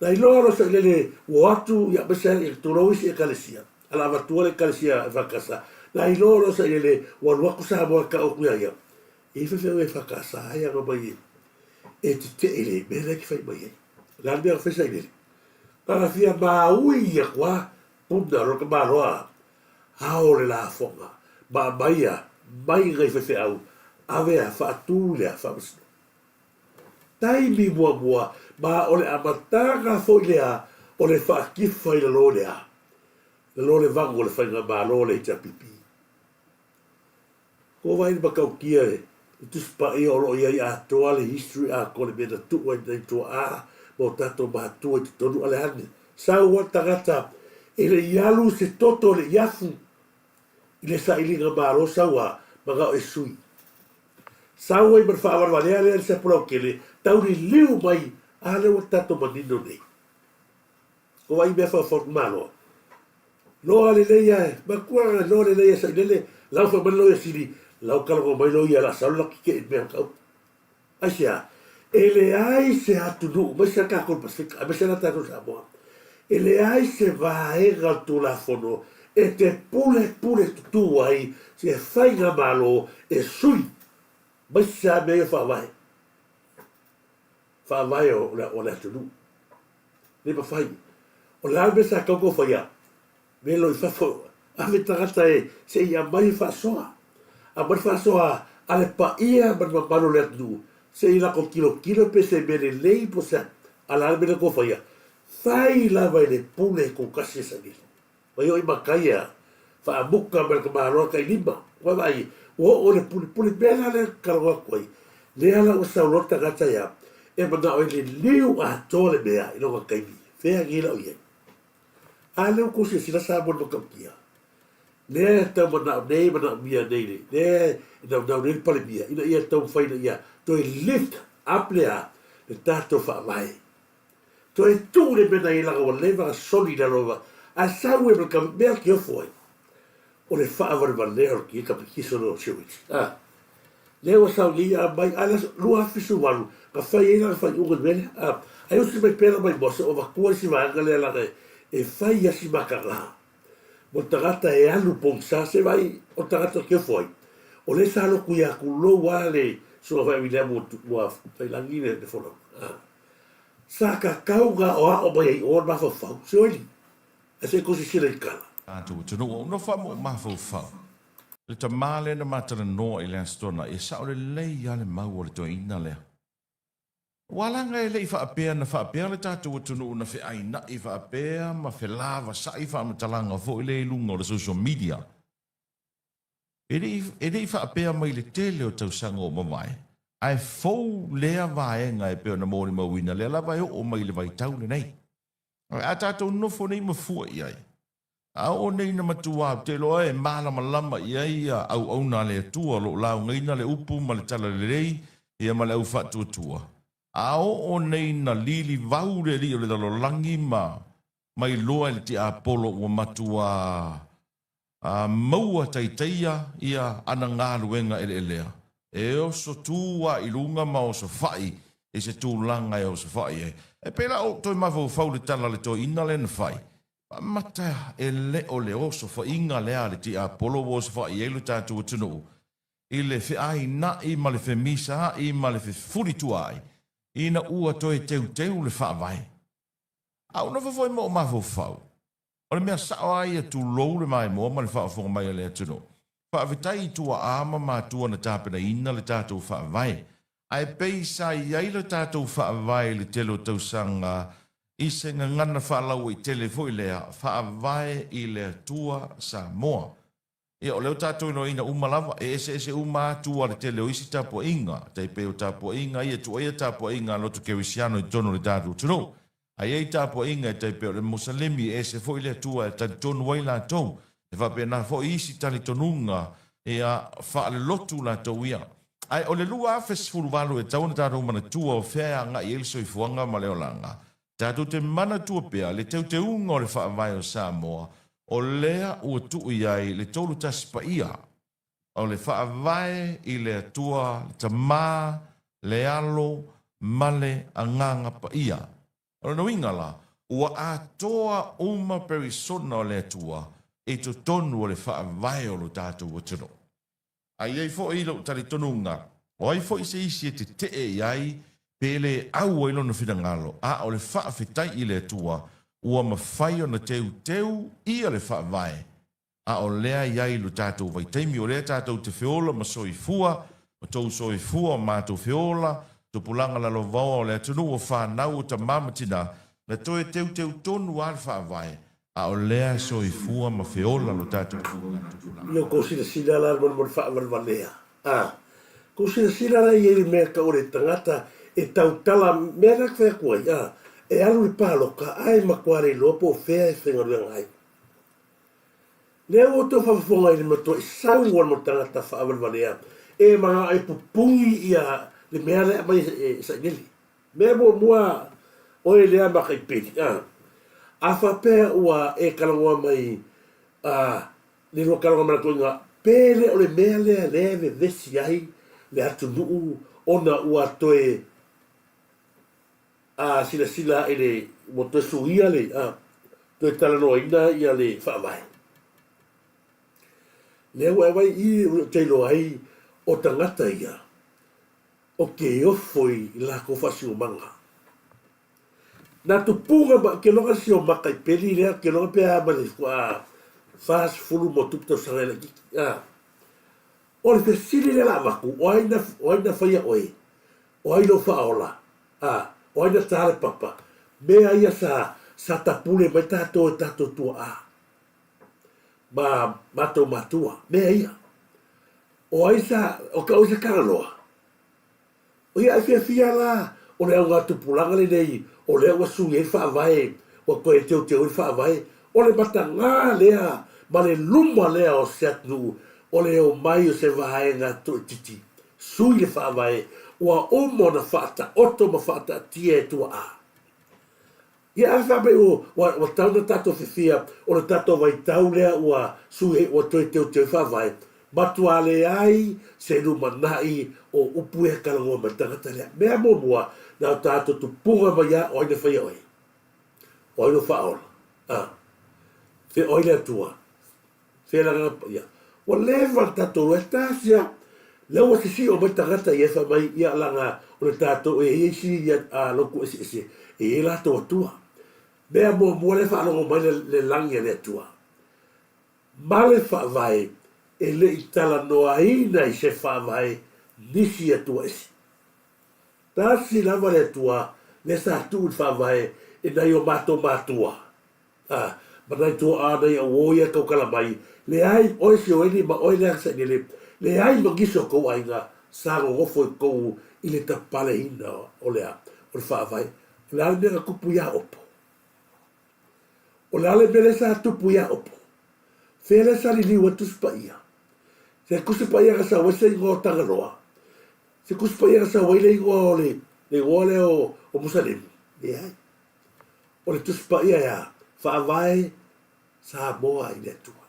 Na iloa loa Sailele ua o atu ia aemaise ia tulou isi Ekalesia, a la avatua le Ekalesia EFKS. Na iloa loa Sailele ua alu atu Samoa e tau atu ia ia, e i faifeau EFKS e aga mai e tetee i le mea lea e te fai mai ai. O le a le mea na fai Sailele? Na ona fia maui atu lava puna lona tamaloa ao le lafoga ma aumaia mai nai faifeau ave a faatu le faamasinoga. Taimi muamua ma o le amataga foi lea o le faatifa i lalo lea, lalo le vagu o le faigamalo o le HRPP. Ko vai le matautia e le Tusi Paia o lo o i ai atoa le history atoa le mea na tuu ai nai tuaa ma o tatou matua i totonu a le ane. Sau a le tagata e le i alu se toto e le i afu i le sailiga malo sau a manao e sui. Sau ai ma le faavalevalea lea i le Sapulaukele tau liliu mai a lea ua tatou manino nei. Ko vai mea faufau malo. Loa lelei ae, matua na loa lelei ae sailele, lau fai mai le loia sili, lau kalogo mai loia la sau la kike i mea kau. Aisea, e leai se atunuu, aemaise lava tatou i le Pasefika, aemaise lava tatou i Samoa, e leai se vaega o le Tulafono e te pulepule tutū ai se faigamalo e sui aemaise lava mea ia o faavae, faavae o le atunuu. Le mafai. O le a le mea sa tatau ona faia? Melo i fafo, ave tagata e se i aumai e faasoa. Aumai le faasoa a le paia ma le mamalu o le atunuu, se i latou tilotilo pe se mea lelei po o se a. A o le a le mea lea tou faia? Fai lava i le pule tou tasi e saili. Mai oo i matai a faamuta mai le tamaloa tai lima. Ua vaai, ua oo i le pule pule mea la lea ou te talanoa atu ai, lea la ua sau loa le tagata ia, e manao e liliu atoa le mea i lona taimi, fea nei la o i ai. A lea ua tou silasila Samoa i le matautia, lea e tau manao nei manaomia nei le, lea e naunau nei le Palemia ina ia taumafai ina ia toe lift up le a, le tatou faavae. Toe tuu le mea na i ai leaga ua leva ona soli i lalo ma ae sau ai ma le ka mea te ofo ai o le faavalevalea o le kapikiso lea o sewage a lea ua sau nei a mai a le aso 2018 na fai ai lana faaiuga i le mea lea a ai usi mai pea la mai moa se o avatua le isi vaega lea leaga e fai lava si mataga mo le tagata e alu pogisa se vaai o le tagata te ofo ai o lea sa lotu ia tulou lava le Susuga foi a Viliamu ua fai lagi le folauga a Sa tatau ona aoao mai ai o le mafaufau, Sioeli, ae se i tou silasila i le tala.
Tatou atunuu, ua ou nofo lava ma ou mafaufau. Le tama lea na ma talanoa i le Aso Toonai, e sao lelei lava le mau o le toeaina lea. Aua leaga e le i faapea na faapea le tatou atunuu na feaina'i faapea ma felavasa'i faamatalaga foi lea i luga o le social media. E le i, e le i faapea mai le tele o tausaga ua mavae, ae fou lea vaega e pei ona molimauina, lea lava e oo mai i le vaitau lenei. Ae a tatou nofo nei ma fua i ai, a oo nei ina matua ou te iloa e malamalama i ai ia auauna a le Atua o lo o laugaina le upu ma le talalelei ia ma le au faatuatua, a oo nei ina lilivau le alii o le lalolagi ma, ma iloa e le tiapolo ua matua. maua taitaia ia ana galuega eleelea, e oso tu a i luga ma oso fa'i i se tulaga e oso fa'i ai. E pei la ou toe mafaufau i le tala a le toeaina lea na fai, Mata e le o le osofa'iga lea a le tiapolo ua osofa'i ai lo tatou atunuu i le feaina'i ma le femisaa'i ma le fefulituaa'i ina ua toe teuteu le Faavae. A ou nofo foi ma ou mafaufau, o le mea sa'o a ia tulou le maimoa ma le faafofoga mai a le atunuu. Faafetai i tuaa ma matua na tapenaina le tatou Faavae. Ae pei sa i ai le tatou Faavae i le tele o tausaga i se gagana faalauaitele foi lea, Faavae i le Atua Samoa. Ia, o lea ua tatou iloaina uma lava, e eseese uma atu a le tele o isi tapuaiga, tai pei o tapuaiga ia, tuuaia tapuaiga a lotu kerisiano i totonu o le tatou atunuu. A i ai tapuaiga e tai pei o le Mosalemi, e ese foi le Atua e talitonu ai latou. E faapena foi isi talitonuga, ia, faalelotu latou ia. Ae o le 2018 e tatau ona tatou manatua o fea e agai ai le soifuaga ma le olaga. Tatou te manatua pea le teuteuga o le Faavae o Samoa, o lea ua tuu i ai le 31 paia o le Faavae i le Atua, le Tama, le Alo ma le Agaga Paia. O lona uiga la, ua atoa uma perisona o le Atua i totonu o le Faavae o lo tatou atunuu. A i ai foi lou talitonuga, o ai foi se isi e tetee i ai pe le au ai lona finagalo, a o le faafetai i le Atua, ua mafai ona teuteu ia le Faavae, a o lea i ai lo tatou vaitaimi, o lea tatou te feola ma soifua, o tou soifua o matou feola, tupulaga lalovaoa o le atunuu, o fanau, o tama ma tina, na toe teuteu tonu a le Faavae, A o lea e soifua ma feola lo tatou tupulaga.
Ia kou silasila la molimoli faavalevalea. A kou silasila la i ai le mea tau o le tagata e tautala mea la fai atu ai, a e alu i le paloka ae matua le iloa po o fea e faigaluega ai. Lea ua outou faafofoga i le matuai sau o le tagata faavalevalea e manao e pupuni ia le mea lea e aumai e sailele. Mea muamua, oe lea makaipeli, a. A faapea ua e talanoa mai, a, le lua talanoa mai toeaiina, pe le o le mea lea lea e vevesi ai le atunuu ona ua toe, a, silasila i le, ua toe suia le, a, toe talanoaina ia le faavae. Lea ua e vaai i i, ou te iloa ai o tagata ia, o ke ofo i lakou faasinomaga. Na tupuga ma ke loga si o maka i peli lea ke loga pe a ma le faatoa 40 ma tupu tausaga e laitiiti. A. O le fesili lea la avatu, o ai na, o ai na faia oe? O ai lou faaola? A. O ai na tā le papa? Mea ia sa, sa tapule mai tatou e tatou tuaa ma matou matua. Mea ia. O ai sa, o ka oi sa Tagaloa? O ia e fiafia la o le augatupulaga lenei o lea ua sui ai le faavae, ua toe teuteu ai le faavae, o le matagā lea ma le luma lea o se atunuu o le omai o se vaega toaitiiti sui le faavae ua uma ona faataoto ma faataatia e tuaa. Ia a fai mai ua, ua tau na tatou fifia o le tatou vaitau lea ua sui ai ua toe teuteu ai faavae, matua leai se lumanai o upu ia talanoa mai le tagata lea. Mea muamua, na o tatou tupuga mai a o ai na faia oe? O ai lou faaola? A? Fea o ai le Atua? Fea le Agaga Paia? Ua leva le tatou loa e tasi a. Lea ua sisio mai tagata ia e fai mai ia laga o le tatou e iai isi ia a lotu eseese e iai latou Atua. Mea muamua lea faalogo mai le le lagi a le Atua ma le faavae e le i talanoaina i se faavae nisi Atua ese. Tasi lava le Atua lea sa tuu i le faavae e nai o matou matua. A, ma nai tuaa nai auo ia e tautala mai, Leai, oe Sioeli ma oe lea Sailele, leai ma nisi o tou aiga sa nonofo i tou i le tapaleina o le a, o le faavae. O le a le mea na tupu iā Opo? O le a le mea lea sa tupu iā Opo? Fea lea sa liliu ai Tusi Paia? Se Tusi Paia na sau ai se igoa o Tagaloa? Se Tusi Paia na sau ai le igoa o le, le igoa lea o, o Musalemu? Leai. O le Tusi Paia e a? Faavae Samoa i le Atua.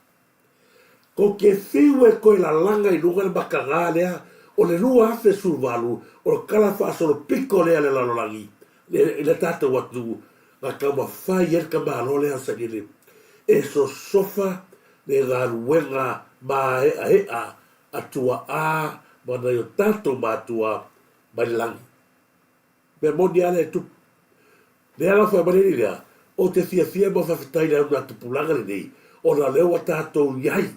Ko ke whiu e koe lalaga i luga le makagā lea o le 2018 o le kala faasolo piko lea le lalolagi i le tatou atunuu na taumafai ai le tamaloa lea o Sailele e sosofa le galuega mae'ae'a a tua'a ma nai o tatou matua mai le lagi. Mea moni a lea e tupu. Le ala fai mai le alii lea, Ou te fiafia ma faafetai i le auna tupulaga lenei, ona o lea ua tatou i ai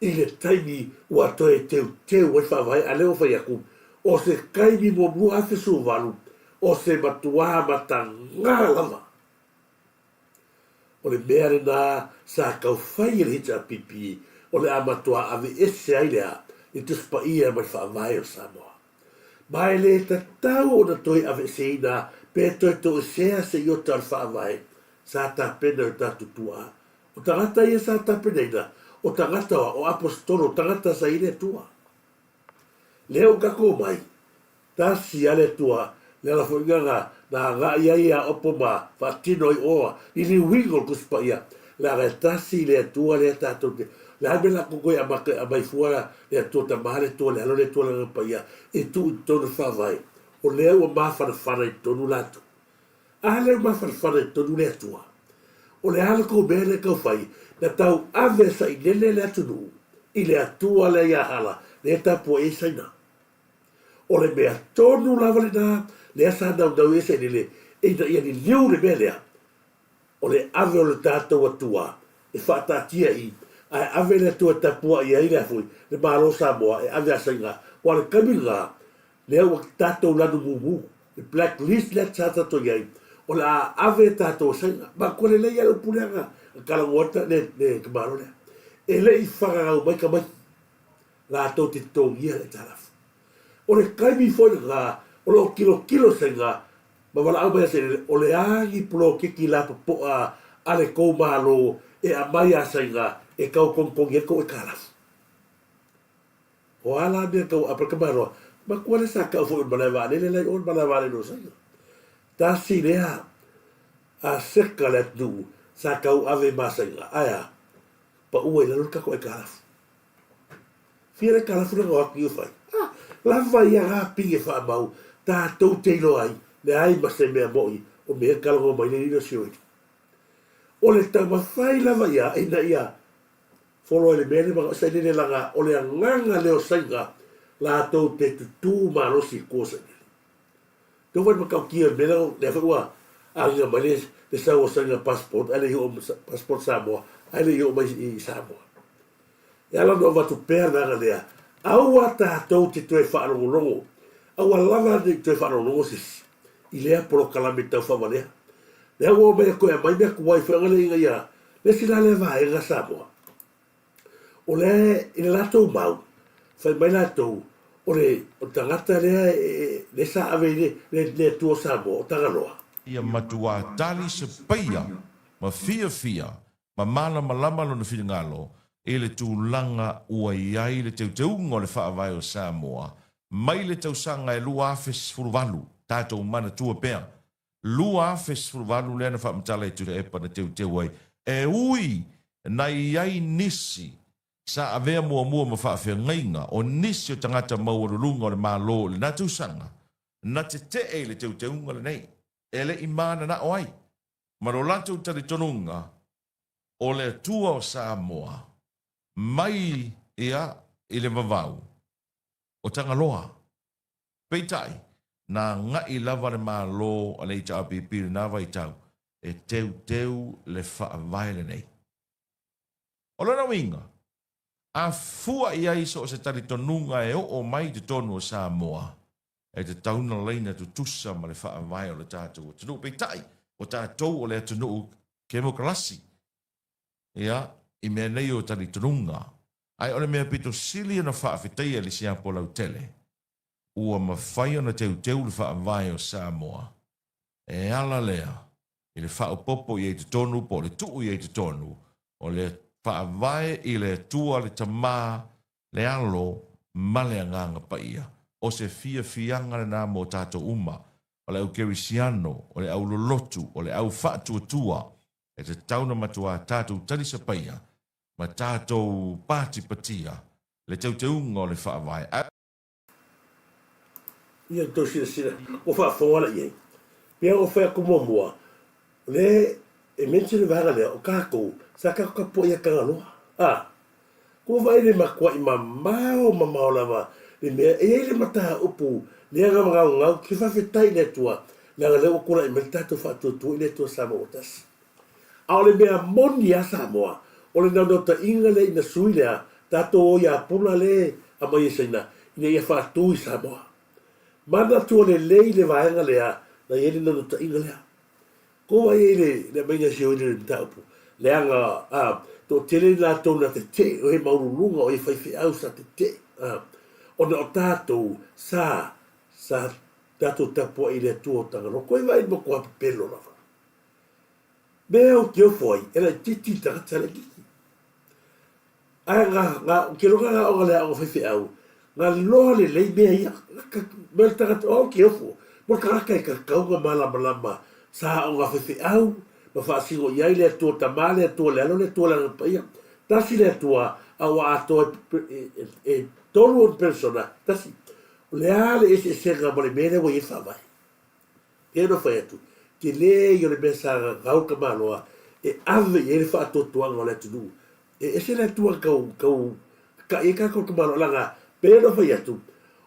i le taimi ua toe teuteu ai faavae, a lea ua fai atu, o se taimi muamua 2018, o se matuā matagā lava. O le mea lena sa tau fai e le HRPP, o le a matuā aveese ai le a, le Tusi Paia mai le Faavae o Samoa. Ma e le tatau ona toe aveeseina pe toe toesea se iota o le Faavae sa tapena e o tatou tuaa. O tagata ia sa tapenaina, o tagata o Aposetolo, o tagata sa i ai le Atua. Lea ua tatou omai, tasi a le Atua, le ala foi lena na agai ai ia Opo ma faatino ai oa i le uiga o le Tusi Paia, leaga e tasi le Atua lea tatou te, le a le mea la tou toe aumai fua le Atua Tama, le Atua le Alo, le Atua le Agaga Paia e tuu i totonu le Faavae, o lea ua mafanafana i totonu latou. A lea ua mafanafana i totonu le Atua, o le a le tou mea lea e tau fai, na tau ave sailele le atunuu i le Atua lea ia Hala, lea e tapuai ai Saina. O le mea tonu lava lena lea sa naunau i ai Sailele ina ia liliu le mea lea, o le ave o le tatou Atua e faataatia i, ae ave le Atua e tapuai ai le a foi, le Malo o Samoa e ave a Saina. Aua o le taimi lena, lea ua tatou lanu mumu, le black list lea sa tatou i ai, o le a ave tatou e Saina. Matua lelei lava le upu lea na talanoa ai le, le tamaloa lea. E le i fananau mai tamaiti latou te totogia le aitalafu. O le taimi foi lena o lo o tilotilo Saina ma valaau mai ia Sailele, o le a ni poloketi lapopoa a le tou Malo e aumai ia Saina e tau togitogi ai tou aitalafu. O a la mea tau aapa le tamaloa, matua lea sa tau foi o le malae vaalele la i o le malae vaalele o Saina. Tasi lea a seka le atunuu sa tau ave ma Saina, ae a? Paua i lalo le tatou aitalafu. Fia le kalafu le noa atu fai. Ah, lava ia ga pige faamau, tatou te iloa ai, leai ma se mea mo'i o mea e talanoa mai le lilo sioeli. O le taumafai lava ia ina ia folo ai le mea lea manao sailele laga o le agaga lea o Saina latou te tutū malosi i tua o sailele. Tau fai le matautia o le mea lea, lea foi ua agiga mai le, le sau o Saina passport ae le i oo passport Samoa ae le i oo mai i Samoa. E ala ona avatu pea le vaega lea, aua tatou te toe faalogologo, aua lava ne i toe faalogologo se isi i lea polokalame tau faavalea. Lea ua omai e toe aumai mea tuai foi lea ina ia, le isi la lea vaega Samoa, o lea i le latou mau, fai mai latou, o le tagata lea lea sa ave i le, le, le Atua o Samoa, o Tagaloa.
Ia matuā tali se paia ma fiafia ma malamalama lona finagalo i le tulaga ua i ai le teuteuga o le Faavae o Samoa mai le tausaga e 2018, tatou manatua pea, 2018 lea na faamatala i Tuilaepa na teuteu ai, e ui na i ai nisi sa avea muamua ma faafeagaiga o nisi o tagata maualuluga o le Malo i lena tausaga, na tetee i le teuteuga lenei e le i mananao ai ma lo latou talitonuga o le Atua o Samoa mai ia i le vavau o Tagaloa. Peitai, na agai lava le Malo a le HRPP i lena vaitau e teuteu le faavae lenei. O lona uiga, a fua i ai so o se talitonuga e oo mai i totonu o Samoa, e tatau ona laina tutusa ma le faavae o le tatou atunuu. Peitai, o tatou o le atunuu kemokarasi, ia, i mea nei o talitonuga. Ae o le mea pito sili ona faafetaia i le siapo lautele, ua mafai ona teuteu le faavae o Samoa, e ala lea i le faaopoopo i ai totonu po o le tuu i ai totonu o le faavae i le Atua le Tama le Alo ma le Agaga Paia. O se fiafiaga lena mo tatou uma, o le au kerisiano, o le au lolotu, o le au faatuatua, e tatau ona matuā tatou talisapaia. ma tatou patipatia le teuteuga o le Faavae.
Ia tou silasila, ua faafofoga la i ai. Pei ona fai atu muamua, o lea e mention le vaega lea, o tatou, sa tatou tapuai ia Tagaloa. A, ua vaai le matuai mamao mamao lava le mea, e i ai le mataupu lea na magaugau, ou te faafetai i le Atua, leaga o lea ua tulai mai le tatou faatuatua i le Atua Samoa ua tasi. A o le mea moni a Samoa, o le naunautaiga lea ina sui lea tatou o ia pula le aumai e Saina ina ia faatu i Samoa. Manatua lelei le vaega lea na i ai le naunautaiga lea. Kou vaai ai le le aumaiga e sioili o le mataupu, leaga a toatele i latou na tetee, o e maualuluga, o e faifeau sa tetee, a ona o tatou sa sa tatou tapuai i le Atua o Tagaloa. Koe vaai i le matua pepelo lava. Mea ou te ofo ai, e laitiiti le tagata laitiiti. Ae ga, ga, ou te iloa ga aoga le aoga faifeau, ga loa lelei mea ia. Mea le tagata, o au te ofo, mo le tagata e tatau ona malamalama sa aoga faifeau, ma faasino i ai le Atua Tama, le Atua le Alo, le Atua le Agaga Paia. Tasi le Atua, a ua atoa e, e, e, e tolu ona persona, tasi. O le a le eseesega ma le mea lea ua i ai le Faavae? Pei ona fai atu, tele ia o le mea sa gagau le tamaloa e ave i ai le faatuatuaga o le atunuu. E ese le Atua tau, tau ka'i ai tatou tamaloa leaga pei ona fai atu,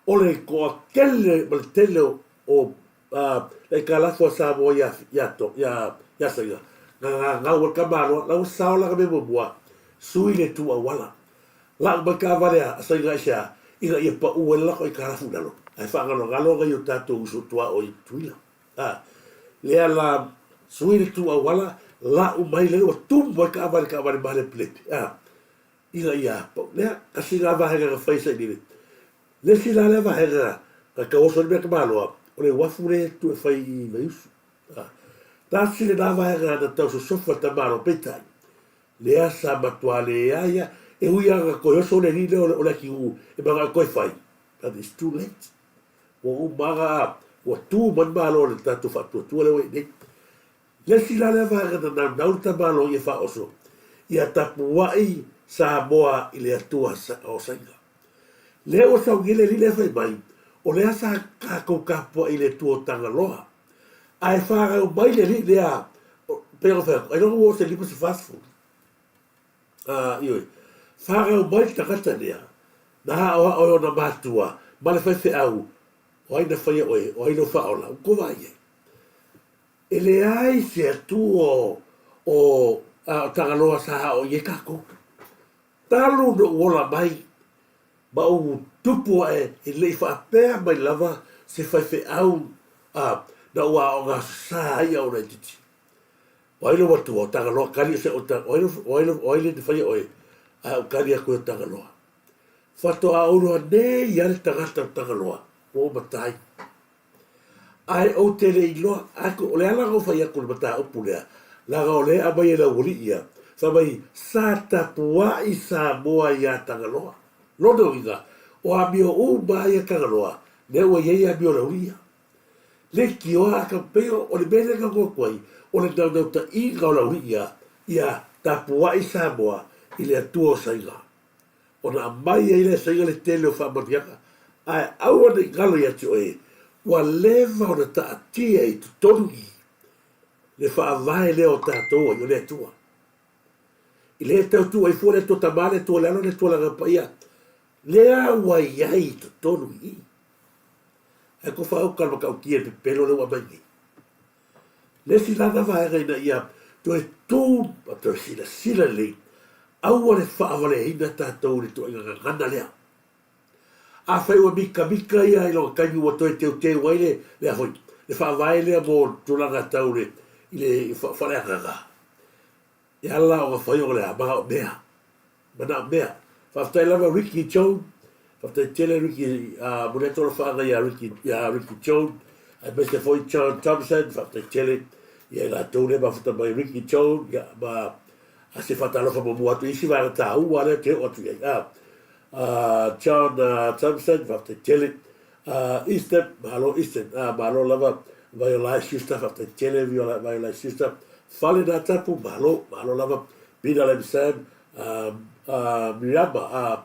o le toatele ma le tele o, o le aitalafu a Samoa ia, ia, ia, ia Saina, na gagau ai le tamaloa, la ua sao lana mea muamua, sui le tu auala. Lau mai taavale a Saina aisea ina ia pau ai le lako aitalafu i lalo, ae faagalogalo nai o tatou uso tuaoi i Tutuila. A lea la sui le tu auala, lau mai lele ua tumu ai taavale taavale malepelepe, a ina ia pau. Lea, tasi lena vaega na fai sailele. Le isi la lea vaega na tau oso ai le mea tamaloa, o le uafu lea e tu e fai i Vaiusu. A, tasi lena vaega na tau sosofa le tamaloa, peitai, Lea sa matua leai a, e ui lava na toe oso le alii lea o le atunuu e manao e toe fai, but it's too late. Ua uma lava na, ua tu mai le Malo o le tatou faatuatua lea ua i ai nei. Le isi la lea vaega na naunau le tamaloa ia faaoso, ia tapuai Samoa i le Atua o Saina. Lea ua sau nei le alii lea fai mai, o lea sa tatou tapuai i le Atua o Tagaloa, Ae fanau mai le alii lea, pei ona fai atu, ailoga ua oo se 50. Ioe, fanau mai le tagata lea, na aoao e ona matua ma le faifeau, o ai na faia oe, o ai lou faaola, ua tou vaai i ai. E leai se Atua o, o, o Tagaloa sa ao i ai tatou. Talu ona ou ola mai ma ou tupu ae e le i faapea mai lava se faifeau a na ou aoga sa ai a ou laitiiti. O ai lou Atua? O Tagaloa. Kali o se o o ai o ai o ai le na faia oe? Ae ou kali atu e o Tagaloa. Faatoa ou iloa nei a le tagata o Tagaloa ua ou matai. Ae ou te le iloa atu, o le ala na ou fai atu i le mataupu lea, leaga o lea e aumai e le aualii ia, fai mai, sa tapuai Samoa iā Tagaloa. Lona uiga, o amio uma lava ia Tagaloa, lea ua i ai amio a le aualii ia. Leitioa a ka pei o le mea lea na ou atu ai, o le naunautaiga o le aualii ia, ia tapuai Samoa i le Atua o Saina. Ona aumai ai lea e Saina le tele o faamanuiaga, ae aua ne i galo ia te oe, ua leva ona taatia i totonu i le faavae lea o tatou ai, o le Atua. I le tau tuu ai fua le Atua Tama, le Atua le Alo, le Atua le Agaga Paia, lea ua i ai i totonu i i. Ae ko whaauka le matautia le pepelo lea ua aumai nei. Le isi la na vaega ina ia toe tū ma toe silasila lelei, aua le faavaleaina tatou i le ituaiga gagana lea. Afai ua mikamika ia i lona taimi ua toe teuteu ai le, le a foi, le faavae lea mo tulaga tau le, i le faaleagaga, E ala ona fai o le a manaomea, manaomea. Faafetai lava Ricky Joe, faafetai tele Ricky, a momoli atu alofaaga ia Ricky, ia Ricky Joe, aemaise foi John Thompson, faafetai tele ia i latou lea mafuta mai Ricky Joe, ia ma a se faatalofa muamua atu i isi vaega taua lea ou te oo atu i ai. A, a John Thompson, faafetai tele. Eastern, malo Eastern, malo lava Vaiolai sister, faafetai tele Vaiolai sister. Fale na tapu, malo, malo lava Peter Lam Sam, Miriama,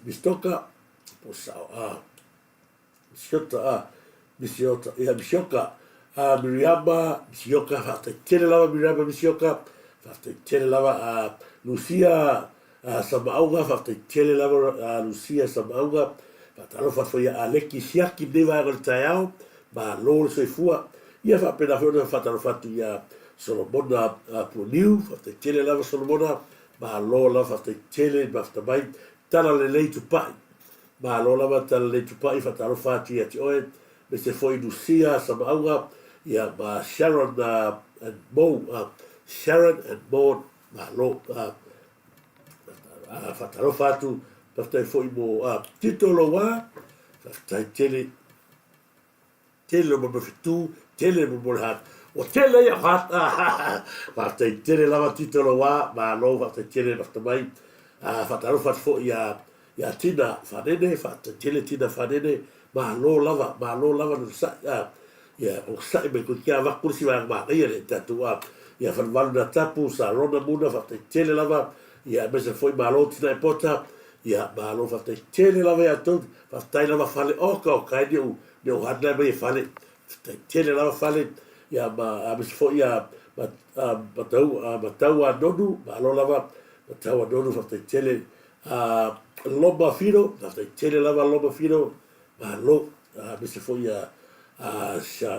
Mistoka, po o sao, Misiota, Misiota, ia, Misioka, Miriama, Misioka, faafetai tele lava Miriama Misioka, faafetai tele lava Lucia Samaauga, faafetai tele lava Lucia Samaauga, faatalofa atu foi ia Aleki Siaki i lenei vaega o le taeao, malo le soifua. Ia faapena foi ona faatalofa atu ia Solomona Puaniu, faafetai tele lava Solomona, malo lava faafetai tele le mafuta mai, tala lelei Tupai. Malo lava tala lelei Tupai, faatalofa atu ia te oe, aemaise foi Lucia Samaauga, ia ma Sharon and Mo, Sharon and Maud, malo. Faatalofa atu, faafetai foi mo Tito Loua, faafetai tele. Tele o mea fetu, tele mo le hat. Ua tele ia hat. Faafetai tele lava Tito Loua, malo faafetai tele mafta mai. Faatalofa atu foi ia ia Tina Fanene, faafetai tele Tina Fanene, malo lava, malo lava le onosai. Ia onosai mai koe kia avatu le isi vaega manaia le tatou ia Falevalu Natapu, Sarona Muna, faafetai tele lava. Ia aemaise foi malo Tina Epota, ia malo faafetai tele lava ia outou. Faafetai lava Fale, oka oka e niu niu hana mai e Fale. Faafetai tele lava Fale, ia ma aemaise foi ia Matau Matau a Nonu, malo lava Matau a Nonu, faafetai tele. Loma Filo, faafetai tele lava Loma Filo, malo. Aemaise foi ia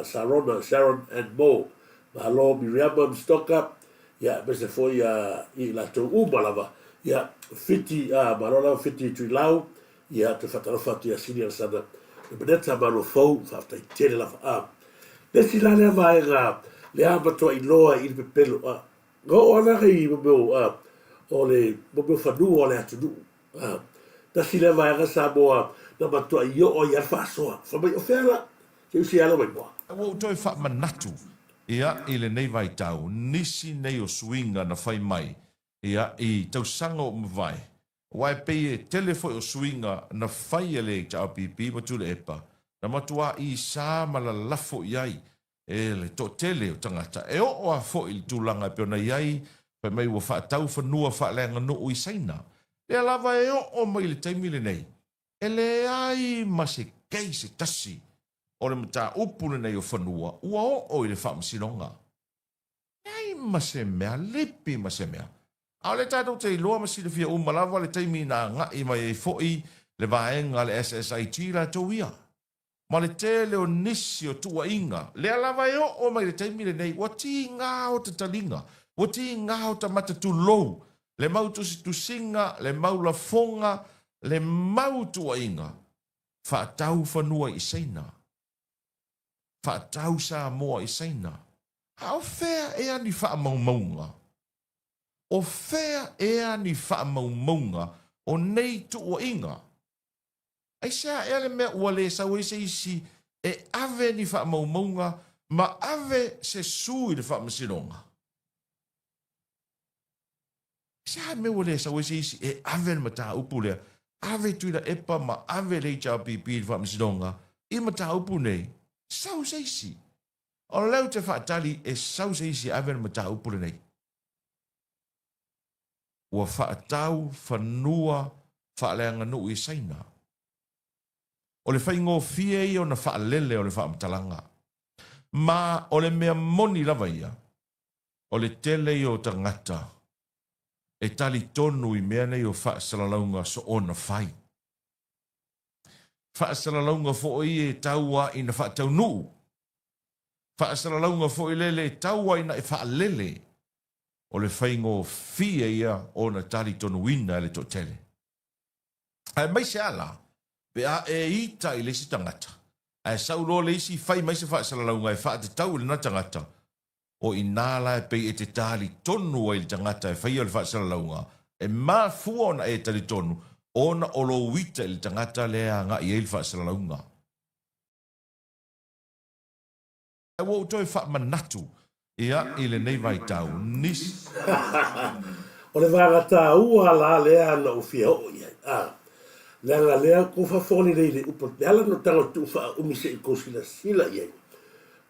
Sarona, Sharon and Mo, malo Miriama Mstoka, ia aemaise foi ia i latou uma lava. Ia Fiti, malo lava Fiti Tuilau, Ia, toe faatalofa atu ia Sini Alesana Nomeneta Malo Fou, faafetai tele lava. A, le isi la lea vaega lea matuai iloa i le pepelo, a, na oo lava lea i mo mea o, a, o le mo mea o fanua o le atunuu. A, tasi lea vaega Samoa na matuai oo ai lava le faasoa. Fai mai, o fea la? Se i usi ala mai moa.
Ua ou toe faamanatu, ia, i lenei vaitau, nisi nei o suiga na fai mai, ia, i tausaga ua mavae, Aua e pei e tele foi o suiga na fai e le HRPP ma Tuilaepa, na matuā isa ma lalafo i ai e le toatele o tagata. E oo a foi i le tulaga e pei ona i ai, fai mai ua faatau fanua faaleaganuu i Saina. Lea lava e oo mai i le taimi lenei, e leai ma se case e tasi o le mataupu lenei o fanua ua oo i le Faamasinoga. Leai ma se mea, lipi ma se mea. A o lea tatou te iloa ma silafia uma lava le taimi na agai mai ai foi le vaega a le SSIG latou ia, ma le tele o nisi o tuuaiga, lea lava e oo mai le taimi lenei, ua tiga o ta taliga, ua tiga o ta mata tulou, le mau tusitusiga, le mau lafoga, le mau tuuaiga, faatau fanua i Saina. Faatau Samoa i Saina. A o fea ea ni faamaumauga? O fea ea ni faamaumauga o nei tuuaiga? Aisea ea le mea ua le sau ai se isi e ave ni faamaumauga ma ave se su i le faamasinoga? Aisea le mea ua le sau ai se isi e ave le mataupu lea, ave Tuilaepa ma ave le HRPP i le faamasinoga i mataupu nei? Sau se isi. O lea ou te faatali e sau se isi e ave le mataupu lenei. Ua faatau fanua faaleaganuu i Saina. O le faigofie ia ona faalele o le faamatalaga. Ma o le mea moni lava ia, o le tele ia o tagata e talitonu i mea nei o faasalalauga soona fai. Faasalalauga foi e tau a ina faataunuu. Faasalalauga foi lele e tau a ina e faalele. O le faigofie ia ona talitonuina e le toatele. Aemaise a la, pe a e ita i le isi tagata, ae sau loa le isi fai mai se faasalalauga e faatatau i lena tagata, O i ina la e pei e te talitonu ai i le tagata e faia le faasalalauga, e mafua ona e talitonu ona o lou ita i le tagata lea e agai ai le faasalalauga. Ae ua ou toe faamanatu ia i lenei vaitau, nisi.
O le vaega taua la lea na ou fia oo i ai, a, leaga lea ua faafofoga lelei i le upu, le ala na tago tuu faaumi se i tou silasila i ai,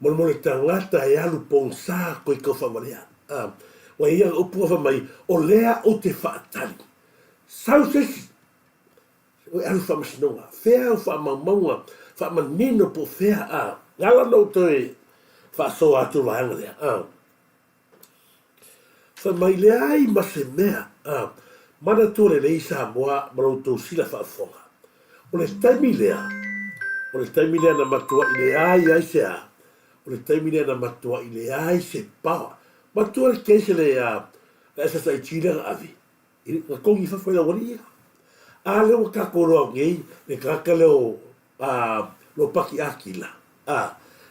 Molemole tagata e alu pogisa koe kau faavalea. A, Ua i ai ana upu fai mai, o lea ou te faatali. Sau se isi, ua e alu i faamasinoga, fea au faamaumauga, faamanino po o fea, a. Na ala ona ou toe faasoa atu i le vaega lea, a. Fai mai, leai ma se mea, a. Manatua lelei Samoa ma lo outou sila faafofoga. O le taimi lea, o le taimi lea na matuai leai ai se a, o le taimi lea na matuai leai se power. Matua le case le a, le SSIG lea na ave, na togi i fafo e le aualii ia. A lea ua tatou iloa nei le tagata lea o a, Lopati Akila, a,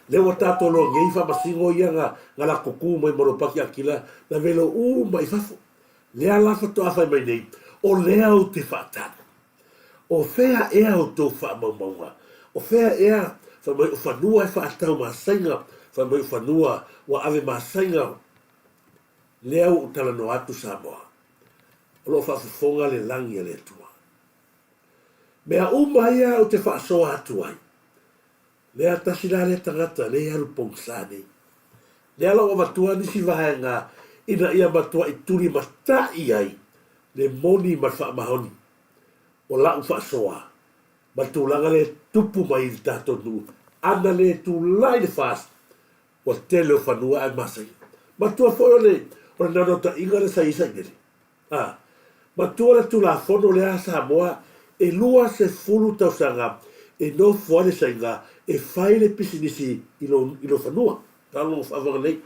lea ua tatou iloa nei faamasino ia na, na latou tu mai ma Lopati Akila, na velo uma i fafo. Lea la faatoa fai mai nei, o lea ou te faatali. O fea ea outou faamaumauga? O fea ea fai mai o fanua e faatau masaiga, fai mai o fanua ua ave masaiga? Lea ua ou talanoa atu Samoa, o lo o faafofoga le lagi a le Atua. Mea uma ia ou te faasoa atu ai, Lea tasi la lea tagata lea e alu pogisa nei. Lea la ua avatua nisi vaega ina ia matuai tulimatai ai le moni ma le faamaoni o la'u faasoa ma le tulaga lea e tupu mai i le tatou nuu ana le tulai le FAST ua tele o fanua ae masaina. Matua foi o le o le naunautaiga lea sa i ai Sailele. A. Matua le Tulafono lea a Samoa e 20 tausaga e nofo ai le saiga e fai le pisinisi i lou i lou fanua. Talo faavaga nei.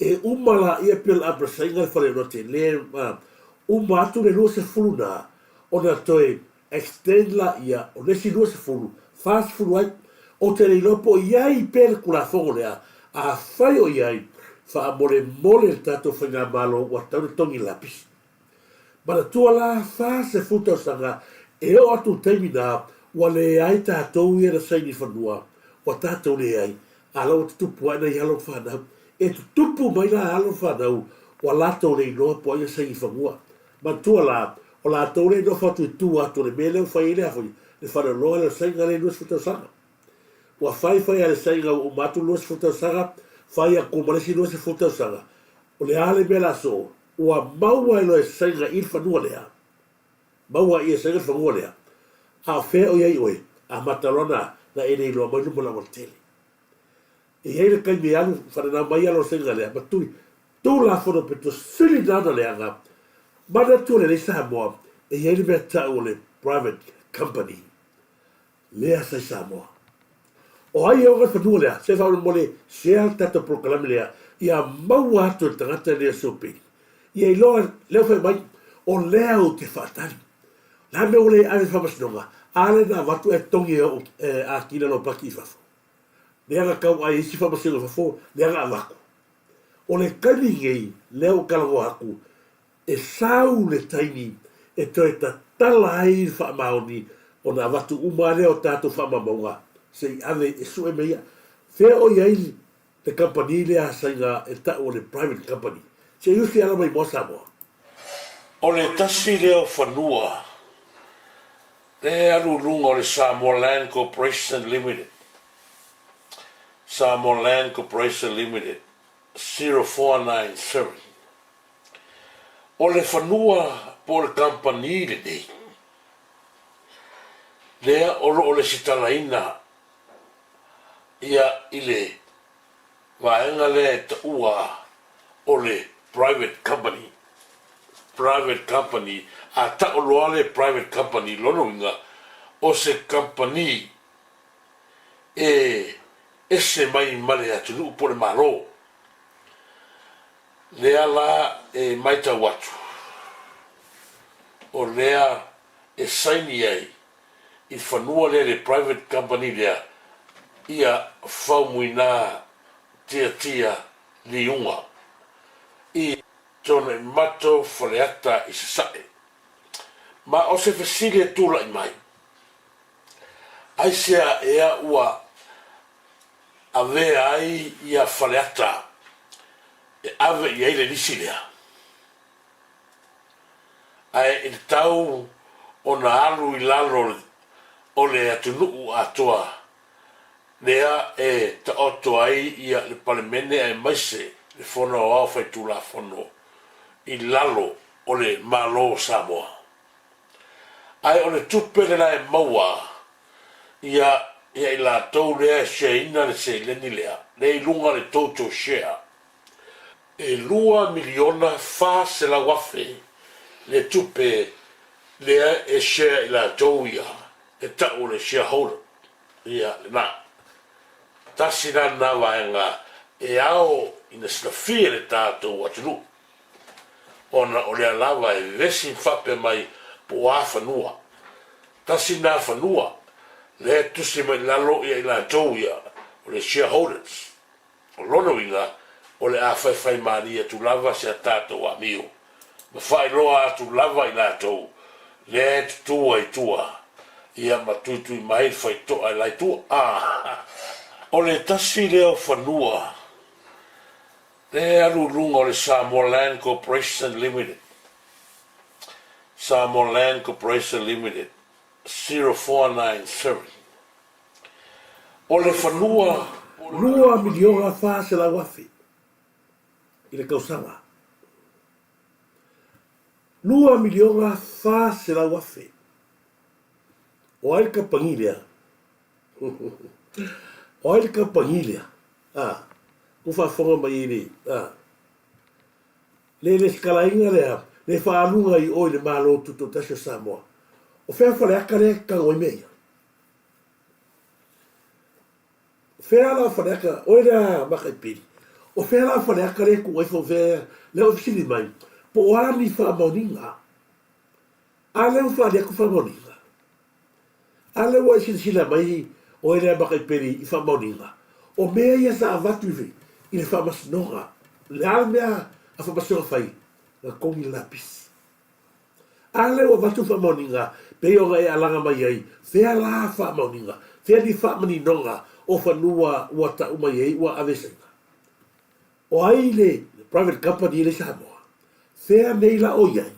E uma laia pei o le aperasaiga le faleoloa tele a uma atu le 20 na ona toe extend laia o le isi 20, 40 ai. Ou te le iloa po o i ai pea le Tulafono lea, afai o i ai, faamolemole le tatou Faigamalo ua tatau ona togi le lapisi. Manatua la, 40 tausaga e oo atu i le taimi na, ua leai tatou ia na saini fanua, ua tatou leai, a la ua tutupu ae nai alo ma fanau. E tutupu mai la alo ma fanau, ua latou le iloa po o ai na saini fanua. Manatua la, o latou lea e nofo atu i tua atu o le mea lea ua fai ai le a foi, le faleoloa lea o le saiga lea i 20 tausaga. Ua fai fai a le saiga ua uma atu le 20 tausaga, fai atu ma le isi 20 tausaga. O le a le mea la soo? Ua maua e loa e saiga i le fanua lea. Maua i e saiga le fanua lea. A o fea o i ai oe? Amata loa na, na e le iloa mai luma o le aualatele. E i ai le taimi e alu fananau mai alo o le saiga lea, ma tui, Tulafono pito sili na ona leaga, manatua lelei Samoa e i ai le mea tau o le private company lea sa i Samoa. O ai e ona le fanua lea? Se faamolemole share le tatou polokalame lea ia maua atu e le tagata lea Sopeli. Ia iloa lea ua fai mai o lea ou te faatali. Le a mea ua le ave i le faamasinoga? A lea na avatu e togi e ou e Akila Lopati i fafo. Lea na tau ai isi faamasinoga i fafo lea na avatu. O le taimi lenei, lea ua talanoa atu, e sau le taimi e toe tatala ai le faamaoni ona avatu uma lea o tatou faamaumauga se i ave e sue mai ia. Fea o i ai le kamupani lea a Saina e tau o le private company? Se i usi ala mai moa Samoa. O le tasi lea o fanua lea e alu i luga o le Samoa Land Corporation Limited. Samoa Land Corporation Limited, 0497. O le fanua po o le kamupani lenei, lea o lo o lesitalaina ia i le vaega lea e taua o le private company, private company, a tau loa le private company, lona uiga, o se kamupani e ese mai ma le atunuu po o le Malo. Lea la e maitau atu, o lea e saini ai i le fanua lea i le private company lea ia Faumuina Tiatia Liuga i Tuanaimato Faleata i Sasae. Ma o se fesili e tulai mai, Aisea ea ua avea ai ia Faleata e ave i ai le lisi lea? Ae i le tau ona alu i lalo o le atunuu atoa lea e taoto ai ia le Palemene aemaise. le Fono Aoao Faitulafono i lalo o le Malo o Samoa. Ae o le tupe lena e maua ia ia i latou lea e share ina le seleni lea, lea i luga le total share, e $2,400,000 le tupe lea e share i latou ia e tau o le shareholder. Ia lena. Tasi la lena vaega e ao ina silafia e le tatou atunuu, ona o lea lava e vevesi ma faapea mai po o a fanua. Tasi lena fanua lea e tusi mai i lalo ia i latou ia o le shareholders. O lona uiga, o le a faifaimalie atu lava si a tatou amio, ma faailoa atu lava i latou lea e tutū ai i tua, ia ma tuitui mai le faitoa i la i tua. A O le tasi lea o fanua lea e alu i luga o le Samoa Land Corporation Limited, Samoa Land Corporation Limited, 0497. O le fanua. $2,400,000 i le tausaga. $2,400,000. O ai le kamupani lea? O ai le kamupani lea? A, ua faafofoga mai i le, a, le lesitalaina lea, le faaaluga i o i le Malo Tutoatasi o Samoa. O fea Faleata lea e tago ai mea ia? O fea la o Faleata, oe lea Makaipili, o fea la o Faleata lea e tuu ai fea lea ua fesili mai, po o a ni faamaoniga? A lea ua faali atu faamaoniga? A lea ua e silasila mai oe lea Makaipeli i faamaoniga? O mea ia sa avatu i le faamasinoga, le a le mea a faamasinoga fai? Na togi le lapisi. A lea ua avatu faamaoniga pei ona e alaga mai ai, fea la faamaoniga, fea ni faamaninoga o fanua ua tau mai ai ua aveeseina? O ai le private company lea i Samoa? Fea nei la o i ai?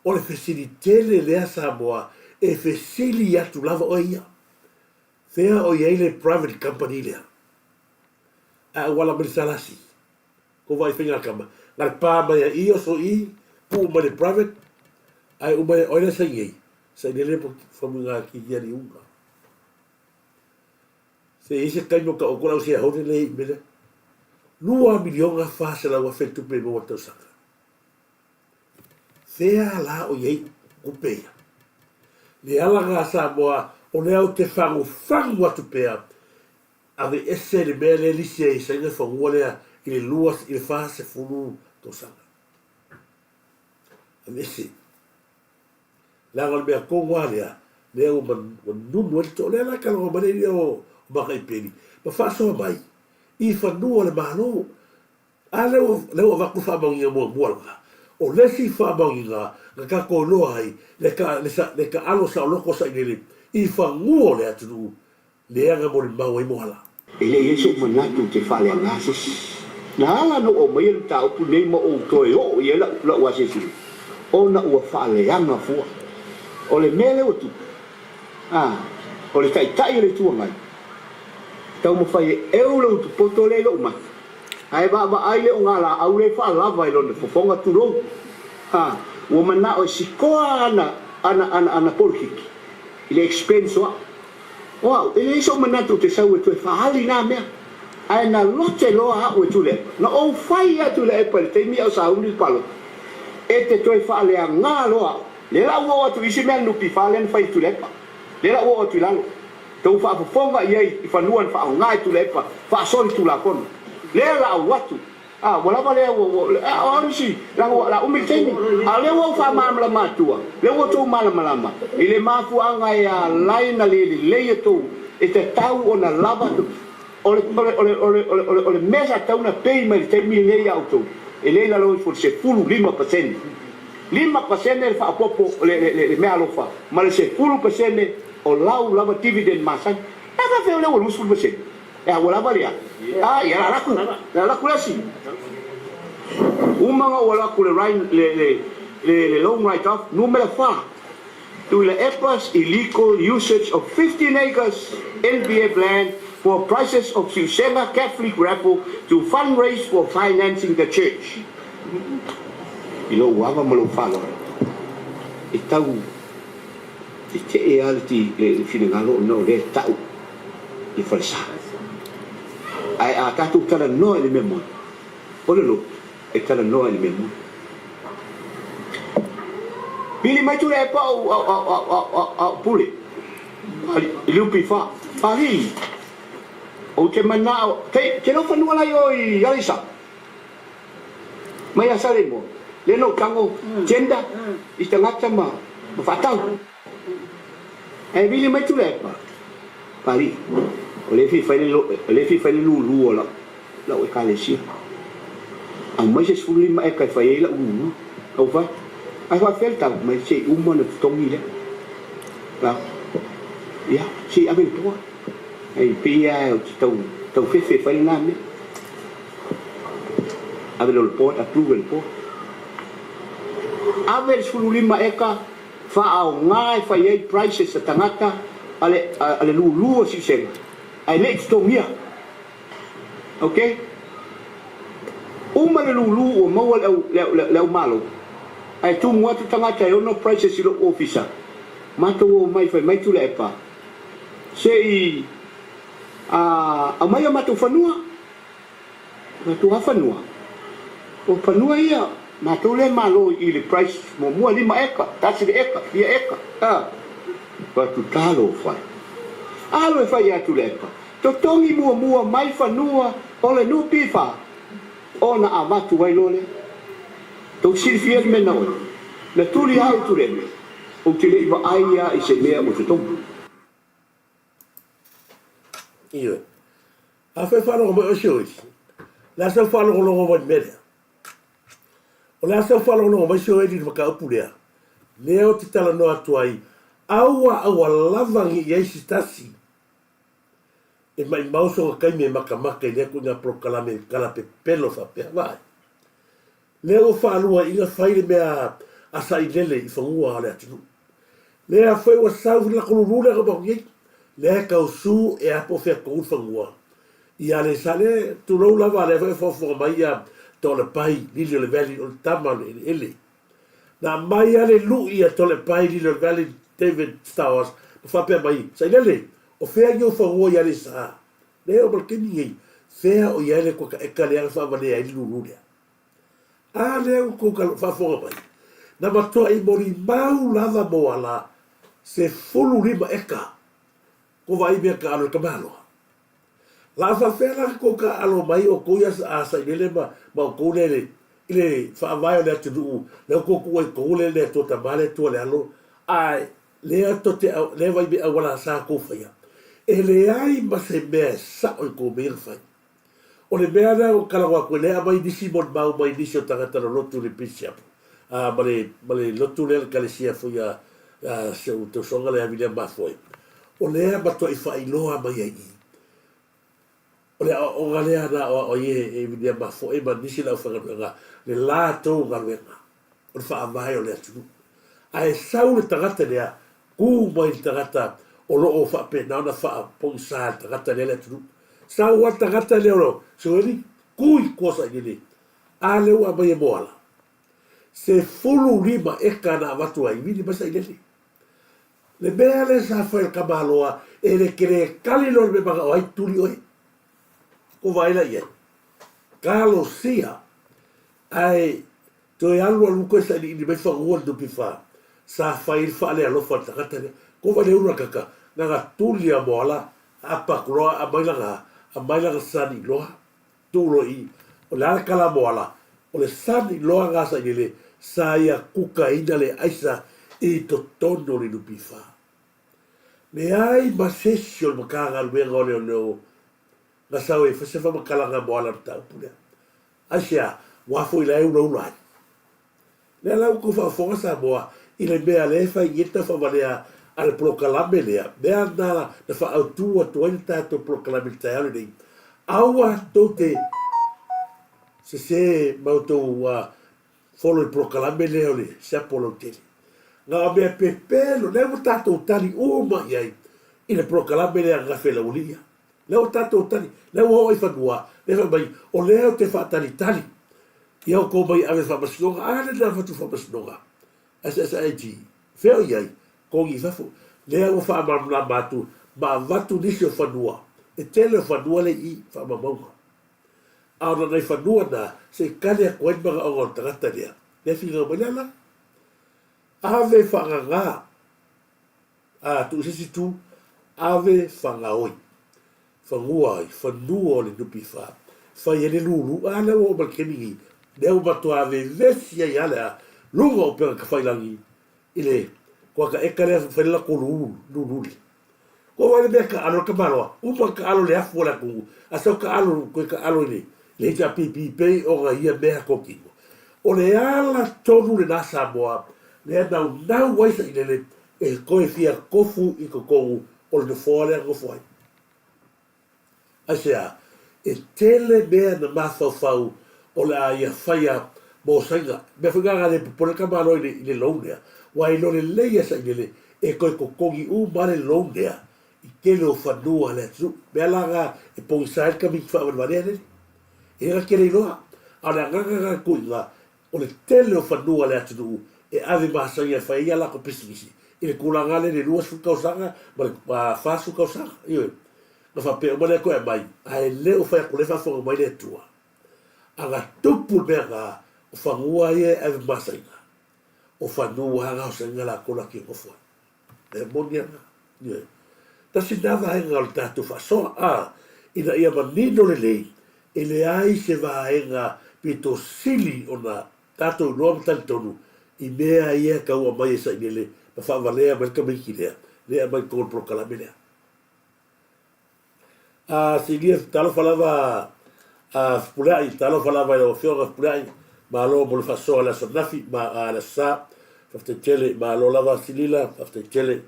O le fesili tele lea Samoa e fesili atu lava oe ia. Fea o i ai le private company lea? Ae ua ala mai le SLC. Ko vaai faiga kama. Na le pa mai a i oso i, tuu mai le private, ae uma e oe le saini ai. Saini ai le famuiga ki ki ali unga. Se i se taimi o ka o kola o shareholder le i mele. $2,400,000 tupe maua tausaga. Fea la o i ai tupe ia? Le ala na Samoa o lea ou te fagufagu atu pea Aveese le mea lea e lisi ai e saina le fanua lea i le lua i le 40 tausaga. Aveese. Leaga o le mea tonu lava lea, lea ua ua nunu ai le toa. O lea la e talanoa mai le alii o Makaipeli ma faasoa mai i fanua o le Malo. A lea ua, lea ua avatu le faamaoniga muamua lena. O le isi faamaoniga na tatou iloa ai le ta, le, le taalo saoloto sailele i fanua o le atunuu Lea na molimau ai Moala.
E le i ai soʻu manatu ou te faaleaga se isi. Na ala ona ou aumaia le mataupu lenei ma ou toe oo i ai la'u asiasiga, ona ua faaleaga fua. O le mea lea ua tupu, a, o le Taitai o le Itu Agai, taumafai e ʻeu le utupoto lea i loʻu mata, ae vaavaai le ogalaau lea e faalava i lona fofoga, tulou, a, ua manao e sikoa ana, ana, ana, ana polokiki i le expense o a'u. O au, e leai sou manatu ou te sau e toe faaali nā mea, ae na lote loa a'u e Tuilaepa. Na ou fai atu i Tuilaepa i le taimi a o sauni le palota, e te toe faaleagā loa a'u. Lea la ua oo atu i isi mea a le NPF lea na fai e Tuilaepa. Lea la ua oo atu i lalo. Tou faafofoga i ai i fanua na faaaogā e Tuilaepa faasoli Tulafono. Lea la ou atu. A, ua lava lea, ua, ua, a, o au isi, leaga ua, o le a umi le taimi. A o lea ua ou faamalamalama atua, lea ua outou malamalama i le mafuaaga e ala ai ona le lelei outou, e tatau ona lava, o le, o le, o le, o le, o le, o le, o le mea sa tatau ona pay mai i le taimi lenei ia outou, e le i lalo ifo i le 15%. 5% le faaopoopo, le, le, le, le meaalofa, ma le 10% o lau lava dividend masani. A faapefea o lea ua 20%? E a ua lava lea? A, ia la laku, la laku le asi. Uma ona ua laku le Ryan, le, le, le, le loan write off, numera fa. Tuilaepa's illegal usage of 15 acres NBF land for prices of Siusega Catholic Raffle to fundraise for financing the church. I lou ava ma lou faaaloalo, e tau tetee lava le finagalo ona o lea e tau i falesa. Ae a tatou talanoa i le mea moni, o le lotu e talanoa i le mea moni. Pili mai Tuilaepa au pule i Lupi fa. Alii, ou te manao, te, te lau fanua lai o i Aleisa. Mai a Saleimoa, lea na ou tago tender i tagata ma, ma faatau. Ae vili mai Tuilaepa, Alii, o lea e fia fai le, o lea e fia fai le lulu o lau, lau ekalesia. Aumai se 15 eka e fai ai lau lulu. Au fai, ae faafefea le tau mai se i uma ona totogi lea. La, ia, se i ave i le board. Ai, pei lava ou te tau, tau fefe e fai lena mea. Ave loa i le board, approve e le board. Ave le 15 eka faaaoga e fai ai prices a tagata a le, a le lulu o Siusega, ae le i totogia. Ok. Uma le lulu ua maua le au, le au, le au malo. Ae tumu atu tagata e ono prices i lou ofisa. Matou omai fai mai Tuilaepa, se i a aumai o matou fanua. Matou a fanua. O fanua ia, matou lea malo i le price muamua lima eka, tasi le eka, fia eka, a. Fai atu talofa e. Alo e fai ia Tuilaepa. Totogi muamua mai fanua o le NPF ona avatu ai loa lea. Tou silafia le mea na oe. Na tuli au Tuleme, ou te le i vaai a i se mea ua totogi.
Ioe. Afai faalogo mai oe si oe. Le a sau faalogologo mai le mea lea. O le a sau faalogologo mai si oe i le mataupu lea. Lea ou te talanoa atu ai, aua aua lava ne i ai se tasi E maʻimau sona taimi e makamaka i lea ituaiga polokalame kalapepelo faapea. Vaai. Lea ua faaluaina fai le mea a sailele i fanua o le atunuu. Lea foi ua sau le latou lulu lea na matou nei. Lea e tau su e a po o fea tonu le fanua. Ia le sa le tulou lava lea foi e faafofoga mai ia Toalepai Lili o le Valley o le tama o le eleele. Na aumai lava le lui a Toalepai Lili o le Valley David Stowers ma faapea mai, Sailele, o fea i ou fanua i Aleisa? Lea e oo mai le taimi nei, fea o i ai le kuakaeka lea na faavalea ai le lulu lea? A lea ua tou faafofoga mai, na matuai molimau lava Moala 15 eka ko vaai mea taalo i le tamaloa. La faafefea la tou taaalo mai outou ia a Sailele ma ma outou lea i le i le faavae o le atunuu lea ua tou tuu ai tou le le Atua Tama le Atua le Alo ae lea tou te lea vai mea auala sa tou faia e leai ma se mea e sao i tou mea ia na fai. O le mea lea ua talanoa atu ai lea aumai nisi molimau mai nisi o tagata lolotu le Bishop a ma le ma le lotu lea le Ekalesia foi a a si ou tausoga lea Viliama Mafoe o lea matuai faailoa mai ai i o le aoaoga lea na aoao ai e e Viliama Mafoe ma nisi o le aufaigaluega le latou galuega o le faavae o le atunuu. Ae sau le tagata lea, tu mai le tagata o lo o faapena ona faapogisa e le tagata lea le atunuu. Sau lava le tagata lea o lo Soeli, tu i tua sailele, a lea ua aumai e Moala. 15 eka na avatu ai, vili mai sailele. Le mea lea sa fai e le tamaloa, e le tele kali loa le mea manao ai, tuli oe. Ko vaai la i ai. Talosia, ae Toe alu alu koe sailiili mai fanua le NPF sa fai ai le faalealofa a le tagata lea. Ko wai le ulu akaka, na ga tuli a moala, apa atu loa amai lana, amai lana sani loa, tuu loa i, o le a le kala a moala, o le sani loa na sailele sa ia kukaina le aisa i totonu o le NPF. Leai ma sesi o le Matagaluega o Leoleo na sau ai fai se faamatalaga mo ala mataupu lea. Aisea? Ua foi la e ulaula ai. Lea la ua tou faafofoga Samoa i le mea lea e fai nei le taufaavalea a le polokalame lea, mea na na faaautu atu ai le tatou polokalame i le taeao lenei. Aua tou te sese ma outou follow i le polokalame lea o le siapo lautele. Na o mea pepelo, lea ua tatou tali uma i ai i le polokalame lea a Gafe Laualia. Lea ua tatou tali, lea ua oo i fanua, lea fai mai, o lea ou te faatalitali ia outou mai ave faamasinoga. A lea na avatu faamasinoga? SSIG, fea o i ai? Kogi i fafo. Lea ua faamalamalama atu ma avatu nisi o fanua, e tele o fanua lea i i, faamaumauga. A o na nai fanua na, se i kali atu ai le manaoga o le tagata lea, lea e finau mai le ala. Ave faagaga. A tuu i se isi itu, ave fagaoi, fagua ai, fanua o le NPF, fai ai le lulu, a lea ua oo mai le taimi nei, lea ua matua vevesi ai lava le a luga o upega tafailagi i le kuata eka lea fai le latou lulu, lulu le. Kua vaai le mea taalo le tamaloa, uma taalo le afu o le atunuu, a sau taalo, toe taalo i le HRPP pei ona ia mea totino. O le ala tonu lena Samoa, lea naunau ai sailele e toe fia tofu i totonu o le nofoa lea na nofo ai. Aisea? E tele mea na mafaufau o le a ia faia mo Saina. Mea foi na le popole tamaloa i le loan lea, ua iloa lelei e Sailele e toe totogi uma le loan lea i tele o fanua a le atunuu. Mea la na e pogisa ai le tamaiti faavalevalea lele. E le na tele iloa, a o le agaga na tuuina O le tele o fanua a le atunuu e ave masani e fai ai a latou pisinisi i le tulaga lea i le 20 tausaga ma le 40 tausaga. Ioe. Na faapea uma lea toe aumai, ae le o fai atu lea e faafofoga mai le Atua. A na tupu le mea na, o fanua ia e ave masaiga, o fanua lava gaosiga latou latou te nofo ai. E moni ana. Ioe. Tasi lena vaega o le tatou faasoa, a, ina ia manino lelei, e leai se vaega pito sili ona tatou iloa ma talitonu i mea ia e tau aumai e Sailele ma faavalea mai le tamaiti lea, lea e aumai i totonu o le polokalame lea. A Silia, talofa lava a Fepuleai, talofa lava i lau Afioga Fepuleai, malo mo le faasoa i le aso ananafi ma a le aso Sa, faafetai tele, malo lava Silila, faafetai tele,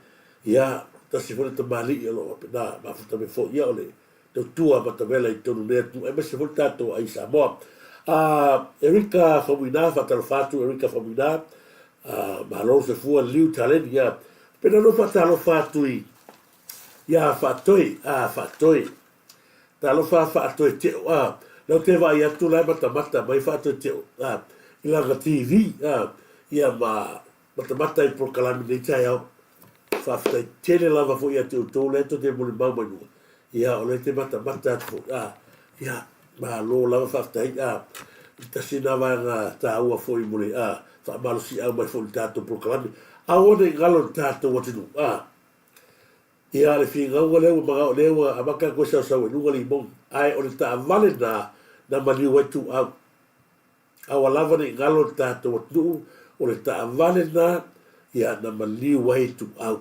ia, tasi foi le tamalii o lo o faapena mafuta mai foi, ia o le tautua matavela i totonu nei atunuu aemaise foi le tatou ai Samoa. A Erika Faumuina, faatalofa atu Erika Faumuina, a malo le soifua, liliu taleni, ia, faapena ona faatalofa atu i Ia Faatoi, a Faatoi. Talofa a Faatoi Teo, a. Lea ou te vaai atu la e matamata mai Faatoi Teo, a, i lana TV, a, ia ma matamata i polokalame nei taeao. Faafetai tele lava foi ia te outou lea tou te molimau mai luga. Ia, o lea te matamata atu foi, a, ia, malo lava faafetai, a, i tasi lena vaega taua foi mo le, a, faamalosiau mai foi i le tatou polokalame. Aua ne i galo i le tatou atunuu, a. Ia, le finauga lea ua manao, lea ua amata ona toe sausau ai i luga le imogi, ae o le taavale lena na maliu ai Tuuau. A ua lava ne i galo le tatou atunuu, o le taavale lena, ia, na maliu ai Tuuau.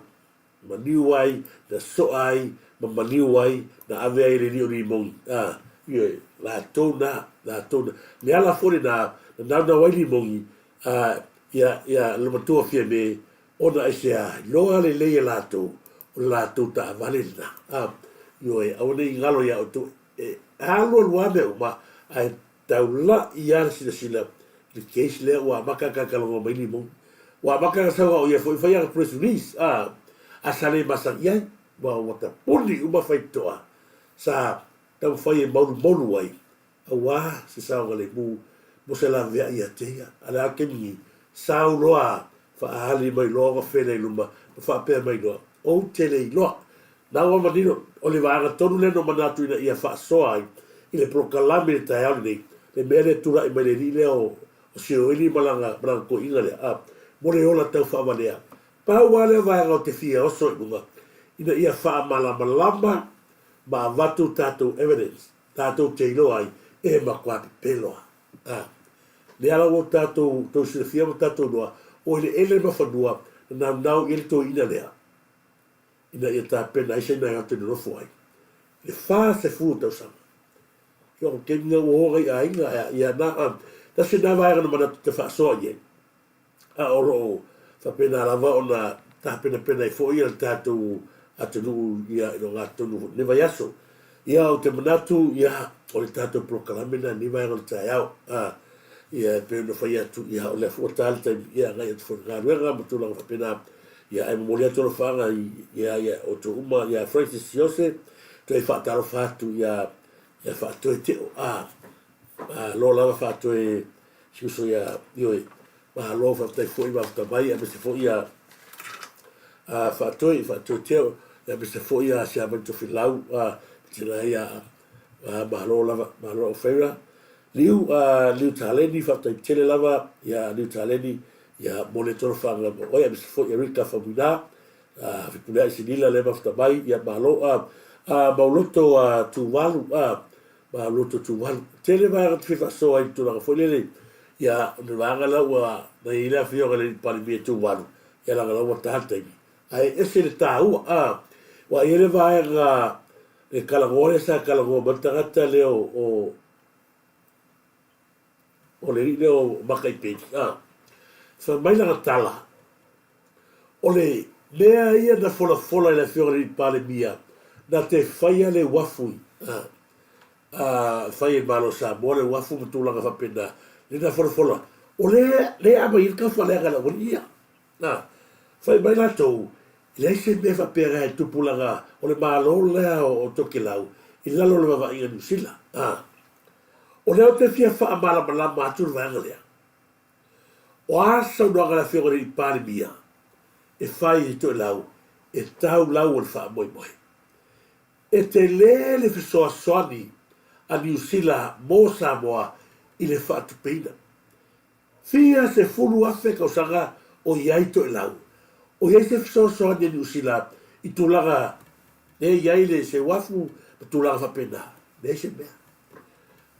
Maliu ai, na soa ai, ma maliu ai, na ave ai e le alii o le imogi. A, ioe, latou na, latou na. Le ala foi lena, na naunau ai le imogi, a, ia, ia, le matua Fiame, Ona aisea, iloa lelei e latou, o le latou taavale lena. A, ioe, aua ne i galo iā outou, e alualu lava mea uma, ae taula'i lava le silasila i le case lea ua amata ona talatalanoa mai Limoni. Ua amata ona sau a o ia foi fai ana press release, a, a sa le masani i ai, ma ua tapuni uma faitotoa sa taumafai e maulumaulu ai Aua se saogalemu mo se laveai ia te ia. A le a le taimi nei, sau loa faaali mai loa ona fela i luma ma faapea mai loa, Ou te le iloa. Na ua manino, o le vaega tonu lea na manatu ina ia faasoa ai i le polokalame i le taeao lenei, le mea lea e tulai mai le alii lea o Sioeli ma lana, ma lana toeaina lea, a, mo le ola tau faavalea. Pau lava lea vaega ou te fia oso i luga, ina ia faamalamalama ma avatu tatou evidence, tatou te iloa ai e matua pepelo a. Lea la ua tatou tou silafia ma tatou iloa, o eleele ma fanua na naunau i ai le toeaina lea ina ia tapena ai se naeote nonofo ai i le 40 tausaga. Ia o le taimi lena ua o nai aiga ia na tasi lena vaega na manatu te faasoa i ai. a o lo o faapena lava ona tapenapena ai foi le tatou atunuu ia i ogatotonu foi i lenei vaiaso. Ia ou te manatu ia o le tatou polokalame lena i lenei vaega o le taeao. A, ia e pei ona fai atu ia o lea foi ua ta le taimi ia agai atu foi i le galuega ma tulaga faapena. Ia ae momoli atu alofaaga ia ia outou uma ia Francis Siose, Toe faatalofa atu ia ia Faatoe Teo a malo lava Faatoe si uso ia Ioe. Malo faafetai foi mafuta mai aemaise foi ia a Faatoe Faatoe Teo aemaise foi ia Siamani Tofilau a tina ia a malo lava malo au faira. Liu a Liu Taleni faafetai tele lava ia Liu Taleni ia mo le tolofaga mo oe aemaise foi Erika Faumuina a Fepuleai Silila lea mafuta mai ia malo a a Mauloto a Tuvalu a Mauloto Tuvalu. Tele vaega te fia faasoa ai i le tulaga foi lele ia o le vaega la ua na i ai le afioga i le Palemia Tuvalu ia leaga la ua ta le taimi ae ese le taua a ua i ai le vaega le talanoa lea sa talanoa mai le tagata lea o o le alii lea o Makaipeli a fai mai lana tala O le mea ia na folafola e le Afioga i le Palemia, na te faia le uafu i, a, a, fai e le Malo o Samoa le uafu ma tulaga faapena, lea na folafola, o lea, lea e aumai ai le taufaaleaga e le aualii ia. A, fai mai latou, e leai se mea faapena e tupu leaga o le Malo lea o Tokelau i lalo o le vaavaaiga a Niu Sila. A, o lea ou te fia faamalamalama atu le vaega lea. O a se saunoaga a le Afioga i le Palemia e fai i Toelau e tau lau o le faamoemoe? E tele le fesoasoani a Niu Sila mo Samoa i le faatupeina. Fia 10,000 tausaga o i ai Toelau, o i ai se fesoasoani a Niu Sila i tulaga lea e i ai le se uafu ma tulaga faapena? Leai se mea.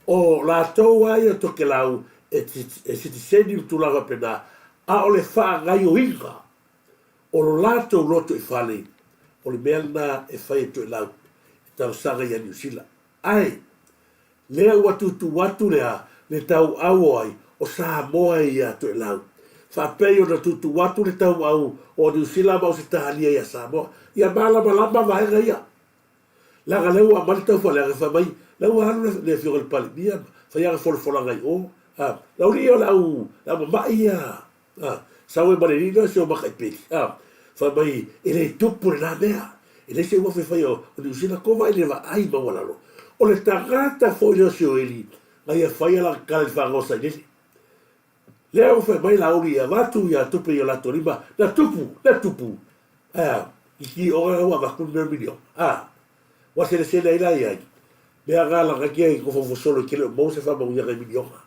O latou lava ia o Tokelau e sitiseni ma tulaga faapena, a o le faagaioiga o lo latou loto i fale, o le mea lena e fai e Toelau e talosaga ia Niu Sila. Ae, lea ua tuutuu atu le a, le tauau o ai, o Samoa ia Toelau. Faapei ona tuutuu atu le tauau o Niu Sila ma Ausetalia ia Samoa. Ia malamalama vaega ia. Leaga lea ua aumai le taufaaleaga fai mai la ua alu le afioga i le Palemia ma fai ana folafolaga i o. A, Laulii o le au, le au mama'i ia, a, sau ai ma le alii lea o si ou maka i peli. A, fai mai e le tupu lena mea. E leai se uafu e fai o Niu Sila, ko vaai le vaai maualalo. O le tagata foi lea o Sioeli na ia faia lana tala i le fanua sailele. Lea ua fai mai Laauli e avatu ia tupe i o latou lima, na tupu, na tupu. Ae a, i ki oga na ua avatu le mea miliona. A, ua selesele ai la iai, mea na lagakia i nofonofo solo i ke le o maua se faamanuiaga i miliona.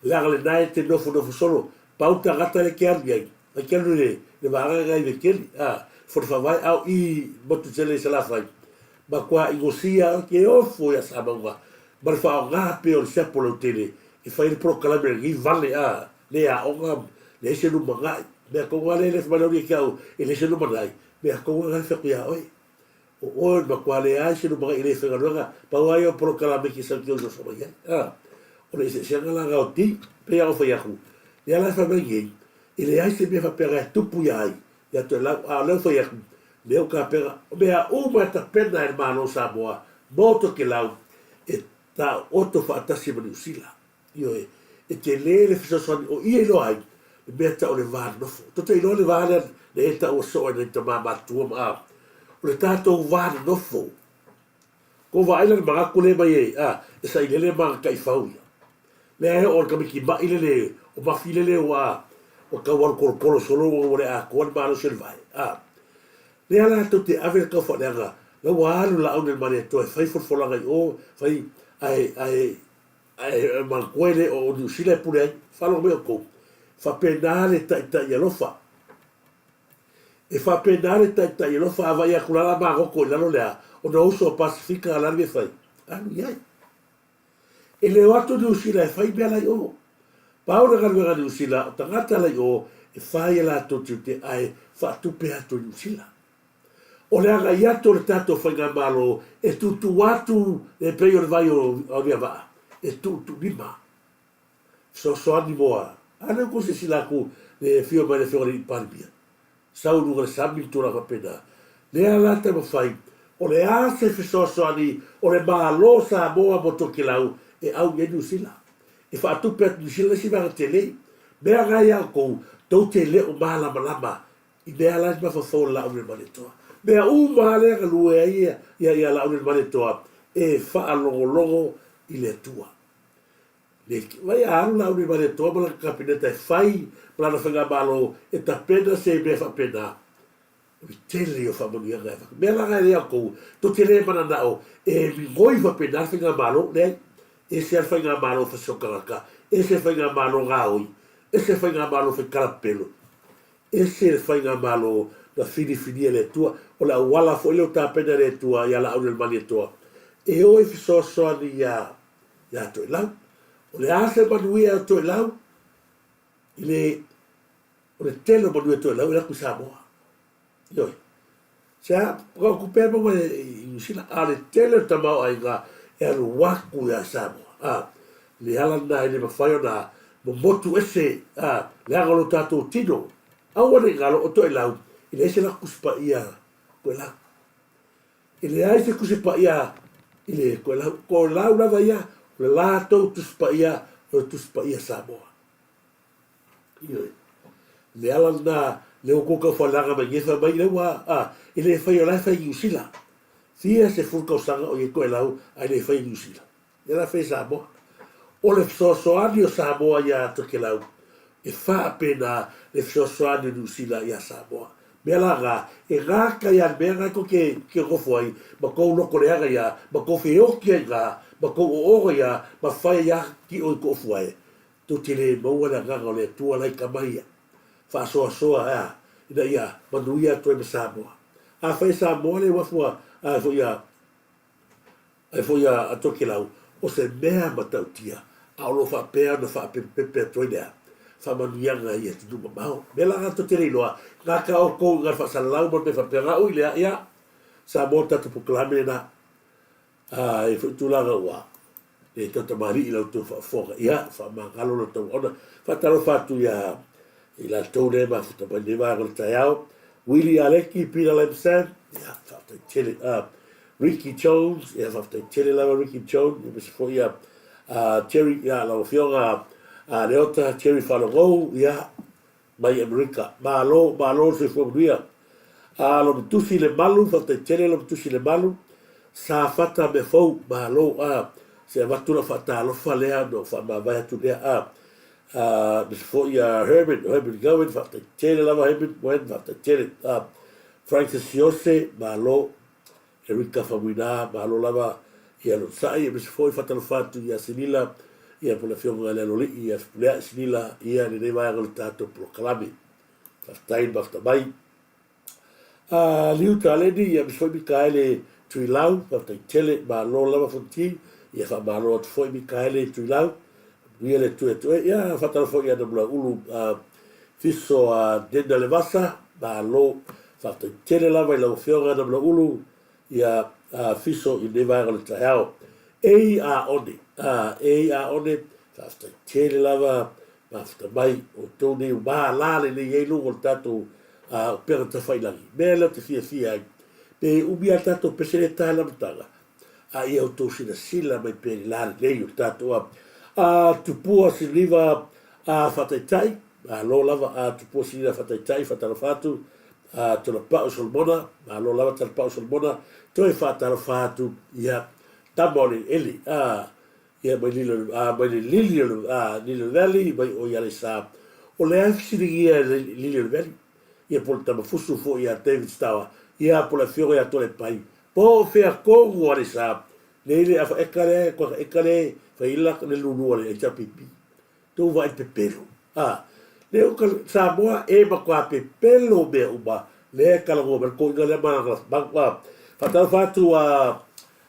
Leaga lena e te nofonofo solo, pau tagata le ke alu iai, na ke alu i le vaega na i Vekeli, a, fono faavae, a o i motu tele i Salafai, matua inosia o ke ofo ia Samauga, ma le faaaoga pea o le siapo lautele e fai ai le polokalame lenei vale a le aoga, leai se lumanai. Mea tonu lava lea e fai mai le aualii ia te au, e leai se lumanai, mea tonu lava lena e fai atu ia oe. O oe o le matua leai se lumanai e le faigaluega, pau lava ia o polokalame e te sau e te ososo mai ai. A, o le eseesega la lena o ti, pei lava ona fai atu, lea la e fai mai nei, e leai se mea faapena e tupu ia ai, ia Toelau, a o lea ua fai atu, lea ua tapena, o mea uma e tapena e le Malo o Samoa mo Tokelau e taooto faatasi ma Niu Sila. Ioe, e tele le fesoasoani o ia iloa ai le mea tau o le va nonofo. Tou te iloa le va lea na e taua soo e nai tama matutua ma a, o le tatou va nonofo. Kou vaai la le manatu lea mai e, a, e sailele ma taifau ia. Lea e oo le tamaiti mai lele o mafi lele ua ua tau alu tolotolo solo ua ua le atoa le malosi o le vae. A, lea la tou te ave le taufaaleaga la ua alu Laauli a le Malietoa e fai folafolaga i o, fai ae ae ae manatua e le o Niu Sila e pule ai. Faalogo mai outou, faapena le taitai alofa. E faapena le taitai alofa a vaai atu la la magoto i lalo le a, ona uso o Pasefika la le mea e fai, alu i ai. E le o atu Niu Sila e fai mea la i o. Pau le galuega a Niu Sila, o tagata la i o e fai a latou tiute ae faatupe atu e Niu Sila. O le agai atu o le tatou faigamalo e tuutuu atu e pei o le vai o Aliavaa e tuutuulima. Fesoasoani mo a? A lea ua silasila atu le afio mai le afioga i le Palemia. Sau i luga o le sami le tulaga faapena. Lea la taumafai, o le a se fesoasoani o le Malo o Samoa mo Tokelau e au i ai Niu Sila. E faatupe atu Niu Sila le isi vaega tele. Mea na ia outou, tou te le o malamalama i mea la e mafaufau o le Laauli o le Malietoa. Mea uma lava lea e galue ai ia, ia, ia Laaulialemalietoa e faalogologo i le Atua. Le, vai a alu Laaulialemalietoa ma lana Kapeneta e fai ma lana Faigamalo e tapena se mea faapena, O le tele o faamanuiaga e avatu. Mea la e lea outou, tou te le mananao e migoi faapena le faigamalo, leai. Ese lava le faigamalo fai tagata, ese le faigamalo gaoi, ese le faigamalo fai kalapelo, ese le faigamalo na filifilia e le Atua. O le auala foi lea ua tapena e le Atua ia Laaulialemalietoa e o e fesoasoani iā, iā Toelau. O le a se manuia o Toelau i le O le tele o manuia toelau e alu atu i Samoa. Ioe. Se a, o tupe e maua i Niu Sila, a o le tele o le tamaoaiga e alu atu ia Samoa. A, le ala lena e le mafai ona momotu ese, a, leaga o lo tatou tino. Aua ne i galo o Toelau, e leai se latou Tusi Paia Toelau. E leai se Tusi Paia i le Toelau. Toelau lava ia, o le latou Tusi Paia, o le Tusi Paia Samoa. Ioe. Le ala lena, lea ua tou taufaaleaga mai nei fai mai lea ua, a, e le faia o la e fai i Niu Sila. Fia 10 tausaga o i ai Toelau ae le faia i Niu Sila. Lea la e fai e Samoa. O le fesoasoani o Samoa iā Tokelau, e faapena le fesoasoani o Niu Sila iā Samoa. Mea la na, e gata ia le mea na tou te te nofo ai ma tou loto leaga ia, ma tou feoti ai ina, ma tou ooga ia, ma fai ai a tio i toofu ae. Tou te le maua le agaga o le Atua la i tama ia. Faasoasoa ea ina ia manuia atu ai ma Samoa. Afai e Samoa le uafu a ai foi a ai foi a Tokelau, o se mea matautia, a o lo o faapea ona faapepepepe atu ai le a? Faamanuiaga i atunuu mamao. Mea la na tou te le iloa, gata outou i na le faasalalau ma le mea faapena, ui lea, ia, Samoa o le tatou polokalame lena. A e foi tulaga ua le tau tamalii la outou faafofoga, ia, faamagalo lo outou auauna. Faatalofa atu ia i latou lea e mafuta mai lenei vaega o le taeao. Willie Aleki, Peter Lamsan, ia, faafetai tele. Ricky Jones, ia, faafetai tele lava Ricky Jones, ia, aemaise foi ia Jerry, ia, lau Afioga Leota, Jerry Falogou, ia, mai Amerika. Malo, malo le soifua manuia. A Lomitusi Lemalu, faafetai tele Lomitusi Lemalu. Safata Meafou, malo. A se avatu lau faatalofa lea ona ou faamavae atu lea. A a aemaise foi ia Herman, Herman Gowen, faafetai tele lava Herman Gowen, faafetai tele. A Francis Siose, malo. Erika Faumuina, malo lava ia Lotsai, aemaise foi faatalofa atu ia Silila, ia po o le Afioga i le Aloalii ia Fepuleai Silila, ia lenei vaega o le tatou polokalame. Faafetai le mafuta mai. A Liu Taleni, ia aemaise foi Mikaele Tuilau, faafetai tele, malo lava Fonoti, ia faamalo atu foi Mikaele Tuilau, manuia le Atua ia te oe. Ia faatalofa foi ia Namulauulu Fiso a Dena Levasa, malo. Faafetai tele lava i lau Afioga Namulauulu ia Fiso i lenei vaega o le taeao. Ei a one, a, ei a one, faafetai tele lava mafuta mai outou nei ua malā lelei ai luga o le tatou upega tafailagi. Mea lea ou te fiafia ai, pe umi lava le tatou pese le ta i le amataga, a ia outou silasila mai pea i le lalelei o le tatou a, a Tupua Siliva a Faataitai, malo lava a Tupua Siliva Faataitai, faatalofa atu, a Tolapau Solomona, malo lava Talapau Solomona, toe faatalofa atu, ia, tama o le eleele, a, ia, mai lilo, a, mai le lili o le, a, lili o le valley, mai o i Aleisa, o lea e fesiligia e le lili o le valley, ia po o le tamafusu foi ia David Stower, ia, po o le afioga ia Toalepai, Po o fea tonu Aleisa nei le afa eka lea kuata eka le fai la le lulua le HRPP. Tou vaai pepelo. A le o ka Samoa e matua pepelo mea uma lea e talanoa mai le toeaina lea ma lana mau. A faatalofa atu a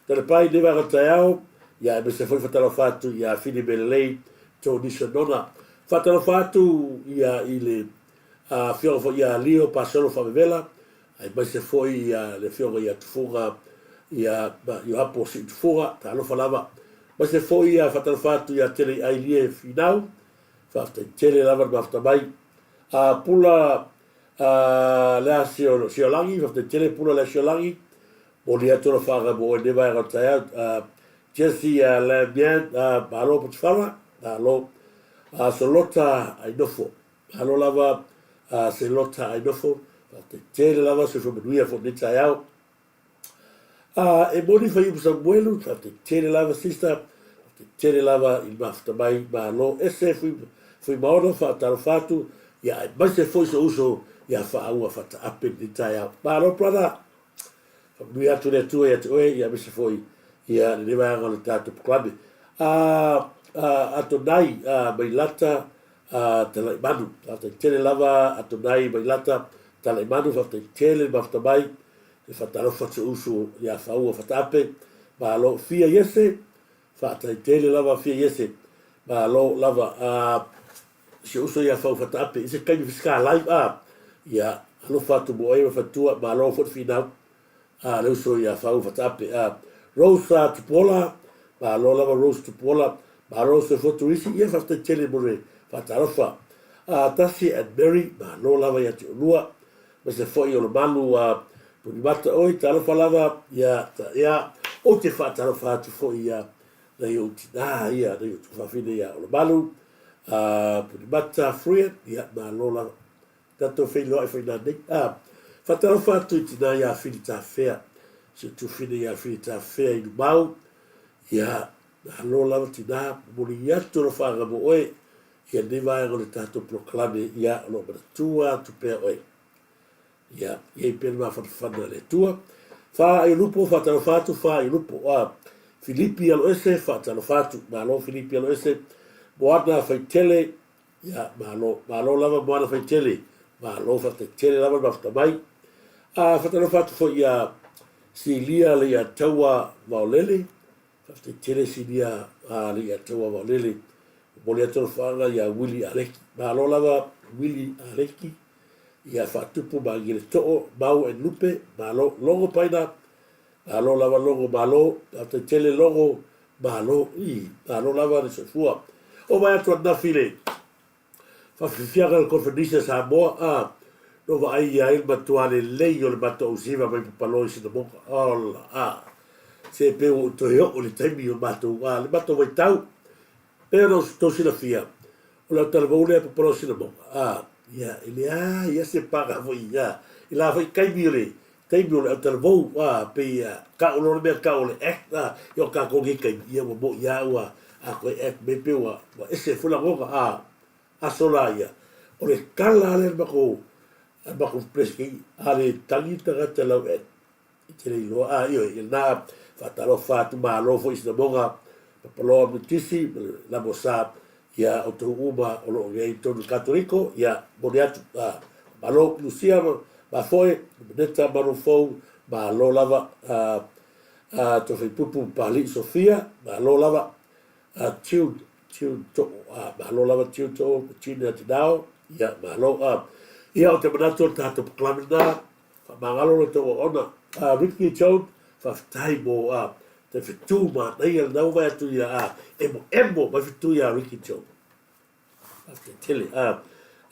Talepai nei vaega o le taeao, ia aemaise foi faatalofa atu ia Fili Melelei Tony Sonona. Faatalofa atu ia i le afioga foi ia Leo Pasolo Faavevela, aemaise foi ia le afioga ia Tufuga ia Ioapo Sii Tufuga, talofa lava. Aemaise foi ia faatalofa atu ia Teleiailie Finau, faafetai tele lava le mafuta mai. A Pula a Lea Siolagi, faafetai tele Pula Lea Siolagi, momoli atu lau faagaga mo oe i lenei vaega o le taeao. A Jesse Lamien, malo Potifara, malo. A Solota Ainofo, Malo lava a Selota Ainofo, Faafetai tele lava, soifua manuia foi lenei taeao. A e moni Faiupu Samuelu, faafetai tele lava sister, faafetai tele lava i le mafuta mai, malo ese Fuimaono, faatalofa atu, ia aemaise foi sou uso ia Faaua Fataape i lenei taeao. Malo brother, faamanuia atu le Atua ia te oe, ia aemaise foi ia lenei vaega o le tatou polokalame. A, a, Atonai a, Mailata a, Talaimanu, faafetai tele lava Atonai Mailata Talaimanu, faafetai tele le mafuta mai, E faatalofa atu sou uso ia Faua Fataape, malo Fia Iese, faafetai tele lava Fia Iese, malo lava a si ou uso ia Faua Fataape, i se taimi fisika live a, ia alofa atu mo oe ma faletua, malo foi le finau a le uso ia Faua Fataape a. Rose Tupuola, malo lava Rose Tupuola, malo soifua Turisi, ia faafetai tele mo le faatalofa. A Tasi and Mary, malo lava ia te oulua, Aemaise foi o le malu a Punimata oi talofa lava ia ia ou te faatalofa atu foi ia nai ou tinā ia nai ou tuafafine ia Olamalu a Punimata Fruian ia malo lava tatou feiloai foi nanei a faatalofa atu i tinā ia Fili Tafea si ou tuafine ia Fili Tafea i Lumau ia malo lava tinā momoli atu alofaaga mo oe Ia lenei vaega o le tatou polokalame, ia, o lo o manatua atu pea oe. Ia, i ai pea le mafanafana a le Atua. Faaiolupo, faatalofa atu, faaiolupo. A, Filipi Aloese, faatalofa atu. Malo Filipi Aloese. Moana Faitele, ia, malo. Malo lava Moana Faitele. Malo, faafetai tele lava le mafuta mai. A, faatalofa atu foi ia Silia Leiataua Vaolele, Faafetai tele Silia a le ia taua vaolele. Momoli atu alofaaga ia Willie Aleki. Malo lava Willie Aleki. Ia Faatupu Magele Too, Mau and Lupe, malo. Logo Paina, malo lava Logo, malo. Faafetai tele Logo, malo. Ii, malo lava le soifua. Oo mai atu ananafi le Faafiafiaga le Konferenisi a Samoa a no vaai ai le matua lelei o le matou ausiva mai Papaloa i Sinamoga. Ola a! Se pei ua ou toe oo i le taimi o matou a le matou vaitau. Pei ona outou silafia, o le autalavou lea Papaloa Sinamoga a ia e leai a se paga foi a i la foi taimi o le taimi o le autalavou a pei a tau loa le mea tau o le act a ia o tatou nei taimi ia ua moi a ua a toe act mai pei ua ua ese foi lagona a aso la ia o le tala lea a le matou a le matou President a le tagi le tagata lau act e te le iloa a ioe ia lena faatalofa atu malo foi i Sinamoga Papaloa Mutisi ma le Lamosa ia outou uma o lo o i ai i totonu o le Katoliko, ia momoli atu a malo Lucia Mafoe, Maneta Malofou, malo lava a a Tofaipupu Papalii Sofia, malo lava a Tune Tune Too, a malo lava Tune Too, Tina Tinao, ia malo a ia o te manatu o le tatou polokalame lena Faamagalo lo outou auauna. A Ricky Jones, faafetai mo a te fetu manaia lena ua vaai atu ia a emoemo mai fetu ia Ricky Jones. Faafetai tele. A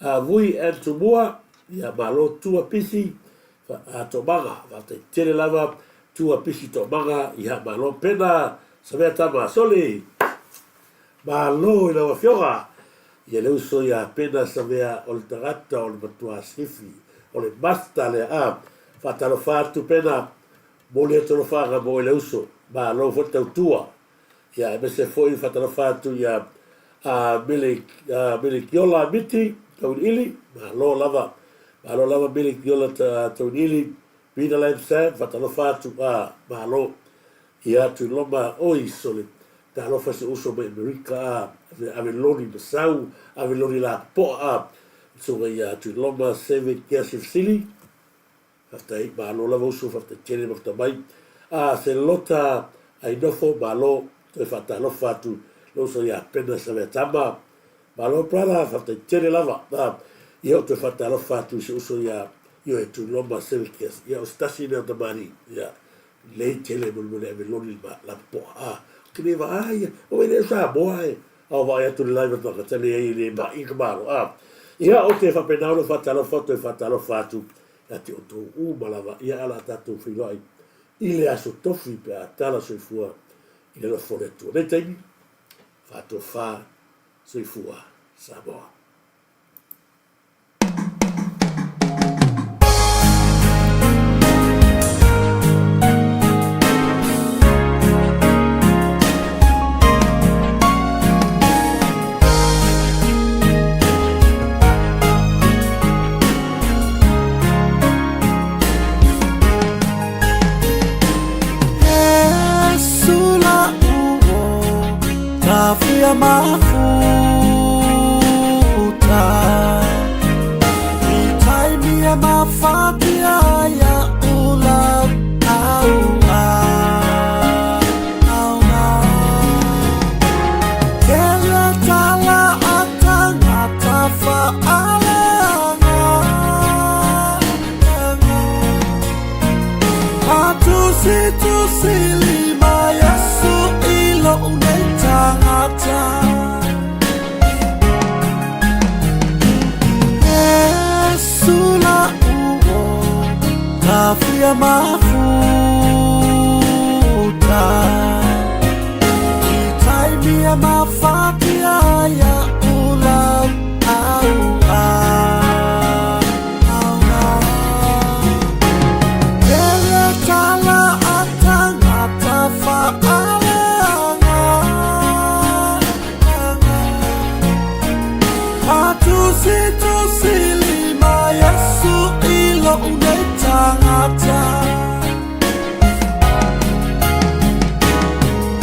a Vui and Tumua, ia malo Tua Pisi, a Tomaga, faafetai tele lava Tua Pisi Tomaga, ia malo Pena Savea Tama Soli. Malo i lau Afioga! Ia le uso ia Pena Savea o le tagata o le matua sifi, o le master lea a! Faatalofa atu Pena, momoli atu alofaaga mo oe le uso, malo foi le tautua. Ia aemaise foi faatalofa atu ia a Mele a Melekiola Miti Tauiliili, malo lava, malo lava Melekiola Tauiliili, Peter Lam Sam, faatalofa atu a, malo. Ia Tuiloma, oi sole, Talofa si uso mai Amerika a, ave ave loli ma sau, ave loli lapopoa a, susuga ia Tuiloma Seve Kiasi Fesili, faafetai, malo lava uso, faafetai tele mafuta mai. A, Selota Ainofo, malo, toe faatalofa atu le uso ia Pena Saveatama, malo brother, faafetai tele lava. A, ia ou toe faatalofa atu i si uso ia Ioe Tuiloma Seve Kiasi, ia o se tasi lea o tamalii, ia, Lelei tele molemole ave loli ma lapopoa a ke le vaai ia o le Samoa e ao vaai atu le live atu le ai le mai ka malo a ia o te faapena ona faatalofa toe faatalofa atu ia te outou uma lava ia ala tatou feiloai i le aso tofi pe a tala soifua i le alofa o le Atua. Nei taimi, faatofa soifua Samoa.
Tafia mafuta I taimi e mafatia ia ula au au Kele tala a tangata whaaleanga Atusi tusi lima Yesu i lou nei tagata Yesu la uo tafia mafuta I taimi e mafatia ia ula au Kele tala a tangata whaaleanga Atusi tusi lima Yesu i lou nei tagata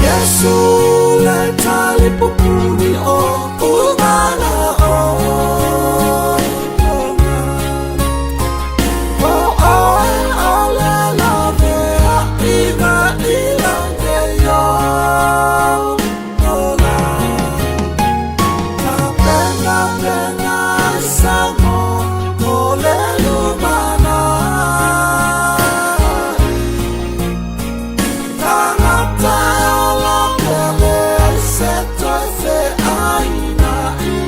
Yesu le talipupuni o umana o O oe o le lavea i na i lange yo Ola Ka pena pena samo o le lumana Tangata ola pele ai se toe fe aina i.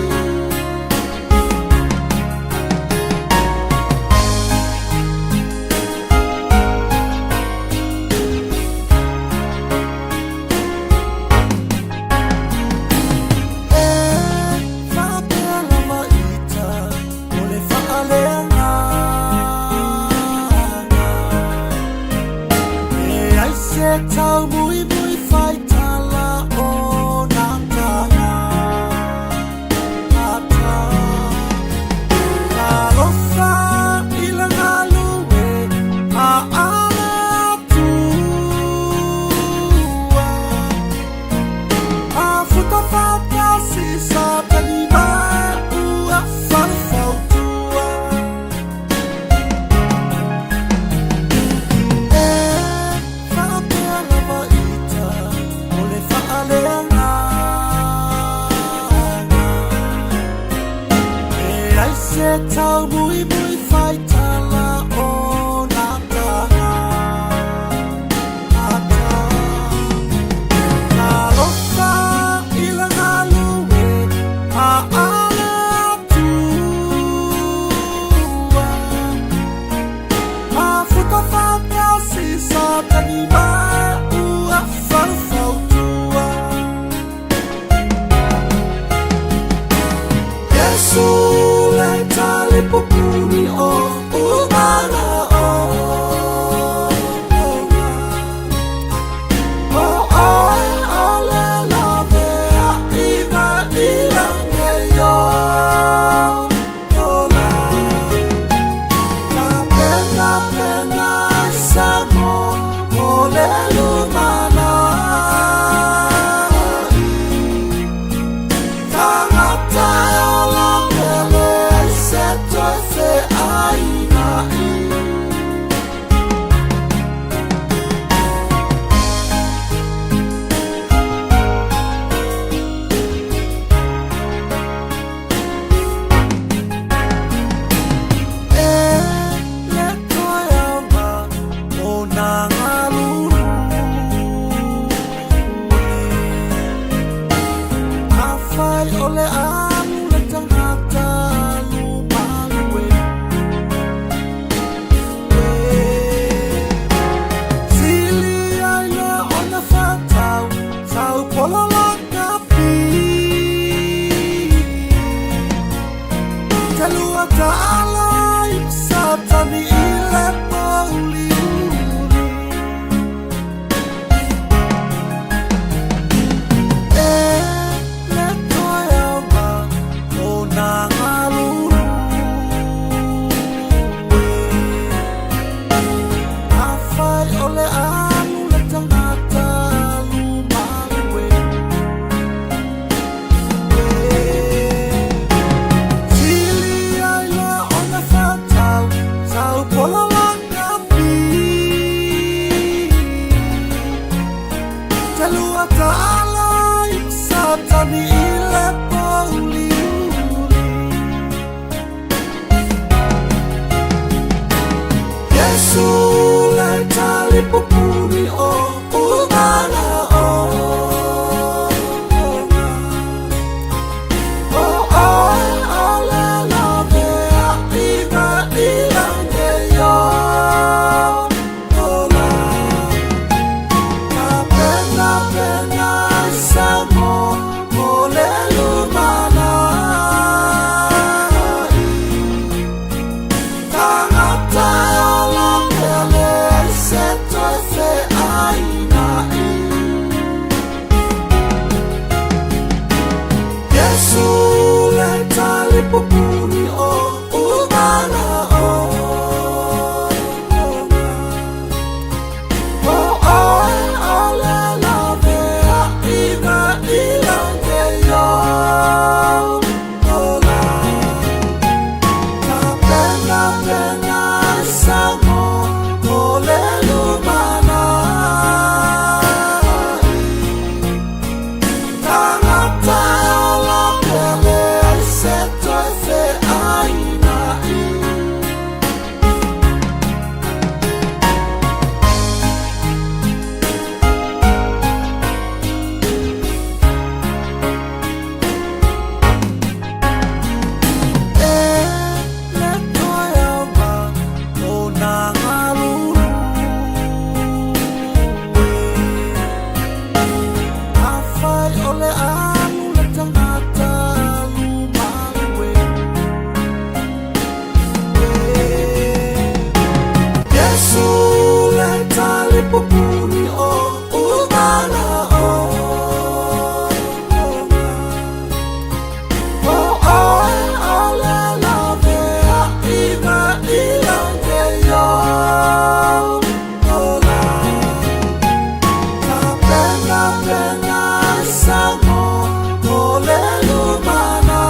E faapea lava ita o le faaleagaga E ai se taumuimui faitala o na taga ata Talofa i le galue a ale atua A futa fatasi sa tani ma ua falfautua E faapea lava ita o le faaleagaga E ai se taumuimui faitala o na taga ata Talofa i le galue a ale atua A futa fatasi sa tani ma ua falfautua Yesu le talipupuni o umana o O oe o le lavea i na i lange yo Ola Ka pena pena samo o le lumana Tangata ola pele ai se toe fe aina i. E le toe aoga o nā galulue Afai o le alu le tagata alu malue Sili ai le ona whatau Tau pola la kapi Te lua ta'ala i satani i le mauli uli E le toe aoga talipupuni o umana o. O oe o le lavea i na ilange yo ola. Ka pena pena sango o le lumana. Tangata ola pele ai se toe fe aina i. E le toe aua o nā galulu e. Afai o le alu le tagata alu malue. Iesu le talipupuni o umana o. O oe o le lavea i na ilange yo ola. Ka pena pena sango o le lumana.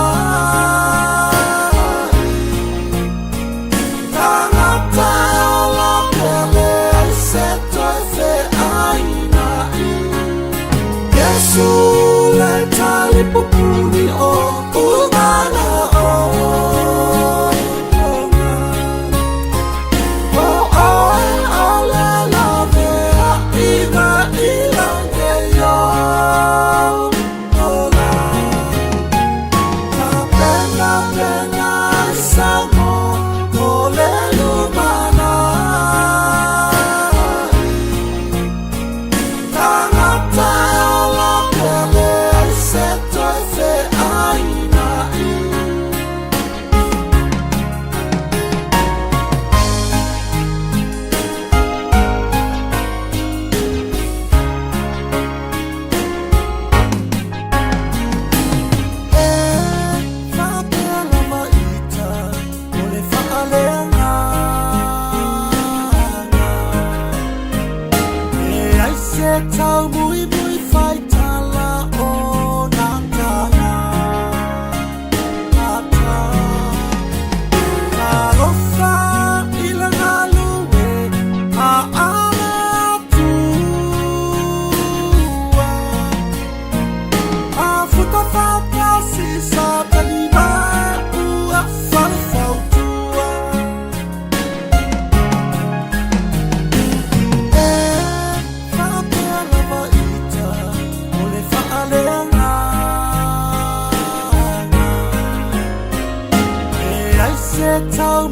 Tagata ola pele ai se toe fe aina i. Iesu le talipupuni o umana o. O oe o le lavea i na ilange yo ola. Ka pena pena sango o le lumana. Tagata ola pele ai se toe fe aina i. E faapea lava ita o le faaleagaga. E ai se taumuimui faitala o nā tala. Ata. Talofa i le galue a ale atua. A futa faatasi sa talima ua falefautua. E faapea lava ita o le faaleagaga. E ai se tau